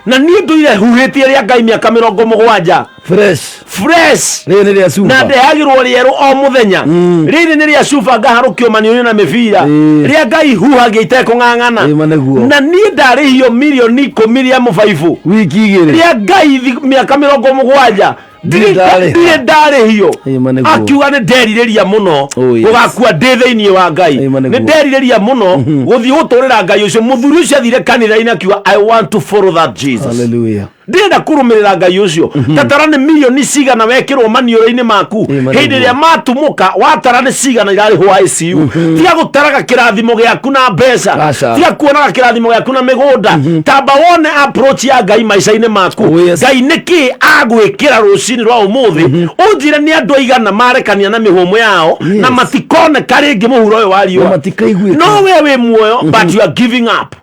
na niĩ ndũire huhĩtie rĩa Ngai mĩaka 70. Fresh. Fresh. Rĩrĩ nĩ rĩa cuba. Na ndehagĩrwo rĩerũ o mũthenya. Rĩrĩ nĩ rĩa cuba, ngaharũkio maniũrĩ na mĩbira. Rĩa Ngai huhagia itekũng'ang'ana. Ĩĩ, ma nĩguo. Na niĩ ndarĩhio mirioni 10 rĩa mũbaibũ wiki 2 rĩa Ngai mĩaka 70 Ndirĩ ndarĩha. ndirĩ ndarĩhio. Ĩĩ, ma nĩguo. Akiuga nĩ nderirĩria mũno Oh, yes. gũgakua ndĩ thĩinĩ wa Ngai. Ĩĩ, ma nĩguo. Nĩ nderirĩria mũno gũthiĩ gũtũrĩra Ngai ũcio. Mũthuri ũcio athire kanitha-inĩ akiuga, "I want to follow that Jesus." Hallelujah. Ndĩrenda kũrũmĩrĩra Ngai ũcio. Tatara nĩ mirioni cigana wekĩrwo maniũrũ-inĩ maku. Ĩĩ, ma hĩndĩ nĩguo. ĩrĩa matumũka, watara nĩ cigana irarĩhwo ICU. Tiga gũtaraga kĩrathimo gĩaku na mbeca. Aca. Tiga kuonaga kĩrathimo gĩaku na mĩgũnda. Tamba wone approach ya Ngai maica-inĩ maku. Oh, yes. Ngai nĩkĩ agwĩkĩra rũcinĩ rwa ũmũthĩ? Ũnjĩre nĩ andũ aigana marekania na mĩhũmũ yao na matikoneka rĩngĩ mũhuro ũyũ wa Na riũa. matikaiguĩka. No we wĩ muoyo, but you are giving up.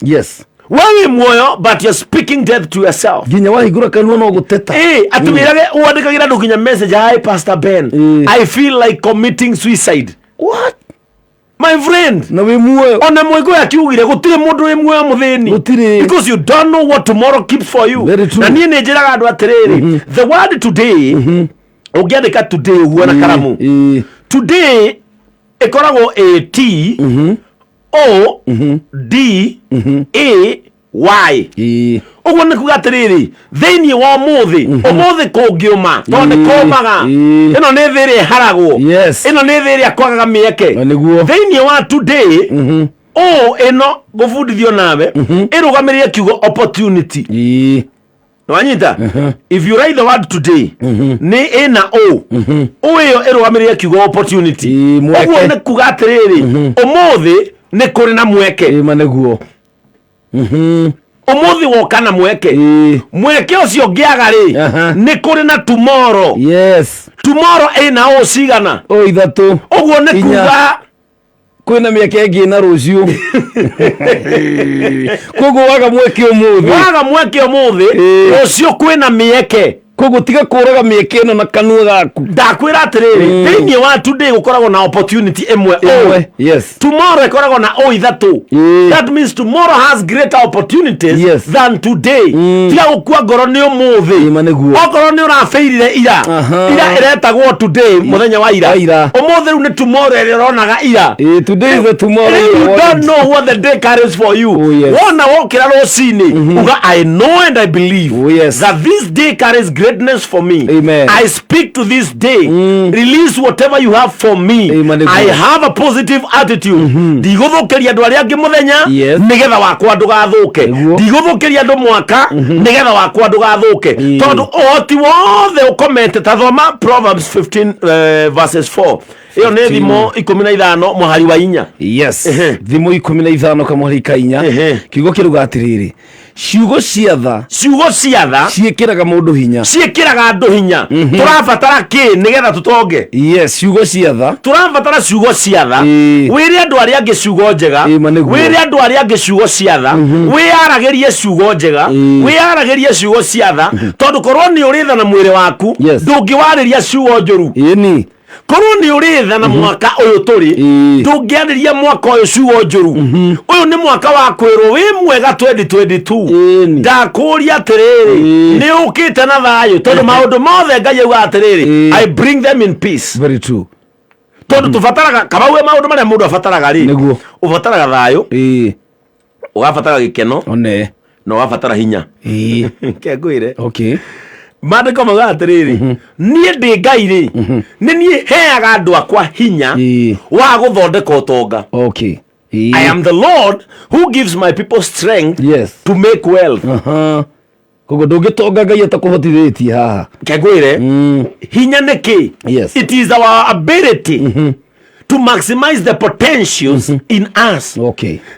We wĩ muoyo, but you're speaking death to yourself. Nginya wahingũra kanua no gũteta. Eh, atwĩrage wandĩkagĩra andũ nginya message, "Hi Pastor Ben, I feel like committing suicide." What? My friend, na wĩ muoyo. Ona Mũgĩkũyũ akiugire gũtirĩ mũndũ wĩ muoyo mũthĩni. Gũtirĩ. Because you don't know what tomorrow keeps for you. Very true. Na niĩ nĩ njĩraga andũ atĩrĩrĩ, the word today, ũngĩandĩka today ũguo na karamu, today ĩkoragwo a T O D A Y. Ũguo nĩ kuga atĩrĩrĩ, thĩinĩ wa ũmũthĩ, ũmũthĩ kũngĩũma, tondũ nĩ kũmaga, ĩno nĩ thĩ ĩrĩa ĩharagwo. Ĩno nĩ thĩ ĩrĩa kwagaga mĩeke. Na nĩguo. Thĩinĩ wa today, o ĩno ngũbundithio nawe ĩrũgamĩrĩre kiugo opportunity. Wanyita? If you write the word today, nĩ ĩna o, o ĩyo ĩrũgamĩrĩre kiugo opportunity. Ĩĩ, mweke. Ũguo nĩ kuga atĩrĩrĩ, ũmũthĩ nĩ kũrĩ na mweke. Ĩĩ, ma nĩguo. Ũmũthĩ woka na mweke. Mweke ũcio ũngĩaga rĩ, nĩ kũrĩ na tomorrow. Tomorrow ĩna o cigana? O ithatũ. Ũguo nĩ Inya. kuga Kwĩna mĩeke ĩngĩ na rũciũ. Koguo waga mweke ũmũthĩ, waga mweke ũmũthĩ, rũciũ kwĩna mĩeke. Koguo tiga kũraga mĩeke ĩno na kanua gaku. Ndakwĩra atĩrĩrĩ, thĩinĩ wa today gũkoragwo na opportunity ĩmwe, o. Ĩmwe, yes. Tomorrow ĩkoragwo na o ithatũ. That means tomorrow has greater opportunities than today. Tiga gũkua ngoro nĩ ũmũthĩ. Ĩĩ, ma nĩguo. Okorwo nĩ ũrabĩirire ira, ira ĩretagwo today, mũthenya wa ira. Wa ira. Ũmũthĩ rĩu nĩ tomorrow ĩrĩa ũronaga ira. Ĩĩ, today is the tomorrow you you don't want. know what the day carries for you. Oh, yes. Wona wokĩra rũcinĩ, uga, "I know and I believe Oh, yes. that this day carries greatness for me. Amen. I speak to this day, release whatever you have for me. Amen. I have a positive attitude. Ndigũthũkĩria andũ arĩa angĩ mũthenya nĩgetha wakwa ndũgathũke. Nĩguo. Ndigũthũkĩria andũ mwaka nĩgetha wakwa ndũgathũke, tondũ ũhoti wothe ũkomete." Ta thoma Proverbs 15 verses 4. Ĩyo nĩ Thimo 15 mũhari wa 4. Yes. Thimo 15 kamũhari ka 4. Kiugo kĩruga atĩrĩrĩ, ciugo cia tha, ciugo cia tha ciĩkĩraga mũndũ hinya. Ciĩkĩraga andũ hinya. Tũrabatara kĩ nĩgetha tũtonge? Yes, ciugo cia tha. Tũrabatara ciugo cia tha. Wĩre andũ arĩa angĩ ciugo njega. Ĩĩ, ma nĩguo. Wĩre andũ arĩa angĩ ciugo cia tha. Wĩyaragĩrie ciugo njega. Wĩyaragĩrie ciugo cia tha, tondũ korwo nĩ ũrĩ tha na mwĩrĩ waku, ndũngĩwarĩria ciugo njũru. Ĩni. Korwo nĩ ũrĩ tha na mwaka ũyũ tũrĩ, ndũngĩarĩria mwaka ũyũ ciugo njũru. Ũyũ nĩ mwaka wa kwĩrwo wĩ mwega 2022. Ndakũria atĩrĩrĩ, nĩ ũkĩte na thayũ? Tondũ maũndũ mothe Ngai augaga atĩrĩrĩ, "I bring them in peace." Very true. Tondũ tũbataraga kabauge maũndũ marĩa mũndũ abataraga rĩ, Nĩguo. ũbataraga thayũ, ũgabatara gĩkeno, one, na ũgabatara hinya. Ke ngwĩre, maandĩko maugaga atĩrĩrĩ, niĩ ndĩ Ngai rĩ, nĩ niĩ heaga andũ akwa hinya wa gũthondeka ũtonga. I am the Lord who gives my people strength to make wealth. Koguo ndũngĩtonga Ngai atakũhotithĩtie haha. Kengwĩre, hinya nĩ kĩ? It is our ability to maximize the potentials in us.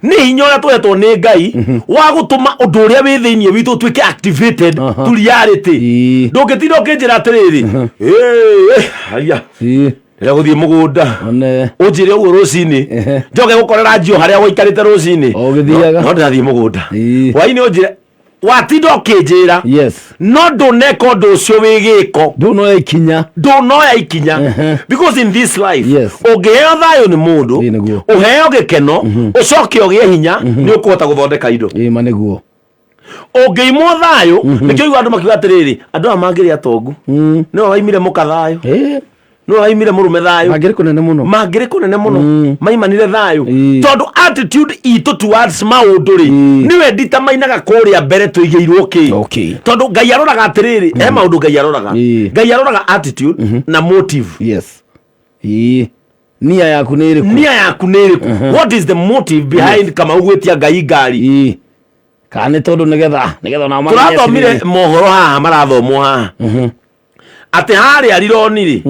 Nĩ hinya ũrĩa tũhetwo nĩ Ngai wa gũtũma ũndũ ũrĩa wĩ thĩinĩ witũ ũtuĩke activated to reality. Ndũngĩtinda ũkĩnjĩra atĩrĩrĩ, "Ĩĩ, aya, Rĩrĩa gũthiĩ mũgũnda One. Ũnjĩre ũguo rũcinĩ. Njoke gũkorera njio harĩa waikarĩte rũcinĩ. O ũgĩthiaga. No ndĩrathiĩ mũgũnda. Ĩĩ. Hwainĩ ũnjĩre watinda ũkĩnjĩra. Yes. No ndũneka ũndũ ũcio wĩ gĩko. Ndũnoya ikinya. Ndũnoya ikinya. Because in this life Yes. ũngĩheo thayũ nĩ mũndũ, Ĩĩ, nĩguo. ũheo gĩkeno, ũcoke ũgĩe hinya, nĩ ũkũhota gũthondeka indo. Ĩĩ ma nĩguo. Ũngĩimwo thayũ, nĩkĩo igua andũ makiuga atĩrĩrĩ, andũ aya mangĩrĩ atongu, nĩwe waimire mũka thayũ, Ĩĩ. nĩwe waimire mũrũme thayũ. Mangĩrĩ kũnene mũno. Mangĩrĩ kũnene mũno. Maimanire thayũ. Tondũ attitude itũ towards maũndũ rĩ, nĩwe nditamainaga kũrĩa mbere tũigĩirwo kĩ. Tondũ Ngai aroraga atĩrĩrĩ, he maũndũ Ngai aroraga. Ngai aroraga attitude na motive. Yes. Ĩĩ. Nia yaku nĩ ĩrĩkũ? Nia yaku nĩ ĩrĩkũ? What is the motive behind Kamau gwĩtia Ngai ngari? Ĩĩ. Kana nĩ tondũ nĩgetha onao mamenye Tũrathomire atĩrĩrĩ. Mohoro haha marathomwo haha atĩ harĩa rironi rĩ,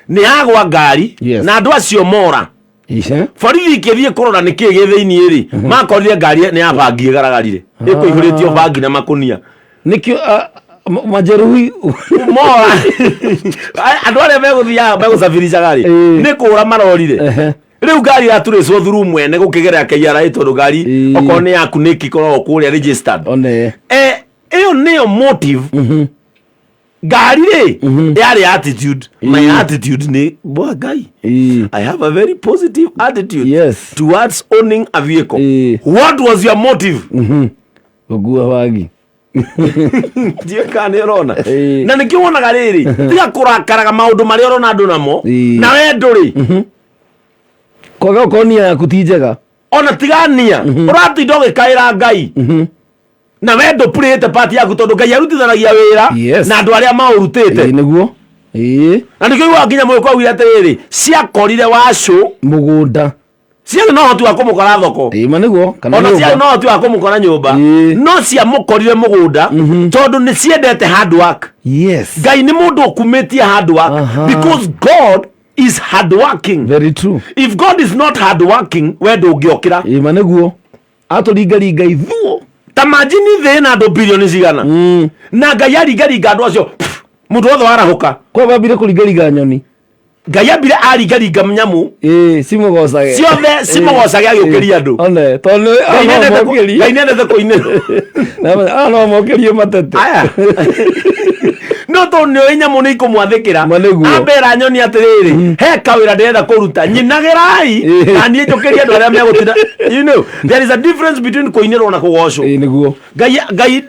nĩ yagwa ngari na andũ acio mora. Ice. Borithi ikĩthiĩ kũrora nĩ kĩĩ gĩ thĩiniĩ rĩ, makorire ngari nĩ ya bangi ĩgaragarire, ĩkũihũrĩtio bangi na makũnia. Nĩkĩo majeruhi mora. Andũ arĩa megũthiaga megũcabiricaga rĩ, nĩ kũra marorire. Rĩu ngari yaturĩcwo through mwene gũkĩgerera KRA, tondũ ngari okorwo nĩ yaku nĩ ĩkoragwo kũrĩa registered. One. Ĩyo nĩyo motive. Ngari rĩ, yarĩ attitude. My attitude nĩ bwa Ngai, I have a very positive attitude towards owning a vehicle. What was your motive? Gũkua bangi. Ndiũĩ kana nĩ ũrona. Na nĩkĩo wonaga rĩrĩ, tiga kũrakaraga maũndũ marĩa ũrona andũ namo na we ndũrĩ. Kwaga gũkorwo nia yaku ti njega. Ona tigania ũratinda ũgĩkaĩra Ngai na we ndũpurĩte part yaku, tondũ Ngai arutithanagia wĩra na andũ arĩa maũrutĩte. Ĩĩ nĩguo. Ĩĩ. Na nĩkĩo iguaga nginya mũgĩkũyũ augire atĩrĩrĩ, ciakorire wacũ mũgũnda. Ciarĩ na ũhoti wa kũmũkora thoko. Ĩĩ ma nĩguo. Kana ona nyũmba. ciarĩ na ũhoti wa kũmũkora nyũmba, no ciamũkorire mũgũnda tondũ nĩ ciendete hard work. Ngai nĩ mũndũ ũkumĩtie hard work, because God is hard working. Very true. If God is not hard working, we ndũngĩokĩra. Ĩĩ ma nĩguo. Atũringaringa ithuo. Ta majini thĩ na andũ bilioni cigana, na Ngai aringaringa andũ acio, pff, mũndũ wothe warahũka. Kwa bambire kũringaringa nyoni. Ngai ambire aringaringa nyamũ. Ĩĩ, cimũgocage. Ciothe cimũgocage agĩũkĩria andũ. One, tondũ Ngai no mokĩrie. Ngai nĩendete kũinĩrwo. Aya no mokĩrie matete. Aya no tondũ nĩ ũĩ nyamũ nĩ ikũmwathĩkĩra. Ma nĩguo. Ambera nyoni atĩrĩrĩ, he kawĩra ndĩrenda kũruta, nyinagĩrai na niĩ njũkĩrie andũ arĩa megũtinda. You know there is a difference between kũinĩrwo na kũgocwo. Ĩĩ nĩguo. Ngai, Ngai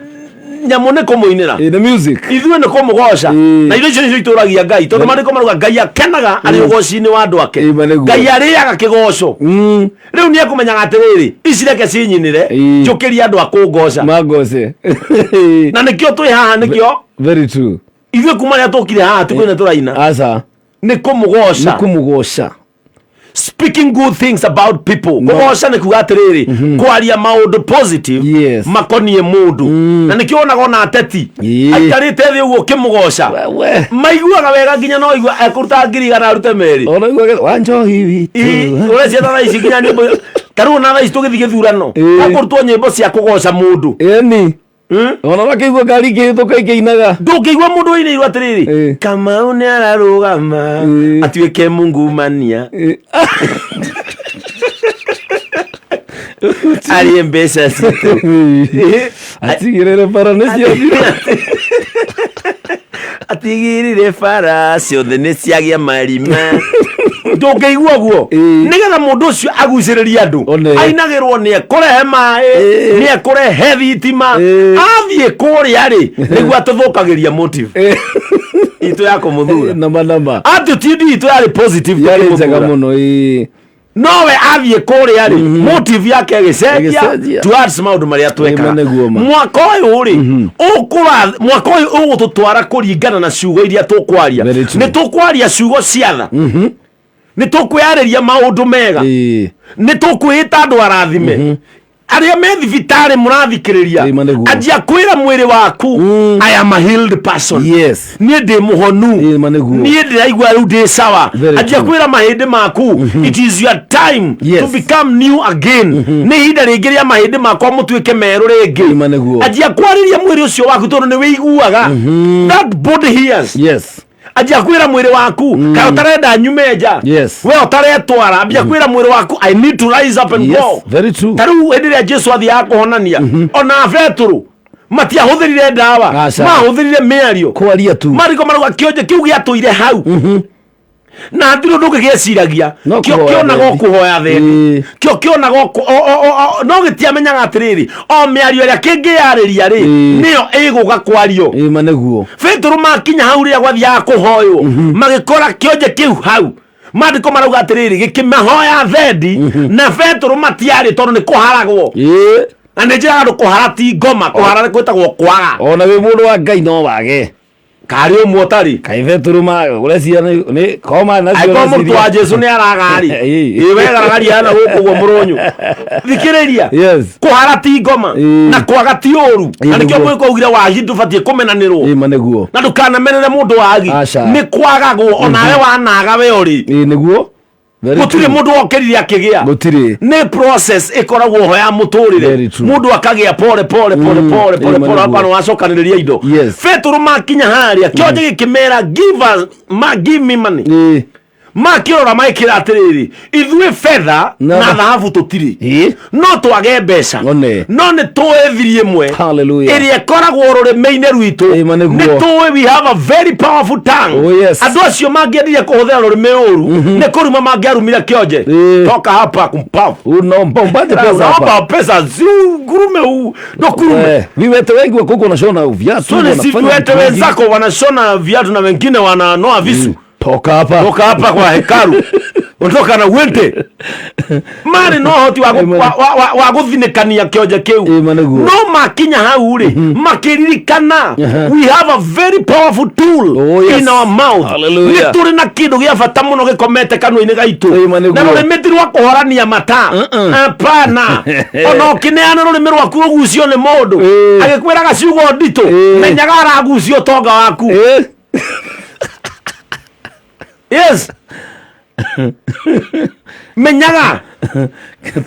nyamũ nĩ kũmũinĩra. Ĩĩ nĩ music. Ithuĩ nĩ kũmũgoca. Na indo icio nĩcio itũragia Ngai, tondũ maandĩko marauga Ngai akenaga arĩ ũgoci-inĩ wa andũ ake. Ĩĩ ma nĩguo. Ngai arĩaga kĩgoco. Rĩu nĩ ekũmenyaga atĩrĩrĩ, ici reke cinyinĩre, njũkĩrie andũ a kũngoca. Mangoce. Na nĩkĩo twĩ haha, nĩkĩo Very true. Ithuĩ kuma rĩrĩa tũkire haha tikũina tũraina. Aca. Nĩ kũmũgoca. Nĩ kũmũgoca. Speaking good things about people. Kũgoca nĩ kuga atĩrĩrĩ, kwaria maũndũ positive makoniĩ mũndũ. Na nĩkĩo wonaga ona ateti aikarĩte thĩ ũguo ũkĩmũgoca maiguaga wega, nginya no igua ekũruta 100,000 arute merĩ. Ona iguaga wa njohi witũ. Ũrecia ta thaa ici nginya nyĩmbo ta rĩu ona thaa ici tũgĩthiĩ gĩthurano, gakũrutwo nyĩmbo cia kũgoca mũndũ. Ĩni. Ona makĩigua ngari ikĩhĩtũka ikĩinaga. Ndũngĩigua mũndũ ũinĩirwo atĩrĩrĩ, Kamau nĩ ararũgama atuĩke mungumania arĩe mbeca citũ. Atigĩrĩre bara nĩ ciathira. Atigĩrĩre bara ciothe nĩ ciagĩa marima. Ndũngĩigua ũguo. Nĩgetha mũndũ ũcio agucĩrĩrie andũ, ainagĩrwo nĩ ekũrehe maĩ, nĩ ekũrehe thitima. Athiĩ kũrĩa rĩ, nĩguo atũthũkagĩria motive itũ ya kũmũthura. Nama nama. Attitude itũ yarĩ positive Yarĩ njega tũkĩmũthura. mũno ĩĩ. Nowe athiĩ kũrĩa rĩ, motive yake ĩgĩcenjia Ĩgĩcenjia. towards maũndũ marĩa twekaga. Ĩma nĩguo ma. Mwaka ũyũ rĩ, ũkũra mwaka ũyũ ũgũtũtwara kũringana na ciugo iria tũkwaria. Very true. Nĩ tũkwaria ciugo cia tha, nĩ tũkwĩarĩria maũndũ mega, nĩ tũkwĩĩta andũ arathime. Arĩa me thibitarĩ mũrathikĩrĩria, Ĩma nĩguo. anjia kwĩra mwĩrĩ waku, I am a healed person. Niĩ ndĩ mũhonu. Ĩma nĩguo. Niĩ ndĩraigua rĩu ndĩ sawa. Very Anjia true. kwĩra mahĩndĩ maku, it is your time Yes. to become new again. Nĩ ihinda rĩngĩ rĩa mahĩndĩ makwa mũtuĩke merũ rĩngĩ. Ĩma nĩguo. Anjia kwarĩria mwĩrĩ ũcio waku, tondũ nĩ wĩiguaga. That body hears. Yes. Anjia kwĩra mwĩrĩ waku kaĩ ũtarenda nyume nja. Yes. We ũtaretwara, ambia kwĩra mwĩrĩ waku, I need to rise up and Yes, go. very true. Ta rĩu hĩndĩ ĩrĩa Jesu athiaga kũhonania, ona Betũrũ matiahũthĩrire ndawa, Aca. mahũthĩrire mĩario. Kwaria tu. Mariko marauga kĩonje kĩu gĩatũire hau na hatirĩ ũndũ ũngĩ gĩeciragia. No Kĩo kũhoya kĩonaga o thendi. kũhoya thendi. Ĩĩ. Kĩo kĩonaga o kũ- o- o- o- o- no gĩtiamenyaga atĩrĩrĩ, o mĩario ĩrĩa kĩngĩyarĩria rĩ, Ĩĩ. nĩyo ĩgũka kwario. Ĩĩ, ma nĩguo. Betũrũ makinya hau rĩrĩa gwathiaga kũhoywo, magĩkora kĩonje kĩu hau. Maandĩko marauga atĩrĩrĩ, gĩkĩmahoya thendi na Betũrũ matiarĩ, tondũ nĩ kũharagwo. Ĩĩ. Na nĩ njĩraga andũ, kũhara ti ngoma, kũhara nĩ gwĩtagwo kwaga. Ona wĩ mũndũ wa Ngai no wage. Karĩ ũmwe ũtarĩ. Kaĩ Betũrũ ma ũreciria nĩ koma nacio. Angĩkorwo mũrutwo wa Jesu nĩ araga-rĩ, Ĩĩ. ĩ wegaragaria na gũkũ ũguo mũrũnyũ, thikĩrĩria. Yes. Kũhara ti ngoma. Ĩĩ. Na kwaga ti ũru. Ĩĩ, Na nĩkĩo nĩguo. mwĩko augire wagi ndũbatiĩ kũmenanĩrwo. Ĩĩ, ma nĩguo. Na ndũkanamenere mũndũ wagi. Aca. Nĩ kwagagwo, onawe wanaga we ũrĩ. Ĩĩ, nĩguo. Very Gũtirĩ true. mũndũ wokĩrire akĩgĩa. Gũtirĩ. Nĩ process ĩkoragwo ho ya mũtũrĩre. Very true. Mũndũ akagĩa pole pole pole pole pole Ĩĩ, ma pole nĩguo. hapana wacokanĩrĩria indo. Yes. Betũrũ makinya harĩa, kĩonje gĩkĩmera, give us ma, give me money. Ĩĩ. Makĩrora maĩkĩra atĩrĩrĩ, ithuĩ betha na thahabu tũtirĩ, Ĩĩ. no twage mbeca, One. no nĩ tũĩ thiri ĩmwe Hallelujah. ĩrĩa ĩkoragwo rũrĩmĩ-inĩ rwitũ. Ĩĩ, ma nĩguo. Nĩ tũĩ we have a very powerful tongue. Oh, yes. Andũ acio mangĩendire kũhũthĩra rũrĩmĩ ũru, nĩ kũruma mangĩarumire kĩonje. Ĩĩ. Toka hapa kumpavu. Unaomba umpate pesa hapa. Unaomba pesa si ngurume u ndokurume. Eh, viwete wengi wako huko wanashona viatu. So ni si wanafanya viwete vitu vingi. wenzako wanashona viatu na wengine wananoa visu. Toka hapa. Toka hapa kwa hekalu, ondoka na uende. Marĩ na ũhoti wa Amen. wa gũthinĩkania kĩonje kĩu. Ĩĩ, nĩguo. No makinya hau rĩ, makĩririkana we have a very powerful tool Oh, yes. in our mouth. Hallelujah. Nĩ tũrĩ na kĩndũ gĩa bata mũno gĩkomete kanua-inĩ gaitũ. Ĩĩ, nĩguo. Na rũrĩmĩ ti rwa kũhorania mata. Hapana. Ona ũkĩneana rũrĩmĩ rwaku rũgucio nĩ mũndũ Ĩĩ. agĩkwĩraga ciugo nditũ, Ĩĩ. menyaga aragucio ũtonga waku. Eh. Yes, menyaga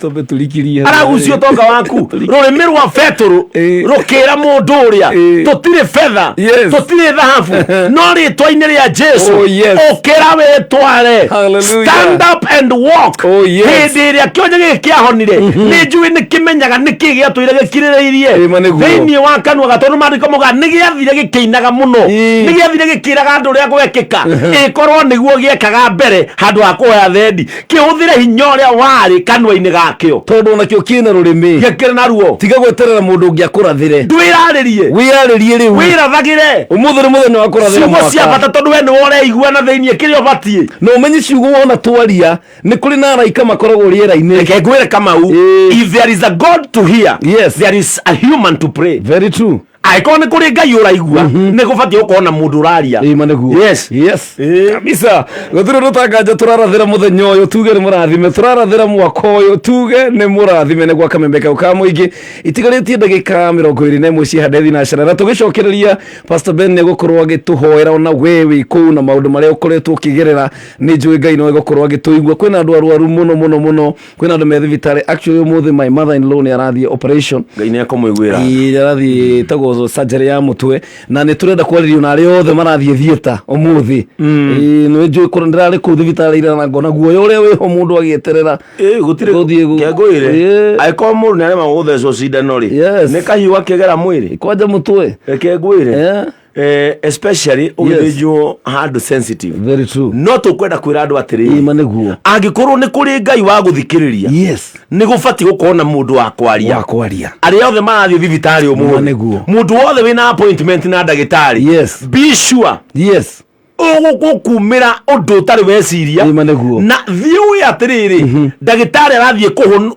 Tumbe turikirie. Aragucio ũtonga waku. Rũrĩmĩ rwa Betũrũ Ĩĩ. rũkĩra mũndũ ũrĩa, Ĩĩ. tũtirĩ betha, Yes. tũtirĩ thahabu, no rĩtwa-inĩ rĩa Jesu, Oh, yes. ũkĩra wĩtware. Hallelujah. Stand up and walk. Oh, yes. Hĩndĩ ĩrĩa kĩonje gĩkĩ kĩahonire, nĩ njũĩ nĩ kĩmenyaga nĩkĩ gĩatũire gĩkirĩrĩirie Ĩĩ, ma nĩguo. thĩinĩ wa kanua ga, tondũ maandĩko maugaga nĩ gĩathire gĩkĩinaga mũno. Ĩĩ. Nĩ gĩathire gĩkĩraga andũ ũrĩa gwekĩka. Ĩkorwo nĩguo gĩekaga mbere, handũ ha kũhoya thendi, kĩhũthĩre hinya ũrĩa warĩ kanua-inĩ gakĩo. Tondu onakĩo kĩna rũrĩmĩ. Gĩkĩrĩ naruo. Tiga gweterera mũndũ ũngĩ akũrathĩre. Ndwĩrarĩrie. Wĩyarĩrie rĩu. Wĩrathagĩre. Ũmũthĩ nĩ mũthenya wa kũrathĩra Ciugo cia mwaka. bata, tondũ we nĩwe ũreigua na thĩiniĩ kĩrĩa ũbatiĩ. Na ũmenye ciugo wona twaria nĩ kũrĩ na araika makoragwo rĩera-inĩ. Reke ngwĩre, Kamau, Ĩĩ. if there is a God to hear, Yes. there is a human to pray. Very true. Angĩkorwo nĩ kũrĩ Ngai ũraigua, nĩ gũbatiĩ gũkorwo na mũndũ ũraria. Ĩĩ, ma nĩguo. Yes. Yes. Ĩĩ. Kabisa. Gũtirĩ ũndũ tanganja. Tũrarathĩra mũthenya ũyũ, tuge nĩ mũrathime. Tũrarathĩra mwaka ũyũ, tuge nĩ mũrathime. Nĩ gwa kamembe kau ka mũingĩ. Itigarĩtie ndagĩka 21 ciĩhande thinacara, na tũgĩcokereria Pastor Ben nĩ egũkorwo agĩtũhoera. Ona we wĩ kũu na maũndũ marĩa ũkoretwo ũkĩgerera, nĩ njũĩ Ngai no egũkorwo agĩtũigua. Kwĩna andũ arwaru mũno mũno mũno, kwĩna andũ me thibitarĩ. Actually ũmũthĩ my mother in law nĩ arathiĩ operation. Ngai nĩ ekũmũiguĩra. Ĩĩ, arathiĩ ĩtagwo surgery ya mũtwe, na nĩ tũrenda kwarĩrio na arĩa othe marathiĩ theatre ũmũthĩ. Ĩĩ, nĩ njũĩ kũrĩa ndĩrarĩ kũu thibitarĩ ira na ngona guoya ũrĩa wĩho mũndũ agĩeterera. Ĩĩ, gũtirĩ. Gũthiĩ Kengũĩre. Ĩĩ. Angĩkorwo mũndũ nĩ aremagwo gũthecwo cindano rĩ, Yes. nĩ kahiũ gakĩgera mwĩrĩ. Kwanja mũtwe. Reke ngwĩre, Eh. especially ũgĩthĩnjwo handũ sensitive. Very true. No tũkwenda kwĩra andũ Ĩĩ, atĩrĩrĩ, ma nĩguo. angĩkorwo nĩ kũrĩ Ngai wa gũthikĩrĩria, Yes. nĩ gũbatiĩ gũkorwo na mũndũ wa kwaria. Wa kwaria. Arĩa othe marathiĩ thibitarĩ Ma ũmũthĩ, nĩguo. mũndũ wothe wĩna appointment na ndagĩtarĩ, Yes. be sure Yes. ũgũkũmĩra ũndũ ũtarĩ weciria. Ĩĩ, ma nĩguo. Na thiĩ ũĩ atĩrĩrĩ, ndagĩtarĩ arathiĩ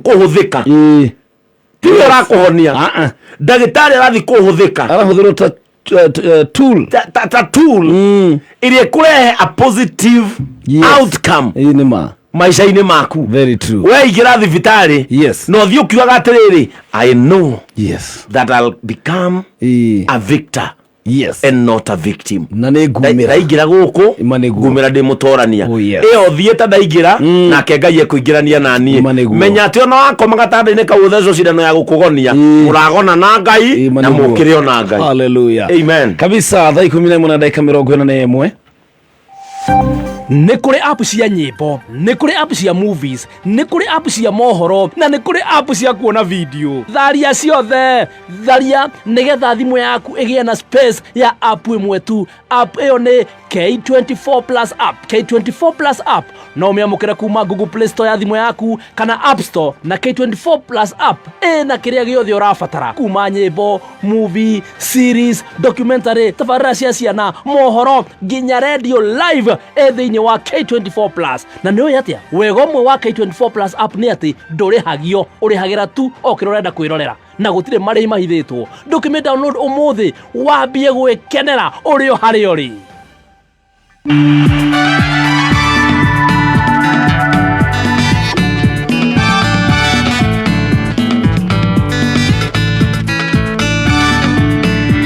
kũhũthĩka, Ĩĩ. tiwe ũrakũhonia. Ah, ah. Ndagĩtarĩ arathiĩ kũhũthĩka Arahũthĩrwo ta tool. Ta tool ĩrĩa ĩkũrehe a positive Yes. outcome Ĩĩ, nĩ ma. maica-inĩ maku. Very true. Weingĩra thibitarĩ, Yes. na ũthiĩ ũkiugaga atĩrĩrĩ, I know Yes. that I'll become Ĩĩ. a victor Yes. and not a victim. Na nĩ ngumĩra. Ndaingĩra gũkũ, Ĩma nĩguo. ngumĩra ndĩ mũtorania. Oh, yes. Ĩyo thiĩte ndaingĩra, nake Ngai ekũingĩrania na niĩ. Ĩma nĩguo. Menya atĩ ona wakoma gatanda-inĩ kau ũthecwo cindano ya gũkũgonia, Ĩĩ. ũragona na Ngai Ĩma na nĩguo. mũkĩre ona Ngai. Hallelujah. Amen. Kabisa. Thaa 11 na ndagĩka 41. Nĩ kũrĩ app cia nyĩmbo, nĩ kũrĩ app cia movies, nĩ kũrĩ app cia mohoro, na nĩ kũrĩ app cia kuona video. Tharia ciothe, tharia nĩgetha thimũ yaku ĩgĩe na space ya app ĩmwe tu. App ĩyo nĩ K24 Plus app. K24 Plus app no ũmĩamũkĩre kuma Google Play Store ya thimũ yaku kana App Store, na K24 Plus app ĩna kĩrĩa gĩothe ũrabatara kuma nyĩmbo, movie, series, documentary, tabarĩra cia ciana, mohoro, nginya radio live ĩ thĩinĩ wa K24 Plus. Na nĩ ũĩ atĩa wega ũmwe wa K24 Plus app nĩ atĩ ndũrĩhagio, ũrĩhagĩra tu o kĩrĩa ũrenda kwĩrorera na gũtirĩ marĩhi mahithĩtwo. Ndũkĩmĩ download ũmũthĩ wambie gwĩkenera ũrĩ o harĩa ũrĩ.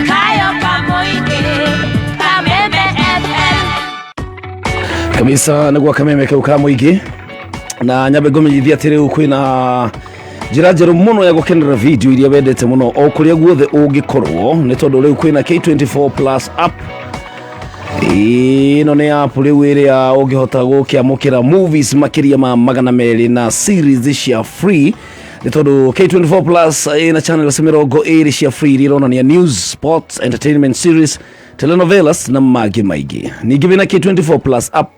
Kayo Kamoige, Kameme FM. Kabisa nĩguo kameme kau ka mũingĩ, na nyambe ngũmenyithia atĩ rĩu kwĩna njĩra njerũ mũno ya gũkenera video iria wendete mũno o kũrĩa guothe ũngĩkorwo, nĩ tondũ rĩu kwĩna K24 Plus app. Ĩno nĩ app rĩu ĩrĩa ũngĩhota gũkĩamũkĩra movies makĩria ma 200 na series cia free, nĩ tondũ K24 Plus ĩna channels 20 cia free iria ironania news, sports, entertainment series, telenovelas na mangĩ maingĩ. Ningĩ wĩna K24 Plus app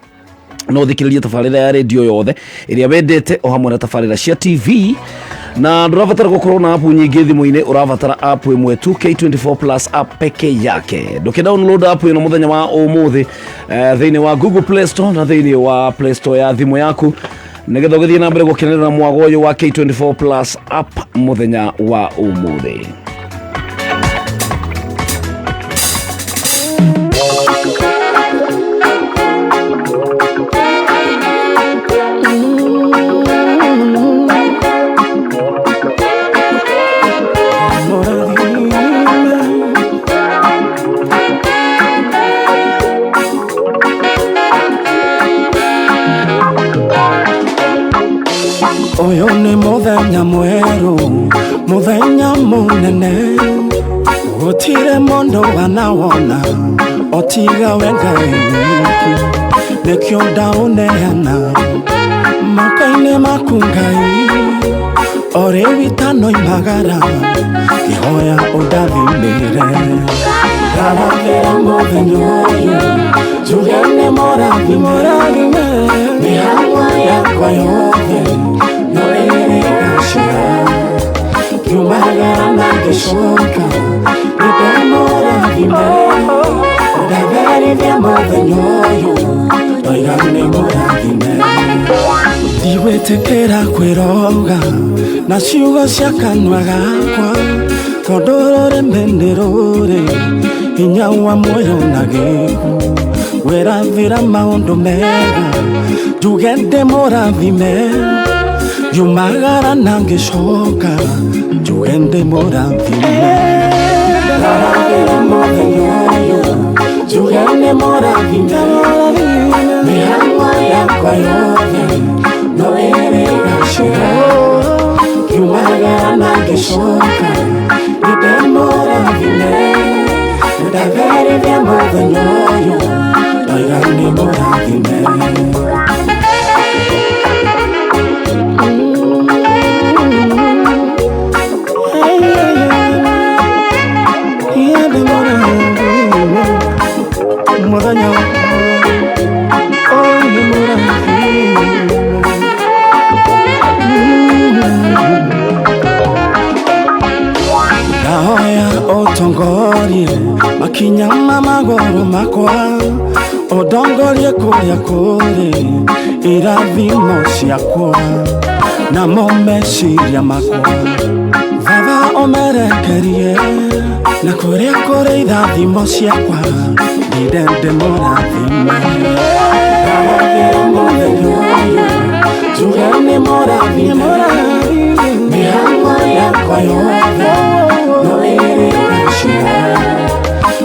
no thikĩrĩrie tabarĩra ya redio yothe ĩrĩa wendete o hamwe na tabarĩra cia TV, na ndũrabatara gũkorwo na app nyingĩ thimũ-inĩ, ũrabatara app ĩmwe tu, K24 Plus app peke yake. Ndũkĩ download app ĩno mũthenya wa ũmũthĩ thĩinĩ wa Google Play Store na thĩinĩ wa Play Store ya thimũ yaku, nĩgetha ũgĩthiĩ na mbere gũkenerera mwago ũyũ wa K24 Plus app mũthenya wa ũmũthĩ. Ũyũ nĩ mũthenya mwerũ, mũthenya mũnene, gũtirĩ mũndũ wanawona otiga we Ngai wiki. Nĩkĩo ndaũneana moko-inĩ maku Ngai, o rĩu itanoimagara ngĩhoya ũndathimĩre. Ndarathĩra mũthenya ũyũ njuge nĩ mũrathime, mĩhang'o yakwa yothe no ĩrĩgacĩra, ngiumagara na ngĩcoka nĩndĩmũrathime, ndatherithia mũthenya ũyũ ndoiga nĩ mũrathime. Ndigwĩtĩkĩra kwĩroga na ciugo cia kanua gakwa, tondũ rũrĩmĩ nĩ rũrĩ hinya wa muoyo na gĩkuũ. Wĩrathĩra maũndũ mega njuge ndĩmũrathime, ngiumagara na ngĩcoka njuge ndĩmũrathime. Ndarathĩra mũthenya ũyũ njuge nĩ mũrathime, mĩhang'o yakwa yothe no ĩrĩgacĩra, ngiumagara na ngĩcoka nĩndĩmũrathime, ndatherithia mũthenya ũyũ ndoiga nĩ mũrathime. Mũthenya ũyũ nĩ mũrathime. Ndahoya ũtongorie makinya ma magũrũ makwa, ũndongorie kũrĩa kũrĩ irathimo ciakwa, namo meciria makwa Baba ũmerekerie na kũrĩa kũrĩ irathimo ciakwa, ndinde ndĩmũrathime. Ndarathĩra mũthenya ũyũ njuge nĩ mũrathime, mĩhang'o yakwa yothe no ĩrĩgacĩra,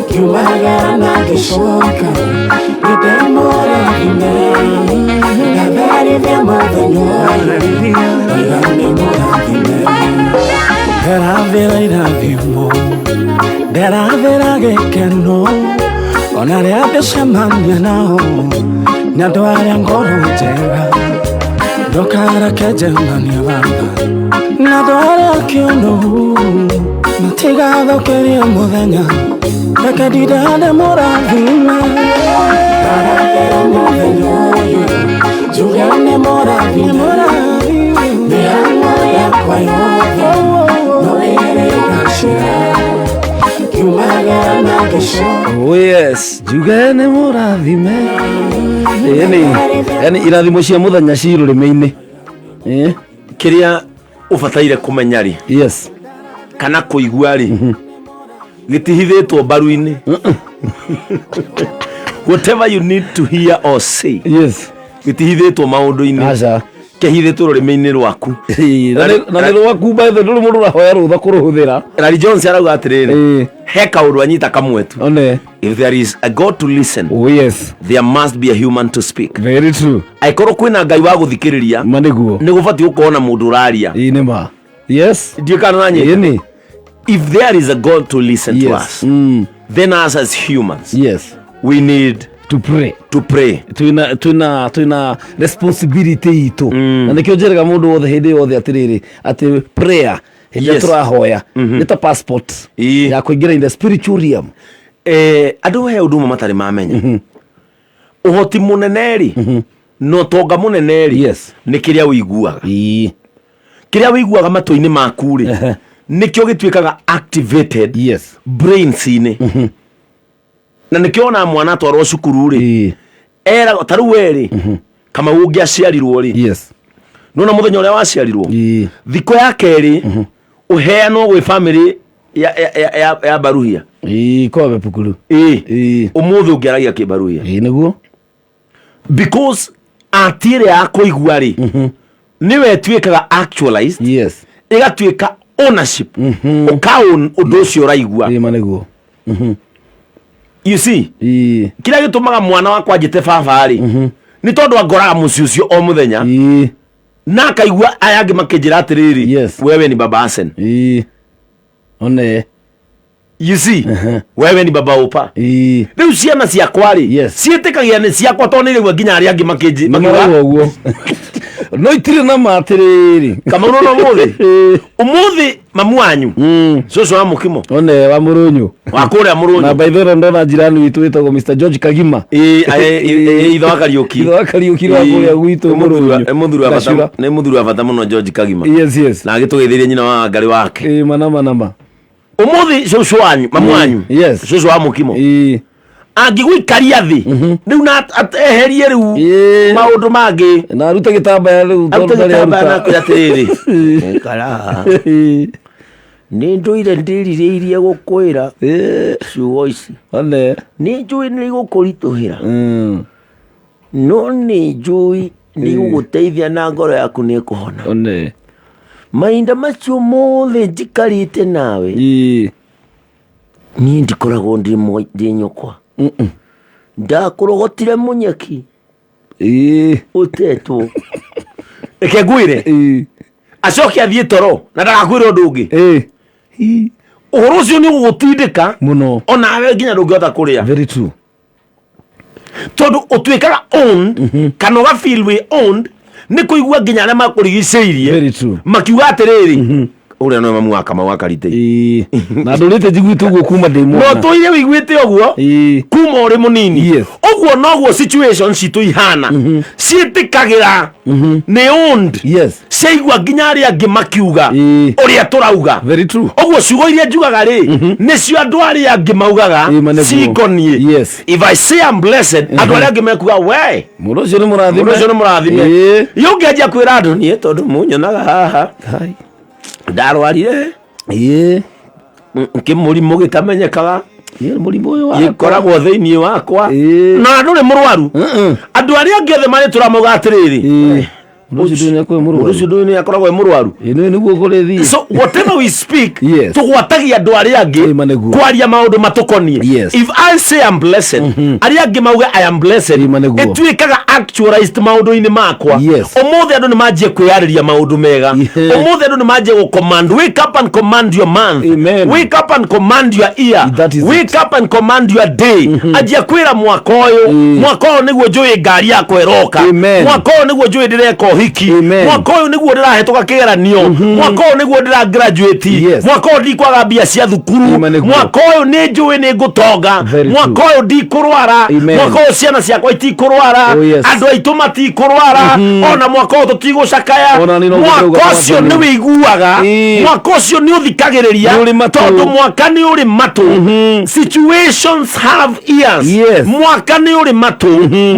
ngiumagara na ngĩcoka nĩndĩmũrathime, ndatherithia mũthenya ũyũ ndoiga nĩ mũrathime. Ndĩrathĩra irathimo, ndĩrathĩra gĩkeno, Ona arĩa ndĩcemania nao nĩ andũ arĩa ngoro njega. Ndũkareke njemanie baba na andũ arĩa kĩũnũhu, matigathũkĩrie mũthenya. Reke ndinde ndĩmũrathime. Ndarathĩra mũthenya ũyũ, njuge nĩ mũrathime. Mĩhang'o yakwa yothe no ĩrĩgacĩra, ngiumagara na ngĩcoka. Oh yes, njuge nĩ mũrathime. Ĩni, yani irathimo cia mũthenya ci rũrĩmĩ-inĩ. Eh? Kĩrĩa ũbataire kũmenya rĩ, Yes. kana kũigua rĩ, gĩtihithĩtwo mbaru-inĩ. Whatever you need to hear or say, Yes. gĩtihithĩtwo maũndũ-inĩ, Aca. kĩhithĩtwo rũrĩmĩ-inĩ rwaku. Ĩĩ, na nĩ rwaku by the way, ndũrĩ mũndũ ũrahoya rũtha kũrũhũthĩra. Larry Jones arauga atĩrĩrĩ, Ĩĩ. he kaũndũ anyita kamwe tu. One. If there is a God to listen, Oh yes. there must be a human to speak. Very true. Angĩkorwo kwĩna Ngai wa gũthikĩrĩria, Ma nĩguo. nĩ gũbatiĩ gũkorwo na mũndũ ũraria. Ĩĩ nĩ ma. Yes. Ndiũĩ kana ũranyita. Ĩni. If there is a God to listen to Yes. us, then us as humans, Yes. we need to pray. To pray. Twina responsibility itũ, na nĩkĩo njĩraga mũndũ wothe hĩndĩ yothe atĩrĩrĩ, atĩ prayer hĩndĩ ĩrĩa tũrahoya nĩ ta passport ya kũingĩra in the spiritual realm. Andũ he ũndũ ũmwe matarĩ mamenya, ũhoti mũnene rĩ na ũtonga mũnene rĩ, nĩ kĩrĩa ũiguaga. Kĩrĩa ũiguaga matũ-inĩ maku rĩ, nĩkĩo gĩtuĩkaga activated brains-inĩ. Na nĩkĩo ona mwana atwarwo cukuru rĩ, eragwo ta rĩu we rĩ, Kamau, ũngĩaciarirwo rĩ, nona mũthenya ũrĩa waciarirwo, thikũ ya kerĩ ũheanwo gwĩ bamĩrĩ ya Baruhia. Ĩĩ, kwa Bepukuru. Ĩĩ, ũmũthĩ ũngĩaragia kĩbaruhia. Ĩĩ nĩguo. Because ati ĩrĩa ya kũigua rĩ, nĩwe ĩtuĩkaga actualized, ĩgatuĩka ownership, ũka own ũndũ ũcio ũraigua. Ĩĩ ma nĩguo. You see, kĩrĩa gĩtũmaga mwana wakwa njĩte baba rĩ, nĩ tondũ angoraga mũciĩ ũcio o mũthenya na akaigua aya angĩ makĩnjĩra atĩrĩrĩ, "Wewe ni baba Asen." One. You see, "Wewe ni baba Opa." Rĩu ciana ciakwa rĩ, ciĩtĩkagia nĩ ciakwa tondũ nĩ iraigua nginya arĩa angĩ makĩnjĩ Nĩ ũguo, no itirĩ na ma atĩrĩrĩ. Kamau, no ũmũthĩ mamu wanyu, cũcũ wa mũkimo, One wa Mũrũnyũ. Wa kũrĩa Mũrũnyũ. Na by the way, ndona jirani witũ wĩtagwo Mr George Kagima. Ĩĩ, ithe wa Kariũki. Ithe wa Kariũki wa kũrĩa gwitũ Mũrũnyũ. Nĩ mũthuri wa bata. Gacura. Nĩ mũthuri wa bata mũno, George Kagima. Yes. Na agĩtũgeithĩrie nyina wa Ngarĩ wake. Ĩĩ, mana mana ma. Ũmũthĩ cũcũ wanyu, mamu wanyu, cũcũ wa mũkimo, angĩgũikaria thĩ rĩu na eherie rĩu maũndũ mangĩ, na arute gĩtambaya rĩu tondũ arute ndarĩ gĩtambaya na aruta. akwĩra atĩrĩrĩ, "Ikara haha. Nĩ ndũire ndĩrirĩirie gũkwĩra ciugo ici. One. Nĩ njũĩ nĩ igũkũritũhĩra, no nĩ njũĩ nĩ igũgũteithia na ngoro yaku nĩ ĩkũhona. One. Mahinda macio mothe njikarĩte nawe, niĩ ndikoragwo ndĩ nyũkwa. Ndakũrogotire mũnyeki ũtetwo." Reke ngwĩre, acoke athiĩ toro na ndagakwĩra ũndũ ũngĩ. Ũhoro ũcio nĩ ũgũgũtindĩka mũno, onawe nginya ndũngĩhota kũrĩa. Very true. Tondũ ũtuĩkaga owned, kana ũga feel wĩ owned nĩ kũigua nginya arĩa makũrigicĩirie Very true. makiuga atĩrĩrĩ, "Ũrĩa nĩwe mamu wa Kamau wa Karitei." Na ndũrĩte njiguĩte ũguo kuma ndĩ No mwana. tũire wĩiguĩte ũguo kuma ũrĩ mũnini. Ũguo noguo situation citũ ihana, ciĩtĩkagĩra nĩ owned, ciaigua nginya arĩa angĩ makiuga ũrĩa tũrauga. Very true. Ũguo ciugo iria njugaga rĩ, nĩcio andũ arĩa angĩ maugaga Ĩĩ, ma nĩguo. cikoniĩ. If I say I'm blessed, andũ arĩa angĩ mekuga, "We, Mũndũ ũcio nĩ mũrathime." Mũndũ ũcio nĩ mũrathime. Iyo ũngĩanjia kwĩra andũ, "Niĩ tondũ munyonaga haha, ndarwarire kĩmũrimũ gĩtamenyekaga, Mũrimũ ũyũ wakwa. Gĩkoragwo thĩinĩ wakwa," na ndũrĩ mũrwaru, andũ arĩa angĩ othe marĩ tũramauga atĩrĩrĩ, Mũndũ ũcio ndũĩ nĩakoragwo e mũrwaru. Mũndũ ũcio ndũĩ nĩakoragwo e mũrwaru. Ĩ, nĩ nĩguo kũrĩthiĩ. So whatever we speak, Yes. tũgwatagia andũ arĩa angĩ Ĩma nĩguo. kwaria maũndũ matũkoniĩ. Yes. If I say I'm blessed, arĩa angĩ mauge I am blessed, Ĩma nĩguo. ĩtuĩkaga actualized maũndũ-inĩ makwa. Yes. Ũmũthĩ andũ nĩ manjie kwĩyarĩria maũndũ mega. Yeah. Ũmũthĩ andũ nĩ manjie gũ command. Wake up and command your month. Amen. Wake up and command your year. That is Wake it. up and command your day. Anjia kwĩra mwaka ũyũ, mwaka ũyũ nĩguo njũĩ ngari yakwa ĩroka. Amen. Mwaka ũyũ nĩguo njũĩ ndĩreka ũhiki. Amen. Mwaka ũyũ nĩguo ndĩrahĩtũka kĩgeranio. Mwaka ũyũ nĩguo ndĩra graduate. Yes. Mwaka ũyũ ndikwaga mbia cia thukuru. Amen, nĩguo. Mwaka ũyũ nĩ njũĩ nĩ ngũtonga. Very true. Mwaka ũyũ ndikũrwara. Amen. Mwaka ũyũ ciana ciakwa itikũrwara. Oh, yes. Andũ aitũ matikũrwara. Ona mwaka ũyũ tũtigũcakaya. Ona niĩ no Mwaka ngũrauga ũcio Mwathani. nĩ wĩiguaga. Ĩĩ. Mwaka ũcio nĩ ũthikagĩrĩria. Nĩ ũrĩ matũ. Tondũ mwaka nĩ ũrĩ matũ. Situations have ears. Yes. Mwaka nĩ ũrĩ matũ.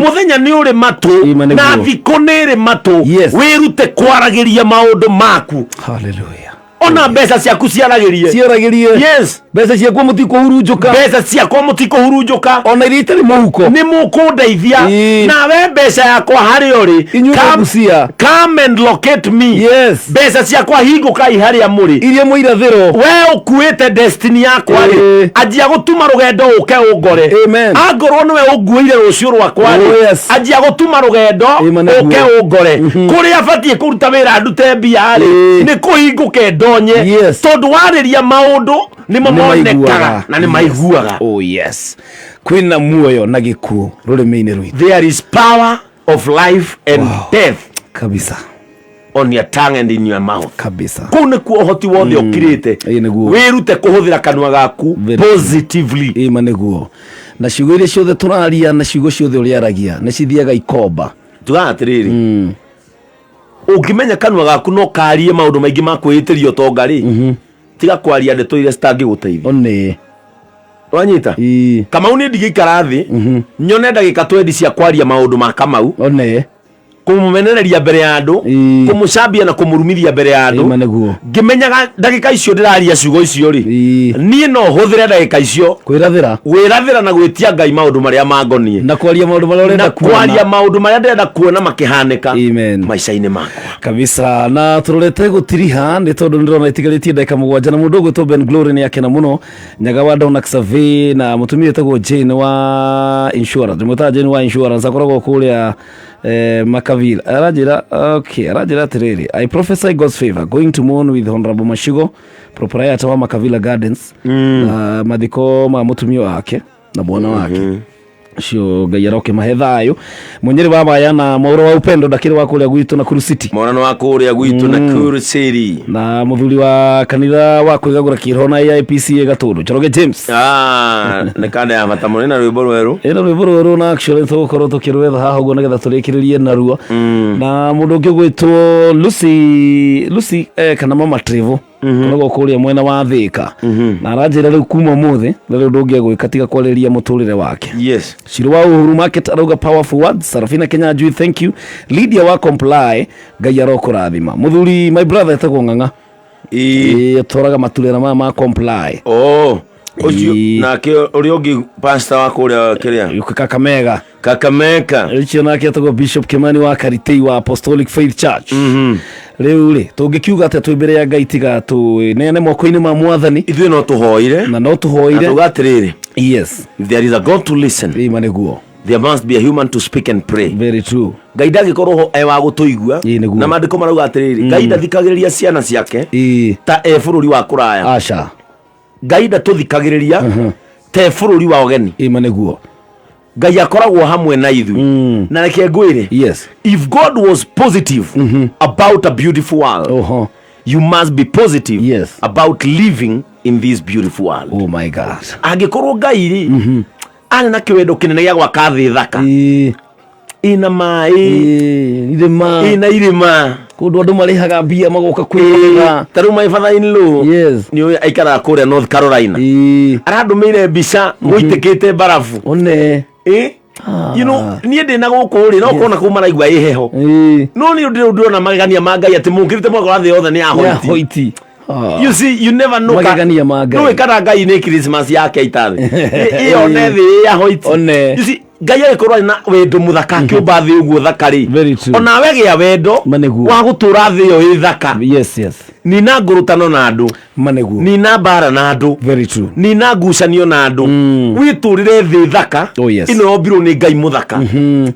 Mũthenya nĩ ũrĩ matũ. Ĩma nĩguo. Na thikũ nĩ ĩrĩ matũ. Yes. Wĩrute kwaragĩria maũndũ maku. Hallelujah. Ona mbeca ciaku ciaragĩrie. Ciaragĩrie. Yes. Mbeca ciakwa mũtikũhurunjũka. Mbeca ciakwa mũtikũhurunjũka. Ona iria itarĩ mũhuko. Nĩ mũkũndeithia. Ĩĩ. Nawe mbeca yakwa harĩa ũrĩ. Inyuĩ mũgucia. Come and locate me. Yes. Mbeca ciakwa hingũkai harĩa mũrĩ. Iria mwĩ irathĩro. We ũkuĩte destiny yakwa rĩ, Ĩĩ. anjia gũtuma rũgendo ũke ũngore. Amen. Angorwo nĩwe ũnguĩire rũciũ rwakwa rĩ, Oh, yes. anjia gũtuma rũgendo Ĩma nĩguo. ũke ũngore. Kũrĩa batiĩ kũruta wĩra ndute mbia rĩ, Ĩĩ. nĩ kũhingũke ndonye. Yes. Tondũ warĩria maũndũ nĩmo Nĩ monekaga maiguaga. na nĩ maiguaga. Oh yes. Kwĩna muoyo na gĩkuũ rũrĩmĩ-inĩ rwitũ. There is power of life and death Kabisa. on your tongue and in your mouth. Kabisa. Kũu nĩkuo ũhoti wothe ũkirĩte. Ĩĩ nĩguo. Wĩrute kũhũthĩra kanua gaku Very true. positively. Ĩma nĩguo. Na ciugo iria ciothe tũraria na ciugo ciothe ũrĩaragia nĩ cithiaga ikomba. Tugaga atĩrĩrĩ, ũngĩmenya kanua gaku no karie maũndũ maingĩ ma kwĩĩtĩria ũtonga rĩ, tiga kwaria ndeto iria citangĩgũteithia. One. Wanyita? Ĩĩ. Kamau nĩ ndigĩikara thĩ nyone ndagĩka 20 cia kwaria maũndũ ma Kamau, One. kũmũmenereria mbere ya andũ, Ĩĩ. kũmũcambia na kũmũrumithia mbere ya andũ. Ĩma nĩguo. Ngĩmenyaga ndagĩka icio ndĩraria ciugo icio rĩ, Ĩĩ. niĩ no hũthĩre ndagĩka icio Kwĩrathĩra. gwĩrathĩra na gwĩtia Ngai maũndũ marĩa mangoniĩ. Na kwaria maũndũ marĩa ũrenda Na kwaria kuona. maũndũ marĩa ndĩrenda kuona makĩhanĩka Amen. maica-inĩ makwa. Kabisa. Na tũrorete gũtiriha nĩ tondũ nĩndĩrona itigarĩtie ndagĩka 7 na mũndũ ũgwĩtwo Ben Glory nĩ akena mũno. Nyaga wa Donax Survey na mũtumia wĩtagwo Jane wa insurance. Ndĩmwĩtaga Jane wa insurance akoragwo kũrĩa Makavila. Aranjĩra, okay, aranjĩra atĩrĩrĩ, I prophesy God's favor going to mourn with Honorable Mashigo proprietor wa Makavila Gardens na mathiko ma mũtumia wake na mwana wake. Ũcio Ngai arokĩmahe thayũ. Mũnyĩrĩ wa Maya na Mwaũra wa Upendo ndakĩrĩ wa kũrĩa gwitũ Nakuru City. Mwana wa kũrĩa gwitũ Nakuru City. Na mũthuri wa kanitha wa kwĩgagũra kĩroho na AIPCA Gatũndũ Njoroge James. Nĩ kanda ya bata mũno na rwĩmbo rwerũ. Ĩno rwĩmbo rwerũ na actually tũgũkorwo tũkĩrwetha haha ũguo nĩgetha tũrĩkĩrĩrie naruo. Na mũndũ ũngĩ ũgwĩtwo Lucy kana Mama Trevo koragwo kũrĩa mwena wa Thĩka. Na aranjĩra rĩu kuma ũmũthĩ na rĩu ndũngĩegwĩka tiga kwarĩria mũtũrĩre wake. Yes. Shiro wa Uhuru Market arauga powerful words. Sarafina Kenya Njui, thank you. Lydia wa Comply, Ngai arokũrathima. Mũthuri my brother etagwo Ng'ang'a. Ĩĩ, atwaraga maturera maya ma Comply. Oh, ũcio Ĩĩ. nake ũrĩa ũngĩ pastor wa kũrĩa kĩrĩa? Kakamega. Kakamega. Ũcio nake etagwo Bishop Kimani wa Karitei wa Apostolic Faith Church. Rĩu rĩ, tũngĩkiuga atĩa twĩ mbere ya Ngai tiga twĩneane moko-inĩ ma Mwathani? Ithuĩ no tũhoire. Na no tũhoire. Na tuga atĩrĩrĩ. Yes. If there is a God to listen. Ĩma nĩguo. There must be a human to speak and pray. Very true. Ngai ndangĩkorwo ho e wa gũtũigua. Nĩguo. Na maandĩko marauga atĩrĩrĩ, Ngai ndathikagĩrĩria ciana ciake ta e bũrũri wa kũraya. Aca. Ngai ndatũthikagĩrĩria ta e bũrũri wa ũgeni. Ĩma nĩguo. Ngai akoragwo hamwe na ithuĩ. Na reke ngwĩre. Yes. If God was positive about a beautiful world, you must be positive about living in this beautiful world. Oh my God. Angĩkorwo Ngai rĩ, arĩ na kĩwendo kĩnene gĩa gwaka thĩ thaka. Ĩna maĩ. Irĩma. Ĩna irĩma. Kũndũ andũ marĩhaga mbia magoka kwĩrorera. Ta rĩu my father in law. Yes. Nĩ ũyũ aikaraga kũrĩa North Carolina. Arandũmĩire mbica gũitĩkĩte mbarabu. One. You know, niĩ ndĩ na gũkũ rĩ, no kona kũu maraigua ĩ heho. No nĩ ũndũ ndĩrona magegania ma Ngai atĩ mũkĩrĩte mwaka wa thĩ yothe nĩ ya Ya hoiti. hoiti. You see, you never know. Magegania ma Ngai. Nũĩ kana Ngai nĩ Christmas yake itathĩ. Ĩyo ne thĩ ya hoiti. One. You see, Ngai agĩkorwo arĩ na wendo mũthaka akĩũmba thĩ ũguo thaka rĩ, Very true. onawe gĩa wendo Ma nĩguo. wa gũtũra thĩ ĩyo ĩ thaka. Yes, yes. Nina ngũrũtano na andũ. Ma nĩguo. Nina mbara na andũ. Very true. Nina ngucanio na andũ, wĩtũrĩre thĩ thaka. Oh, yes. Ĩno yombirwo nĩ Ngai mũthaka.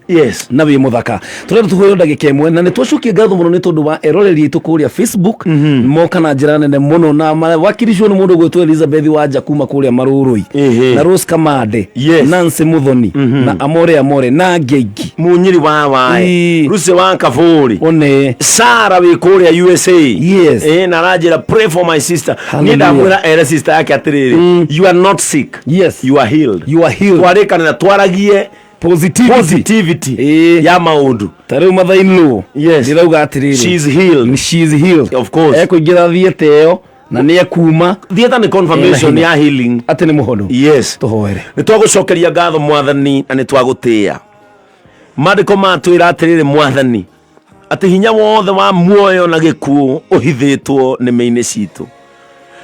Yes. Na wĩ mũthaka. Tũrenda tũhũrwo ndagĩka ĩmwe, na nĩ twacokia ngatho mũno nĩ tondũ wa eroreri aitũ kũrĩa Facebook. Moka na njĩra nene mũno na wakiricwo nĩ mũndũ gwĩtwo Elizabeth Wanja kuma kũrĩa Marũrũi, na Rose Kamande, Nancy Muthoni, na Amore Amore, na angĩ aingĩ. Munyiri wa wae. Ruce wa Kaburi. One. Sara wĩ kũrĩa USA. Yes. Na aranjĩra, "Pray for my sister." Niĩ Hallelujah. ndamwĩra ere sister yake atĩrĩrĩ, you are not sick. You are healed. You are healed. Twarĩkanĩra twaragie positivity, positivity ya maũndũ. Ta rĩu mathainlo, ndĩrauga atĩrĩrĩ, She is healed. She is healed. Of course. Ekũingĩra theatre ĩyo na nĩ ekuma. Theatre nĩ confirmation Ena ya healing. Atĩ nĩ mũhono. Yes. Tũhoere. Nĩ twagũcokeria ngatho Mwathani, na nĩ twagũtĩĩa. Maandĩko matwĩra atĩrĩrĩ Mwathani, atĩ hinya wothe wa muoyo na gĩkuũ ũhithĩtwo nĩmĩ-inĩ citũ.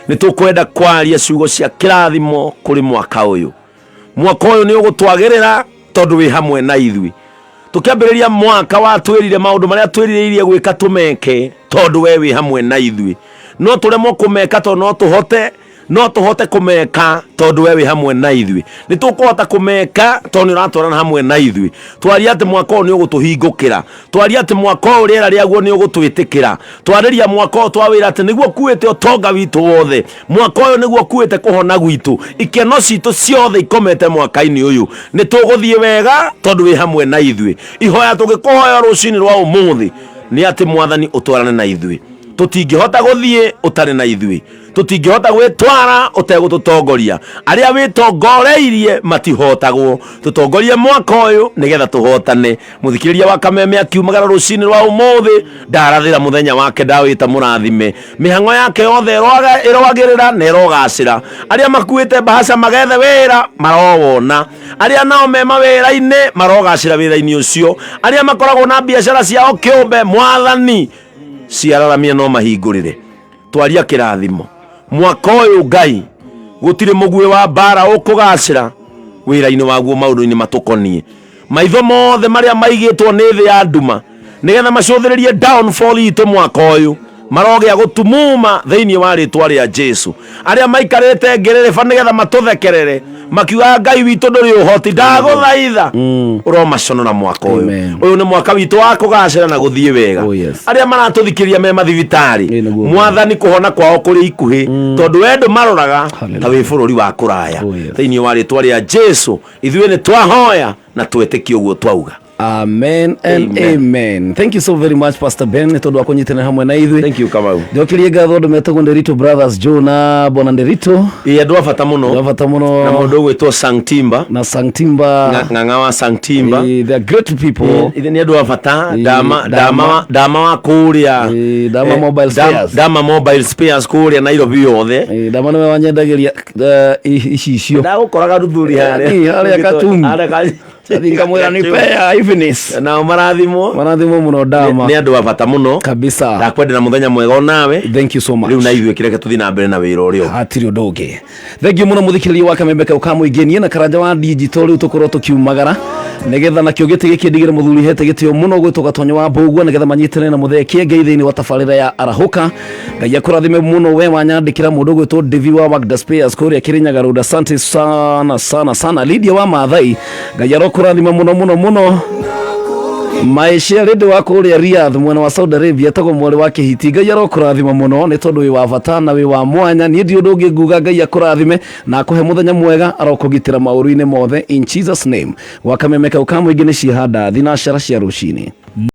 Nĩ tũkwenda kwaria ciugo cia kĩrathimo kũrĩ mwaka ũyũ. Mwaka ũyũ nĩ ũgũtwagĩrĩra tondũ wĩ hamwe na ithuĩ. Tũkĩambĩrĩria mwaka watwĩrire maũndũ marĩa twĩrirĩirie gwĩka tũmeke, tondũ we wĩ hamwe na ithuĩ. No tũremwo kũmeka tondũ no tũhote, no tũhote kũmeka tondũ we wĩ hamwe na ithuĩ. Nĩ tũkũhota kũmeka tondũ nĩ ũratwarana hamwe na ithuĩ. Twaria atĩ mwaka ũyũ nĩ ũgũtũhingũkĩra. Twaria atĩ mwaka ũyũ rĩera rĩaguo nĩ ũgũtwĩtĩkĩra. Twarĩria mwaka ũyũ, twawĩra atĩ nĩguo ũkuĩte ũtonga witũ wothe. Mwaka ũyũ nĩguo ũkuĩte kũhona gwitũ. Ikeno citũ ciothe ikomete mwaka-inĩ ũyũ. Nĩ tũgũthiĩ wega tondũ wĩ hamwe na ithuĩ. Ihoya tũgĩkũhoya rũcinĩ rwa ũmũthĩ nĩ atĩ Mwathani ũtwarane na ithuĩ. Tũtingĩhota gũthiĩ ũtarĩ na ithuĩ. Tũtingĩhota gwĩtwara ũtegũtũtongoria. Arĩa wĩtongoreirie matihotagwo. Tũtongorie mwaka ũyũ nĩgetha tũhotane. Mũthikĩrĩria wa Kameme akiumagara rũcinĩ rwa ũmũthĩ, ndarathĩra mũthenya wake, ndawĩta mũrathime. Mĩhang'o yake yothe ĩroagĩrĩra na ĩrogacĩra. Arĩa makuĩte mbahaca magethe wĩra marowona. Arĩa nao me mawĩra-inĩ marogacĩra wĩra-inĩ ũcio. Arĩa makoragwo na biacara ciao kĩũmbe, Mwathani ciararamia no mahingũrĩre. Twaria kĩrathimo mwaka ũyũ Ngai, gũtirĩ mũguĩ wa mbara ũkũgacĩra wĩra-inĩ waguo maũndũ-inĩ matũkoniĩ. Maitho mothe marĩa maigĩtwo nĩ thĩ ya nduma nĩgetha macũthĩrĩrie downfall itũ mwaka ũyũ marogĩa gũtumuma thĩinĩ wa rĩtwa rĩa Jesu. Arĩa maikarĩte ngĩrĩrĩba nĩgetha matũthekerere makiugaga Ngai witũ ndũrĩ ũhoti, ndagũthaitha ũromaconora mwaka ũyũ. Ũyũ nĩ mwaka witũ wa kũgacĩra na gũthiĩ wega. Arĩa maratũthikĩrĩria me mathibitarĩ, Mwathani, kũhona kwao kũrĩ ikuhĩ, tondũ we ndũmaroraga ta wĩ bũrũri wa kũraya. Thĩinĩ wa rĩtwa rĩa Jesu ithuĩ nĩ twahoya na twetĩkie ũguo twauga. Amen and amen. Amen. Thank you so very much, Pastor Ben, nĩ tondũ wa kũnyitanĩra hamwe na ithuĩ. Thank you, Kamau. Njokerie ngatho andũ metagwo Nderito Brothers, Joe na Bwana Nderito. Ĩĩ, andũ a bata mũno. Andũ a bata mũno. Na mũndũ ũgwĩtwo Sangtimba. Na Sangtimba. Ng'ang'a wa Sangtimba. They are great people. Ithe nĩ andũ a bata. Dama dama dama wa kũrĩa. Dama Mobile Spares. Dama Mobile Spares kũrĩa Nairobi yothe. Dama nĩwe wanyendagĩria icicio. Ndagũkoraga ruthuri harĩa. Harĩa Katumu. Harĩa Ngamwĩra nĩ pea Ivnis. Nao marathimwo. Marathimwo mũno Dama. Nĩ andũ a bata mũno. Kabisa. Ndakwendera mũthenya mwega onawe. Thank you so much. Rĩu na ithuĩ kĩreke tũthiĩ na mbere na wĩra ũrĩa ũngĩ. Hatirĩ ũndũ ũngĩ. Thank you mũno mũthikĩrĩria wa Kamembe kau ka mũingĩ. Niĩ na Karanja wa digital rĩu tũkorwo tũkiumagara nĩgetha nakĩo gĩtĩ gĩkĩ ndigĩre mũthuri hete gĩtĩo mũno gwĩtwo Gatonyo wa Mbũgua, nĩgetha manyitane na mũthee Kĩengei thĩinĩ wa tabarĩra ya Arahũka. Ngai akũrathime mũno we wanyandĩkĩra, mũndũ gwĩtwo Devi wa Wagda Spares kũrĩa Kĩrĩnyaga Road. Asante sana sana sana. Lydia wa Maathai, Ngai arokũrathima mũno mũno mũno. Maisha rĩndĩ wa kũrĩa Riyadh mwena wa Saudi Arabia, etagwo mwarĩ wa Kĩhiti, Ngai arokũrathima mũno nĩ tondũ wĩ wa bata na wĩ wa mwanya. Niĩ ndi ũndũ ũngĩ nguga, Ngai akũrathime na akũhe mũthenya mwega, arokũgitĩra maũru-inĩ mothe in Jesus name. Gwa Kameme kau ka mũingĩ nĩ ciĩhanda thinacara cia rũcinĩ.